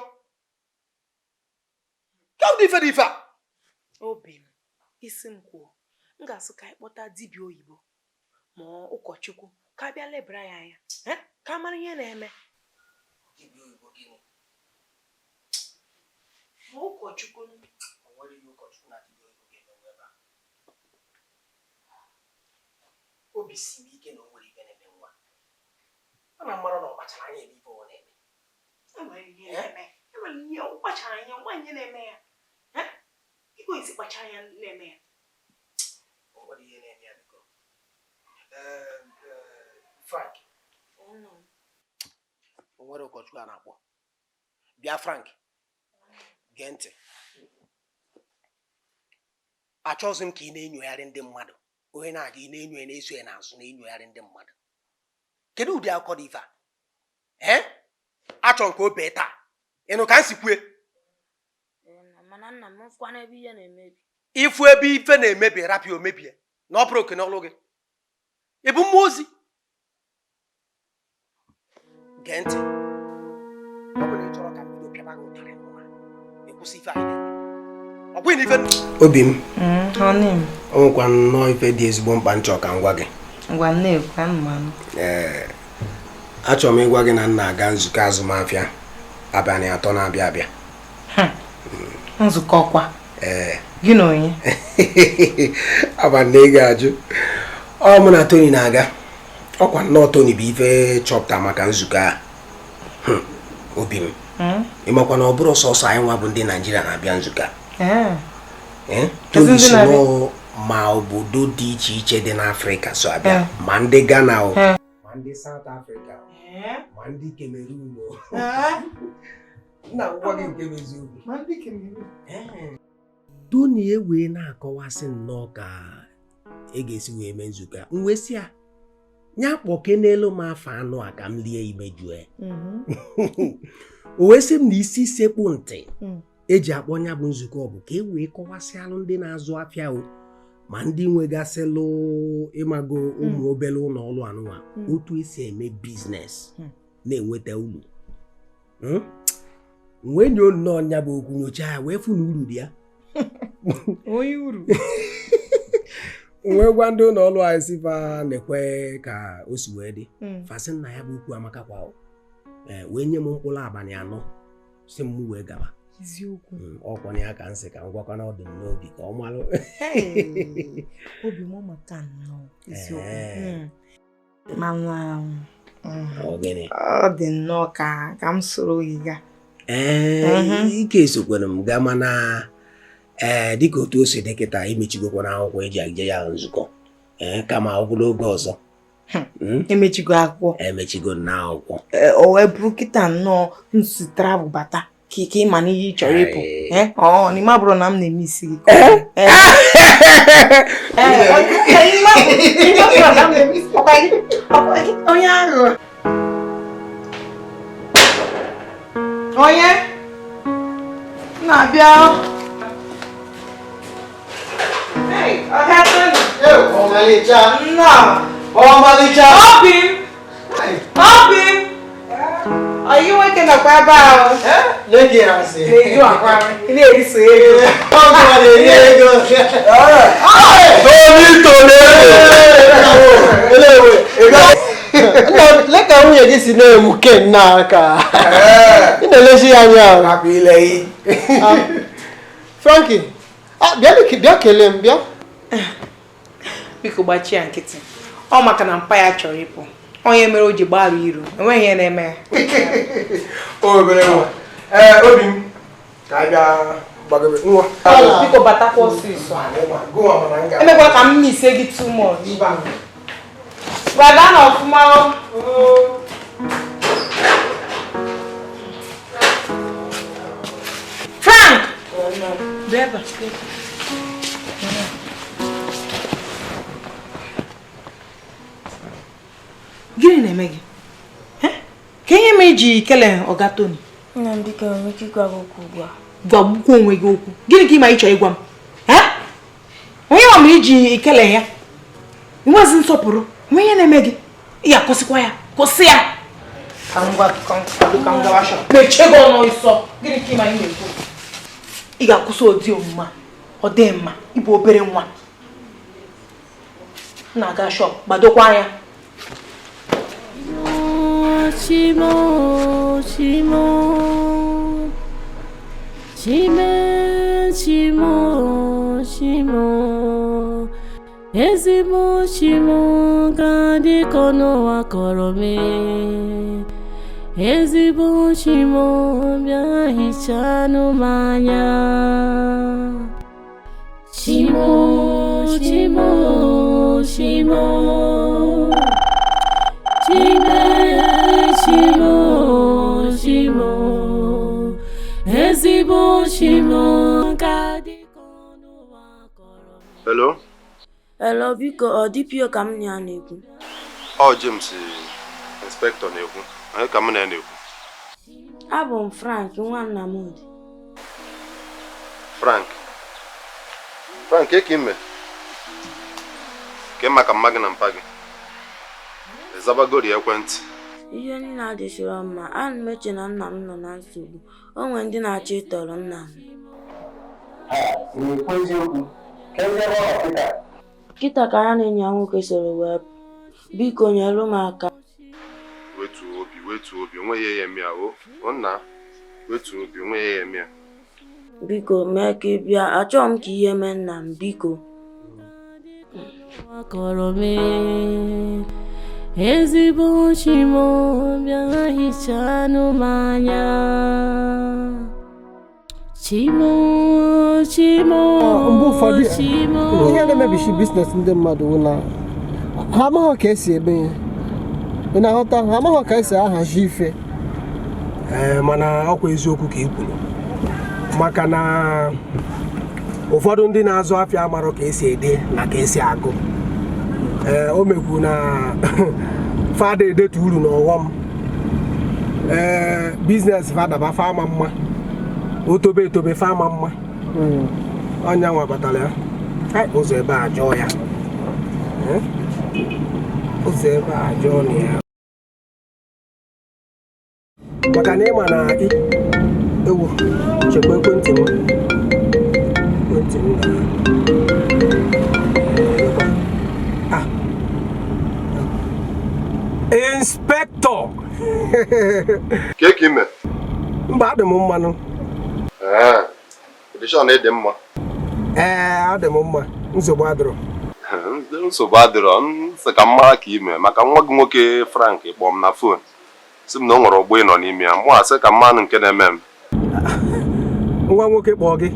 Kedu ife dị ife a? Obi m, isi m kwuo, m ga-asị ka anyị kpọta dibịa oyibo ma ụkọchukwu ka bịa lebara ya anya ka mara ihe na-eme. Dibịa oyibo gịnị? Ma ụkọchukwu. O nwere ihe ụkọchukwu na dibịa oyibo ga-emenwu ebe a. Obi si m ike na o nwere ife na-eme nwa. Ana m mara na ọ kpachara anya eme ife ọ na-eme. Enwere ihe na-eme. Enwere ihe ọ kpachara anya nwa ihe na-eme ya. Igwe isi kpachara anya na-eme ya. O nwere ihe na-eme ya biko. Frank. O nwere ụkọchukwu a na-akpọ. Bịa Frank. Gee ntị. Achọghịzị m ka ị na-enyogharị ndị mmadụ. Onye na-aga ị na-enyo ya na-eso ya n'azụ na-enyogharị ndị mmadụ. Kedu ụdị akụkọ dị ife a? Achọrọ m ka o bee taa. Ị nụ ka m si kwue? Ịfụ ebe ife na-emebi rapịa o mebie na ọ bụrụ oke n'ọlụ gị. Ị bụ mmụọ ozi? Gee ntị. Ọ bụrụ na ị chọrọ ka m bido pịaba gị ụtarị n'ụwa, ị kwụsị ife anyị na-eme. Ọ bụghị na ife obi m. O nwekwa nnọọ ife dị ezigbo mkpa m chọrọ ka m gwa gị. Ee, achọrọ m ịgwa gị na m na-aga nzukọ azụmahịa abalị 3 na-abịa abịa. Nzukọ kwa? Ee. Gị na onye? Abalị na ị ga-ajụ. Ọ mụ na Tony na-aga. Ọkwa nnọọ Tony bụ ife chọpụta maka nzukọ a. Obi m. Ị makwa na ọ bụrụ sọsọ anyị nwa bụ ndị Naijiria na-abịa nzukọ a. Tony si nọọ ma obodo dị iche iche dị n'Afrịka so abịa, ma ndị Ghana o, ma ndị South Africa o, ma ndị Cameroon o. Nna gwa gị nke bụ eziokwu. Tony ewee na-akọwasị nnọọ ka e ga-esi wee mee nzukọ a. M wee sị ya nya kpọke n'elu m afọ anụ a ka m lie imejue. O wee sị m na isi sekpụ ntị eji akpọ nya bụ nzukọ bụ ka e wee kọwasịalụ ndị na-azụ afịa o, ma ndị nwegasịlụ ịmago ụmụ obere ụlọ ọrụ anụnwa otu esi eme biznes na-enweta uru. Wee nyoo nnọọ nya bụ okwu nyocha ya wee fụ na uru dị ya. Onye uru. Wee gwa ndị ụlọ ọrụ anyị sị fa na-ekwe ka o si wee dị. Fasị nna ya bụ okwu amaka kwa wee nye m mkpụrụ abalị 4 si m wee gaba. Eziokwu. Ọkwa ya ka nsị ka m gwakwa na ọ dị m n'obi ka ọ malụ. Obi m maka nnọọ eziokwu. Mana ọ dị nnọọ ka m soro gị gaa. Ee, ike esokwere m gaa mana ee dịka otu o si dị kịta emechigokwana akwụkwọ eji eje ya nzukọ. Ee, kama ọ bụrụ oge ọzọ. Emechigo akwụkwọ. Emechigo na akwụkwọ. O wee bụrụ kịta nnọọ nsi travel bata. Ka ị ma na ihe ị chọrọ ịpụ. Ọ na ịma bụrụ na m na-eme isi gị. Onye ahụ. Onye na-abịa. Hey, Ọmalịcha. Nnọọ. Ọmalịcha. Obi m. Obi m. Ọyị nwoke nọkwa ebe ahụ. Leke asị. Na-eju akwa. Ị na-eriso ego. Ọ na-eri ego. Tony Tony. Leka nwunye gị si na-emuke nna aka. Ị na-elezi ya anya. Frankie, bịa kelee m bịa. Biko gbachie ya nkịtị. Ọ maka na mpa ya chọrọ ịpụ. Onye mere o ji gbarụ iru. Enweghị ihe na-eme ya. Obere nwa. Ee, obi m ka a bịa gbagobe nwa. Biko batakwa ọsịsọ. Emekwala ka m misie gị too much. Gbada na ọfụma o. Frank! Bịa ebe a. Gịnị na-eme gị? Ka ihe mere iji kelee Ọga Tony? Nna m biko enwere ike ịgwa gị okwu ugbu a. Gwagbukwa onwe gị okwu. Gịnị ka ị ma ị chọrọ ịgwa m? Onye ma mere iji kelee ya? Nwezi nsọpụrụ. Nwe ihe na-eme gị? Ị ga-akwụsịkwa ya. Kwụsị ya. Ka m gwa ka m gawa shop. Mechie gị ọnụ ịsọ. Gịnị ka ị ma ị na-ekwu? Ị ga-akwụsị ụdị omume a. Ọ dị mma. Ị bụ obere nwa. M na-aga shop. Gbadokwa anya. Chimo, chimo, chime, chimo, chimo, ezigbo chimo ga dị ka ọnụ akọrọ m. Ezigbo chimo bịa hichanụ m anya. Chimo, chimo, chimo, chime. Chimo, chimo, ezigbo chimo ka dị ka ọnụ akọrọ. Hello? Hello, biko ọ DPO ka m na na-ekwu. Ọ James inspector na-ekwu. Onye ka m na na-ekwu? Abụ m Frank nwa Nnamdi. Frank. Frank, ka ime? Ke maka mma gị na mpa gị. Ịzabagori ekwentị. Ihe niile adịchara mma, ana m eche na nna m nọ na nsogbu. O nwere ndị na-achọ ịtọrọ nna m. Kịta ka ya na enyi ya nwoke soro wee biko nyere m aka. Wetuo obi, onweghị ya eme ya o nna, wetuo obi, onweghị ya eme ya. Biko mee ka ị bịa, achọghị m ka ihe mee nna m, biko. Ezigbo chimo bịa hichanụ m anya. Chimo, chimo, mgbe ụfọdụ chimo. Ihe na-emebichi biznes ndị mmadụ bụ na ha amaghị ka esi eme ya. Ị na-aghọta, ha amaghị ka esi ahazi ife. Ee, mana ọkwa eziokwu ka ị kwuru. Maka na ụfọdụ ndị na-azụ afịa amarọ ka esi ede na ka esi agụ. Ee, o mekwu na fada edetu uru na ọghọm. Ee, biznes fadaba fa ama mma. O tobe etobe fa ama mma. Ọnya nwa batara ya. Ụzọ ebe a jọọ ya. Ụzọ ebe a jọọ na ya. Maka na ịma na ewu chekwa ekwentị m. Ekwentị m na Inspector. Ka ka ime? Mba, adị m mmanụ. Ee, edishọn dị mma. Ee, adị m mma. Nsogbu adịrọ. Nsogbu adịrọ. M sị ka m mara ka ime maka nwa gị nwoke Frank kpọọ m na fon. Sị m na o nwere ọgbọ ị nọ n'ime ya. Mụ asị ka mmanụ nke na-eme m. Nwa nwoke kpọọ gị?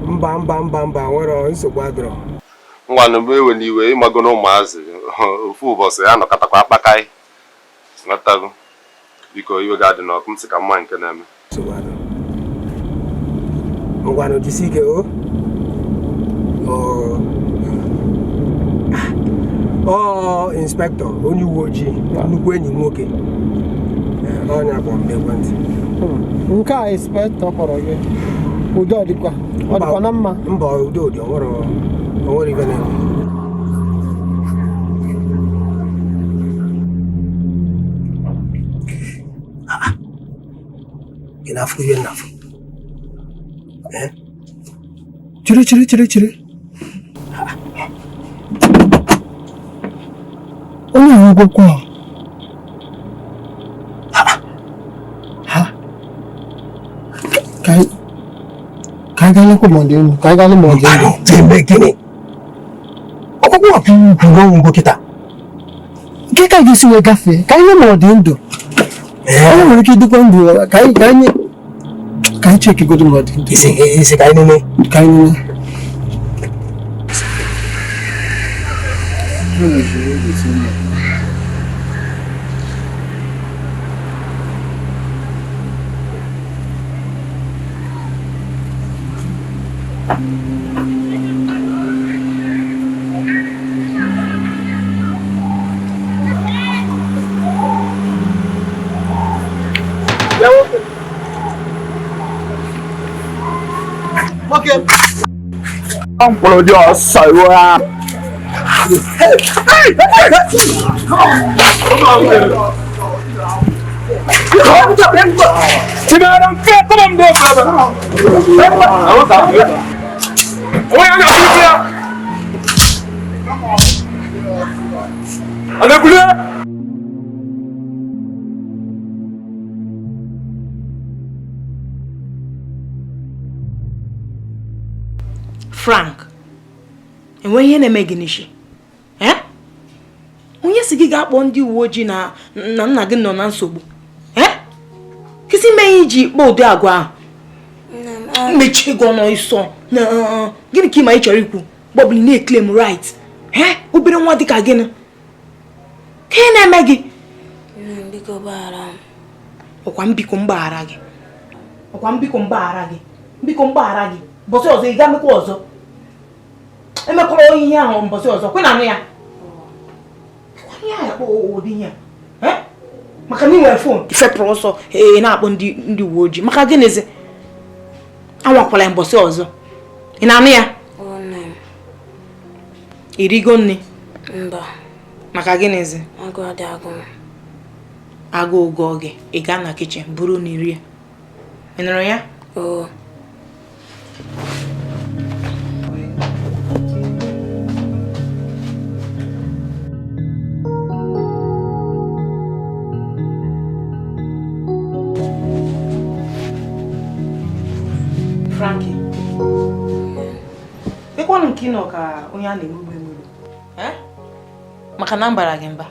Mba mba mba mba, nwere nsogbu adịrọ. Ngwanụ m ewe n'iwe ịmago na ụmụazị ofu ụbọchị ya nọkọtakwa akpakaị. Nghọtago? Biko iwe gị adịna ọkụ, m sị ka m ma nke na-eme. Ngwanụ, jisi ike o. Ọ inspektọ, onye uwe ojii, nnukwu enyi m nwoke, onye akpọ m n'ekwentị. Nke a inspektọ kpọrọ gị, udo dịkwa, ọ dịkwa na mma? Mba, udo dị, onwere ife na-eme. Ị na-afụ ihe na-afụ? Chiri chiri chiri chiri. Onye ahụ akwụkwọ a. Ha. Ka anyị gaa lekwa ma ọ dị ndụ, ka anyị gaa lee ma ọ dị ndụ. Eme gịnị? Ọkpụkpụ a kwuru ọnwụ ngwo kịta. Nke ka ga-esi wee gafee, ka anyị lee ma ọ dị ndụ. Onye nwere ike ịdịkwa ndụ, ka anyị ka anyị chekigodo ma ọ dị ndụ. Isi ka anyị nene. Ka anyị nene. Mkpụrụ dị ọsọ iwe ha. Frank, enweghị ihe na-eme gị n'isi. Onye si gị ga-akpọ ndị uwe ojii na nna gị nọ na nsogbu? Kịsị mee iji kpọọ ụdị agwa ahụ? Mechie gị ọnụ ịsọ. Gịnị ka ị ma ị chọrọ ikwu? Gbọbụli na-eclaim right. Obere nwa dịka gịnị? Ka ị na-eme gị? Ọkwa mbiko mgbaghara gị. Ọkwa mbiko mgbaghara gị. Mbiko mgbaghara gị. Mbọsị ọzọ ị ga-emekwa ọzọ. Emekọrọ ihe ahụ mbọsị ọzọ, kwe na anụ ya. Ihe a akpọ ụdị ihe a. Maka na ị nwere fon ifepụrụ ọsọ na-akpọ ndị uwe ojii. Maka gịnịzi? Anwakwala ya mbọsị ọzọ. Ị na-anụ ya? Irigo nne? Mba. Maka gịnịzi? Agụụ gụọ gị, ị gaa na kichin buru na rie. Ị nụrụ ya? Frankie, ekwanụ nke ị nọ ka onye a na-emegbu emegbu. Maka na m bara gị mba.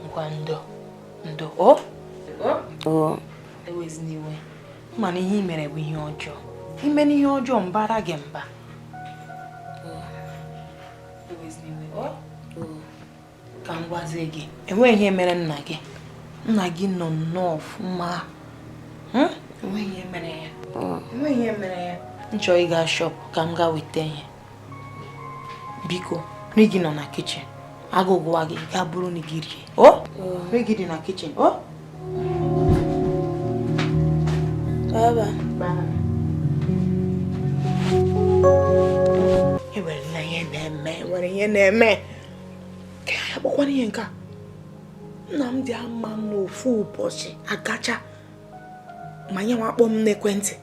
Ngwa ndo ndo o ewezina iwe. Mana ihe i mere bụ ihe ọjọọ. Ime n'ihe ọjọọ mbara gị mba. Ewezina iwe o. Ka m gwazie gị, enweghị ihe mere nna gị. Nna gị nọ nnọọ ọfụma. Enweghị ihe mere ya. Enweghị ihe mere ya. M chọrọ ịga shop ka m gaa weta ihe. Biko, nri gị nọ na kichin. Agụụ gụwa gị, gaa buru nri gị rie. O? Nri gị dị na kichin. O? Bye. Enwere ihe na-eme, enwere ihe na-eme. Ka ya kpọkwana ihe nke a. Nna m dị ama n'ofu ụbọchị agacha ma nye nwa akpọ m n'ekwentị.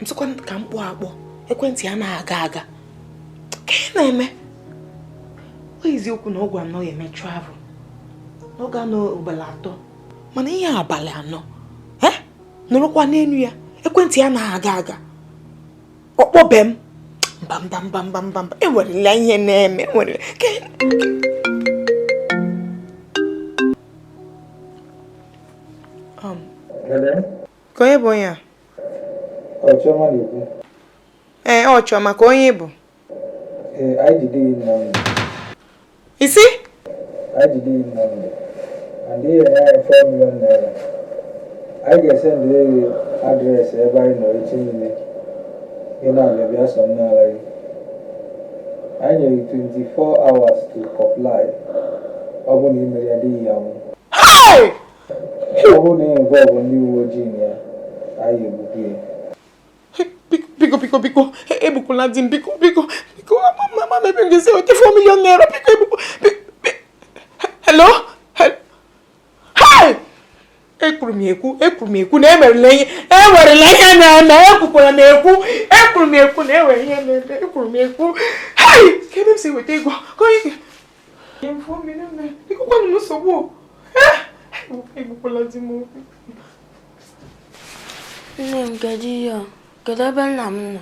Ntụkwa ka m kpọọ akpọ, ekwentị ya na-aga aga. Ka ị na-eme? Ọ eziokwu na ọ gwara m na ọ ga-eme travel. Na ọ ga-anọ ụbọchị 3. Mana ihe abalị 4. Nọrọkwa n'elu ya, ekwentị ya na-aga aga. Ọ kpọbe m. Mba mba mba mba mba mba. Enwerela ihe na-eme, enwerela. Ka onye bụ onye a? Ọ Chiọma na-ekwu. Ee, ọ Chiọma, ka onye bụ? Ee, anyị jide gị Nnamdi. Isi? Anyị jide gị Nnamdi. And ihe nye anyị 4 million naira. Anyị ga-esendịrị gị adreesị ebe anyị nọ echi niile. Gị na-abịa bịa sọ n'ala gị. Anyị nyere gị 24 hours to comply. Ọ bụ na ị mere ya adịghị ya nwụ. Ọ bụrụ na ị involve ndị uwe ojii na ya, anyị egbukwu ya. Biko, biko, biko, egbukwala di m, biko, biko, biko, mama m ebe m ga-esi weta 4 million naira, biko, egbukwa. Hello? Hey! Ekwuru m ekwu na emerela ihe, ewerela ihe na-eme, ekwukwara m ekwu, ekwuru m ekwu na ewere ihe na-eme, ekwuru m ekwu. Hey! Ka ebe m si weta ego, ka onye ga... 4 million naira, biko kwanụ m nsogbu. Egbukwala di m. Nne m, kedu ihe ọ? Kedu ebe nna m nọ?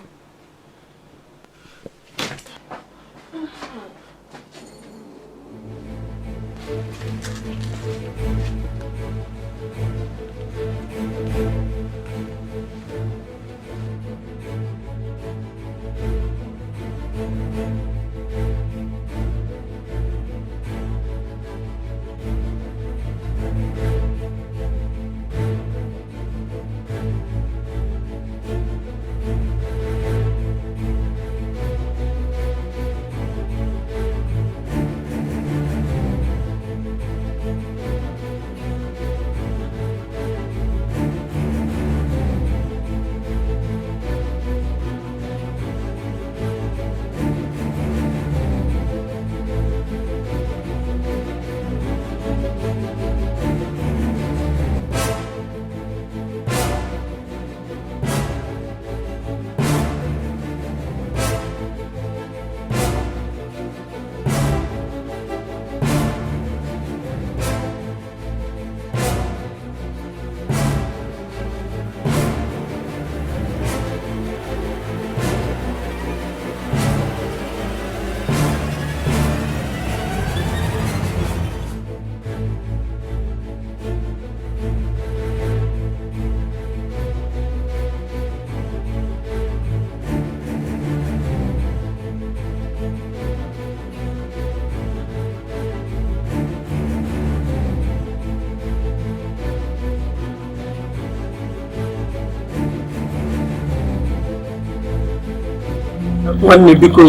Nwanne biko o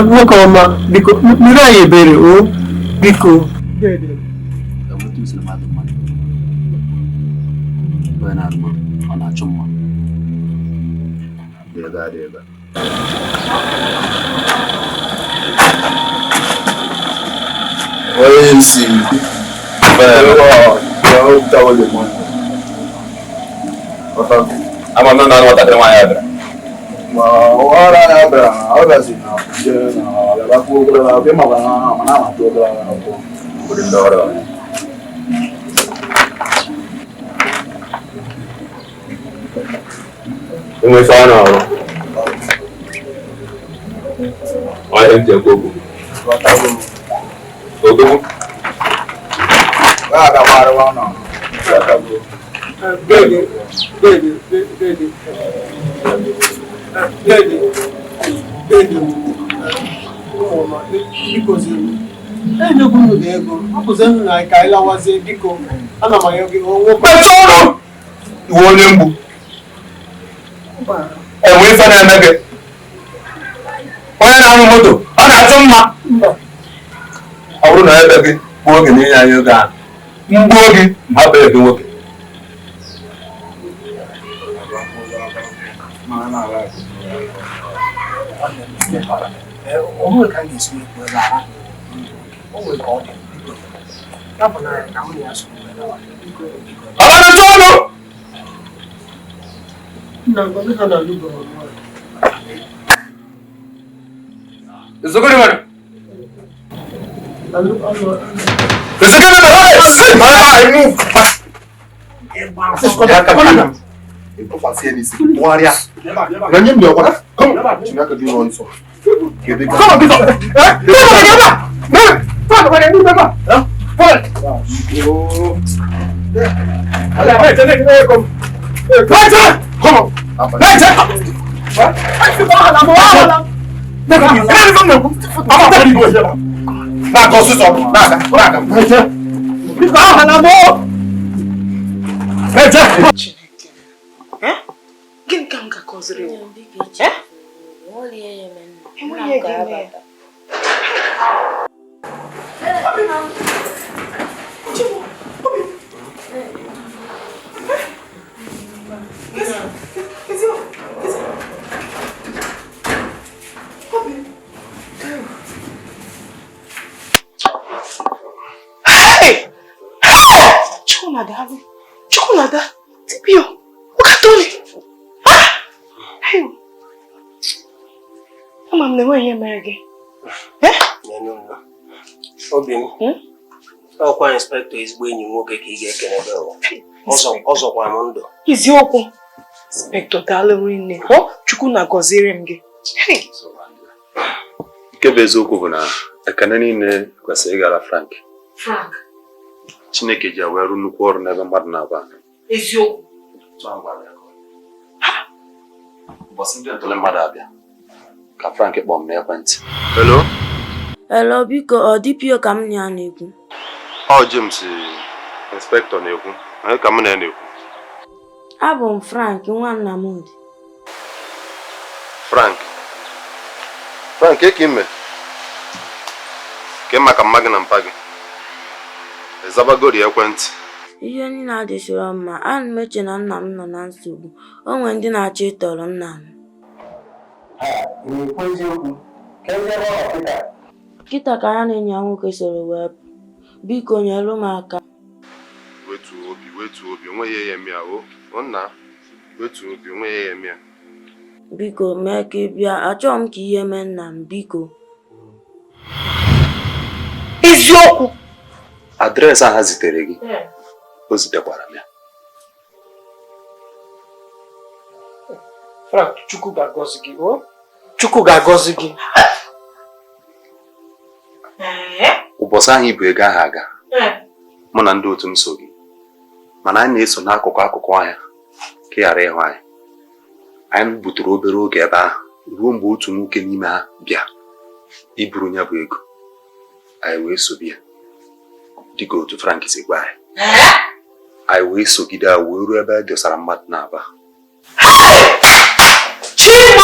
nwoke ọma biko mmiri anyị ebere o biko. Onye isi ama m na nwatakịrị nwaanyị a bịara. Ọrụ anya bịara na ọ bịazi na jere na ọbịakwuo ogologo akwụkwọ ịmakwa na ọ ma na-amata ogologo akwụkwọ. Ụdị ndị ọrụ enwe ife ọ na-arụ ọhịa m ji ekwu okwu odogwu. Enyegwu m gị ego, ọ bụzi na ka anyị lawazie biko, ana m ayọ gị mechie ọnụ iwe onye mgbu enwe ife na-eme gị onye na-arụ moto ọ na-achụ mma ọ bụrụ na ebe gị gbuo oge n'inye anyị oge ahụ mgbuo gị ma hapụ gị nwoke. Na-aga ọsịsọ, na-aga, na-aga. Biko ahana m o. Chineke. Gịnị ka m ga-akọziri ụwa? Enweghị ihe ga-eme ya. Hey! Hey! Chukwunada, Chukwunada, Tipio, Okatoli. Ah! Hey! Ama m na enweghị ihe mere gị. Obi m, ọkwa inspektọ ezigbo enyi m nwoke ka ị ga-ekene be ọ zọkwa m ndụ. Eziokwu, inspektọ daalụ rinne. Ọ Chukwu na-agọziri m gị. Hey! Nke bụ eziokwu bụ na ekene niile kwesịrị ịgara Frank. Frank. Chineke ji ya wee rụ nnukwu ọrụ n'ebe mmadụ na-aba. Eziokwu. Ụbọchị ndị ntụli mmadụ abịa ka Frank kpọọ m n'ekwentị. Hello? Hello, biko, ọ DPO ka m na ya na-ekwu. Ọ James inspektọ na-ekwu. Onye ka m na ya na-ekwu? Abụ m Frank nwa Nnamdi. Frank. Frank, ka ime? Ke maka mma gị na mpa gị. Ịzabagori ekwentị. Ihe niile adịsịrọ mma, ana m eche na nna m nọ na nsogbu. O nwere ndị na-achọ ịtọrọ nna m. Kịta ka ya na enyi ya nwoke soro wee pụ. Biko nyere m aka. Wetuo obi, onweghị ihe eme ya o. Nna, wetuo obi, onweghị ihe eme ya. Biko mee ka ị bịa, achọghị m ka ihe mee nna m, biko. Eziokwu. Adreesị a ha zitere gị, o zitekwara m ya. Frank, Chukwu ga-agọzi gị, o? Chukwu ga-agọzi gị. Ụbọchị ahụ ibu ego ahụ aga, mụ na ndị otu m so gị, mana anyị na-eso n'akụkụ akụkụ ọhịa ka ị ghara ịhụ anyị. Anyị butere obere oge ebe ahụ ruo mgbe otu nwoke n'ime ha bịa iburu ya bụ ego. Anyị wee sobi ya dịka otu Frank si gwa anyị. Anyị wee sogide ya wee ruo ebe e dosara mmadụ na-aba. Chimo!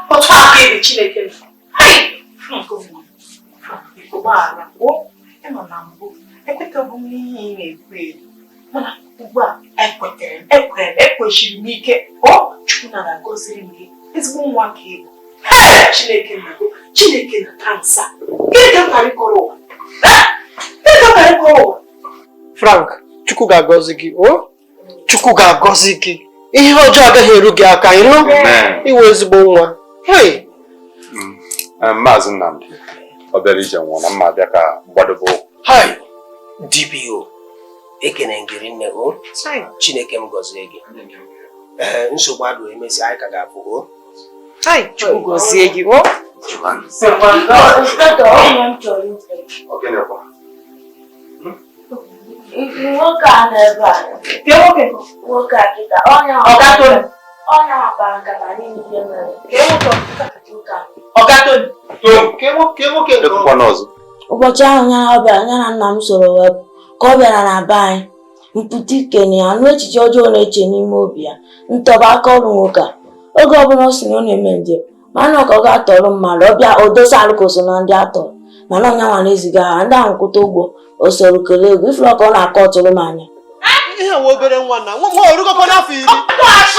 Otu aka ebe Chineke nọ. Hey! Frank nwa. Frank, biko gbaghara. O, ịnọ na mbụ, ekwetaghị m n'ihe ị na-ekwu elu. Mana ugbu a, ekwetere m, ekwere m, ekwechiri m ike. O, Chukwu na na-agọziri m gị. Ezigbo nwa ka ị bụ. Hey! Chineke na-agụ, Chineke na kansa. Gịnị ka m ghara ịkọrọ ụwa? Gịnị ka m ghara ịkọrọ ụwa? Frank, Chukwu ga-agọzi gị, o? Chukwu ga-agọzi gị. Ihe ọjọọ agaghị eru gị aka, ịnụ? Iwe ezigbo nwa. Hey! Maazị Nnamdi, ọ bịara ije nwụọ na mma abịa ka mgbadobe ụkwụ. Hai! DPO, ekene ngiri nne o. Chineke m gọzie gị. Ee, nsogbu adụ emesi anyị ka ga-apụ o. Hai, Chukwu gọzie gị, o. Inspektọ, ọ ihe m chọrọ ikwu. Nwoke a nọ ebe a. Nwoke a kịta, ọnya makpara nkata n'ihi ihe mere. Ụbọchị ahụ ya bịara, ya na nna m soro wee pụ. Ka ọ bịara na be anyị, mpụta ikene ya, anụ echiche ọjọọ na-eche n'ime obi ya, ntọba aka ọrụ nwoke a. Oge ọbụla ọ sị na ọ na-eme njem, mana ọ ka ọ ga-atọrọ mmadụ, ọ bịa o dosa alụ ka o so na ndị atọrọ. Mana ọnya nwa na-eziga ha, ndị ahụ kwụta ụgwọ, o soro kelee ego, ifuru ka ọ na-akọ ọtụrụ m anya. Ihe nwa obere nwa na nwa nwa orugokwa n'afọ 10.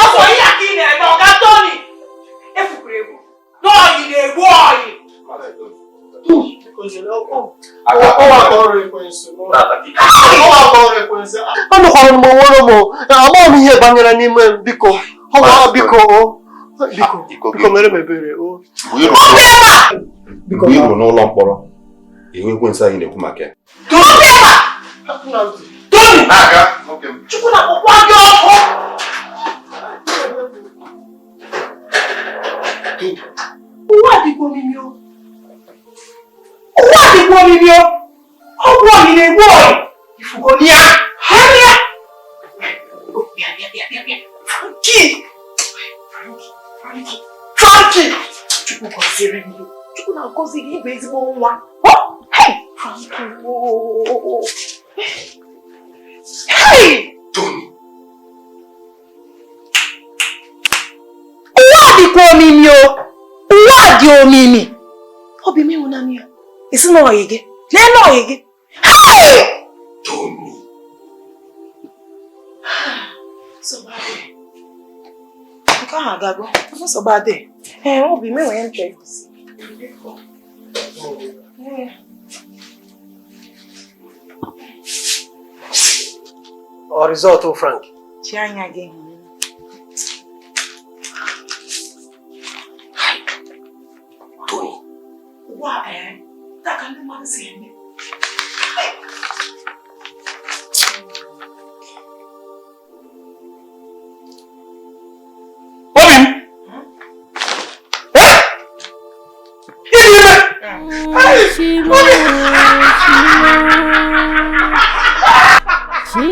Afọ ihe aka ị na-eme, ọ ga-atọ ni. Efukwara egwu. N'ọyị na-egbu ọyị. Anụkwara m onwere m, amaghị m ihe banyere n'ime m, biko. Ọwa biko o. Biko, biko mere m ebere o. Mgbe ị ruru n'ụlọ mkpọrọ, ihu ekwensu anyị na-ekwu maka ya. Chukwu na-akpọkwa gị ọkụ. Ụwa dịkwa omimi o. Ụwa dịkwa omimi o. Ọgwụ ọyị na-egbu ọyị. Ifugo ya. Ha ya. Bịa bịa bịa bịa bịa. Frankie. Frankie. Frankie. Frankie. Chukwu gọziri m gị. Chukwu na-agọzi gị, ịbụ ezigbo nwa. Oh, hey! Frank, oh. Hey! Ụwa dịkwa omimi o. Ụwa dị omimi. Obi m ịhụnanya ya. Isi na ọyị gị. Lee na ọyị gị. Hey! Nsogbu adịghị. Nke ahụ agago. Nsogbu adịghị. Ee, obi m enweghị nchọ igosi. Ee. Ọ rizọtụ Frank. Chi anya gị. Tony. Ụwa ee, taa ka ndị mmadụ si eme. Obi m! Ịdị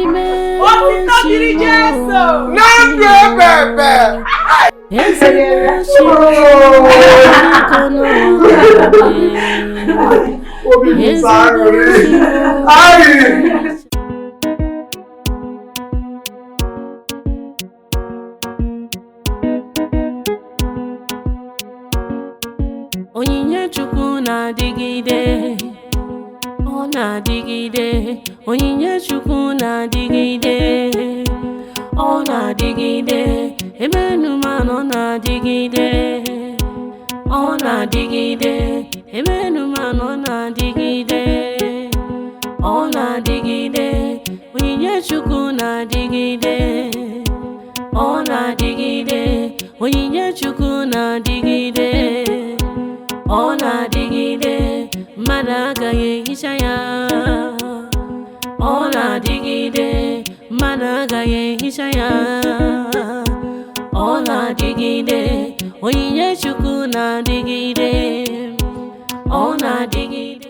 ime! Otito dịrị Jesu! Na ndụ ebebe! Obi m sọ aṅụrị. Ayi! Onyinye Chukwu na-adịgide, ọ na-adịgide. Onyinye Chukwu na-adịgide, ọ na-adịgide. Emenụmanụ ọ na-adịgide, ọ na-adịgide. Emenụmanụ ọ na-adịgide, ọ na-adịgide. Onyinye Chukwu na-adịgide, ọ na-adịgide. Onyinye Chukwu na-adịgide, ọ na-adịgide. Mmadụ agaghị ehicha ya. Ọ na-adịgide. Mmadụ agaghị ehicha ya. Ọ na-adịgide. Onyinye Chukwu na-adịgide, ọ na-adịgide.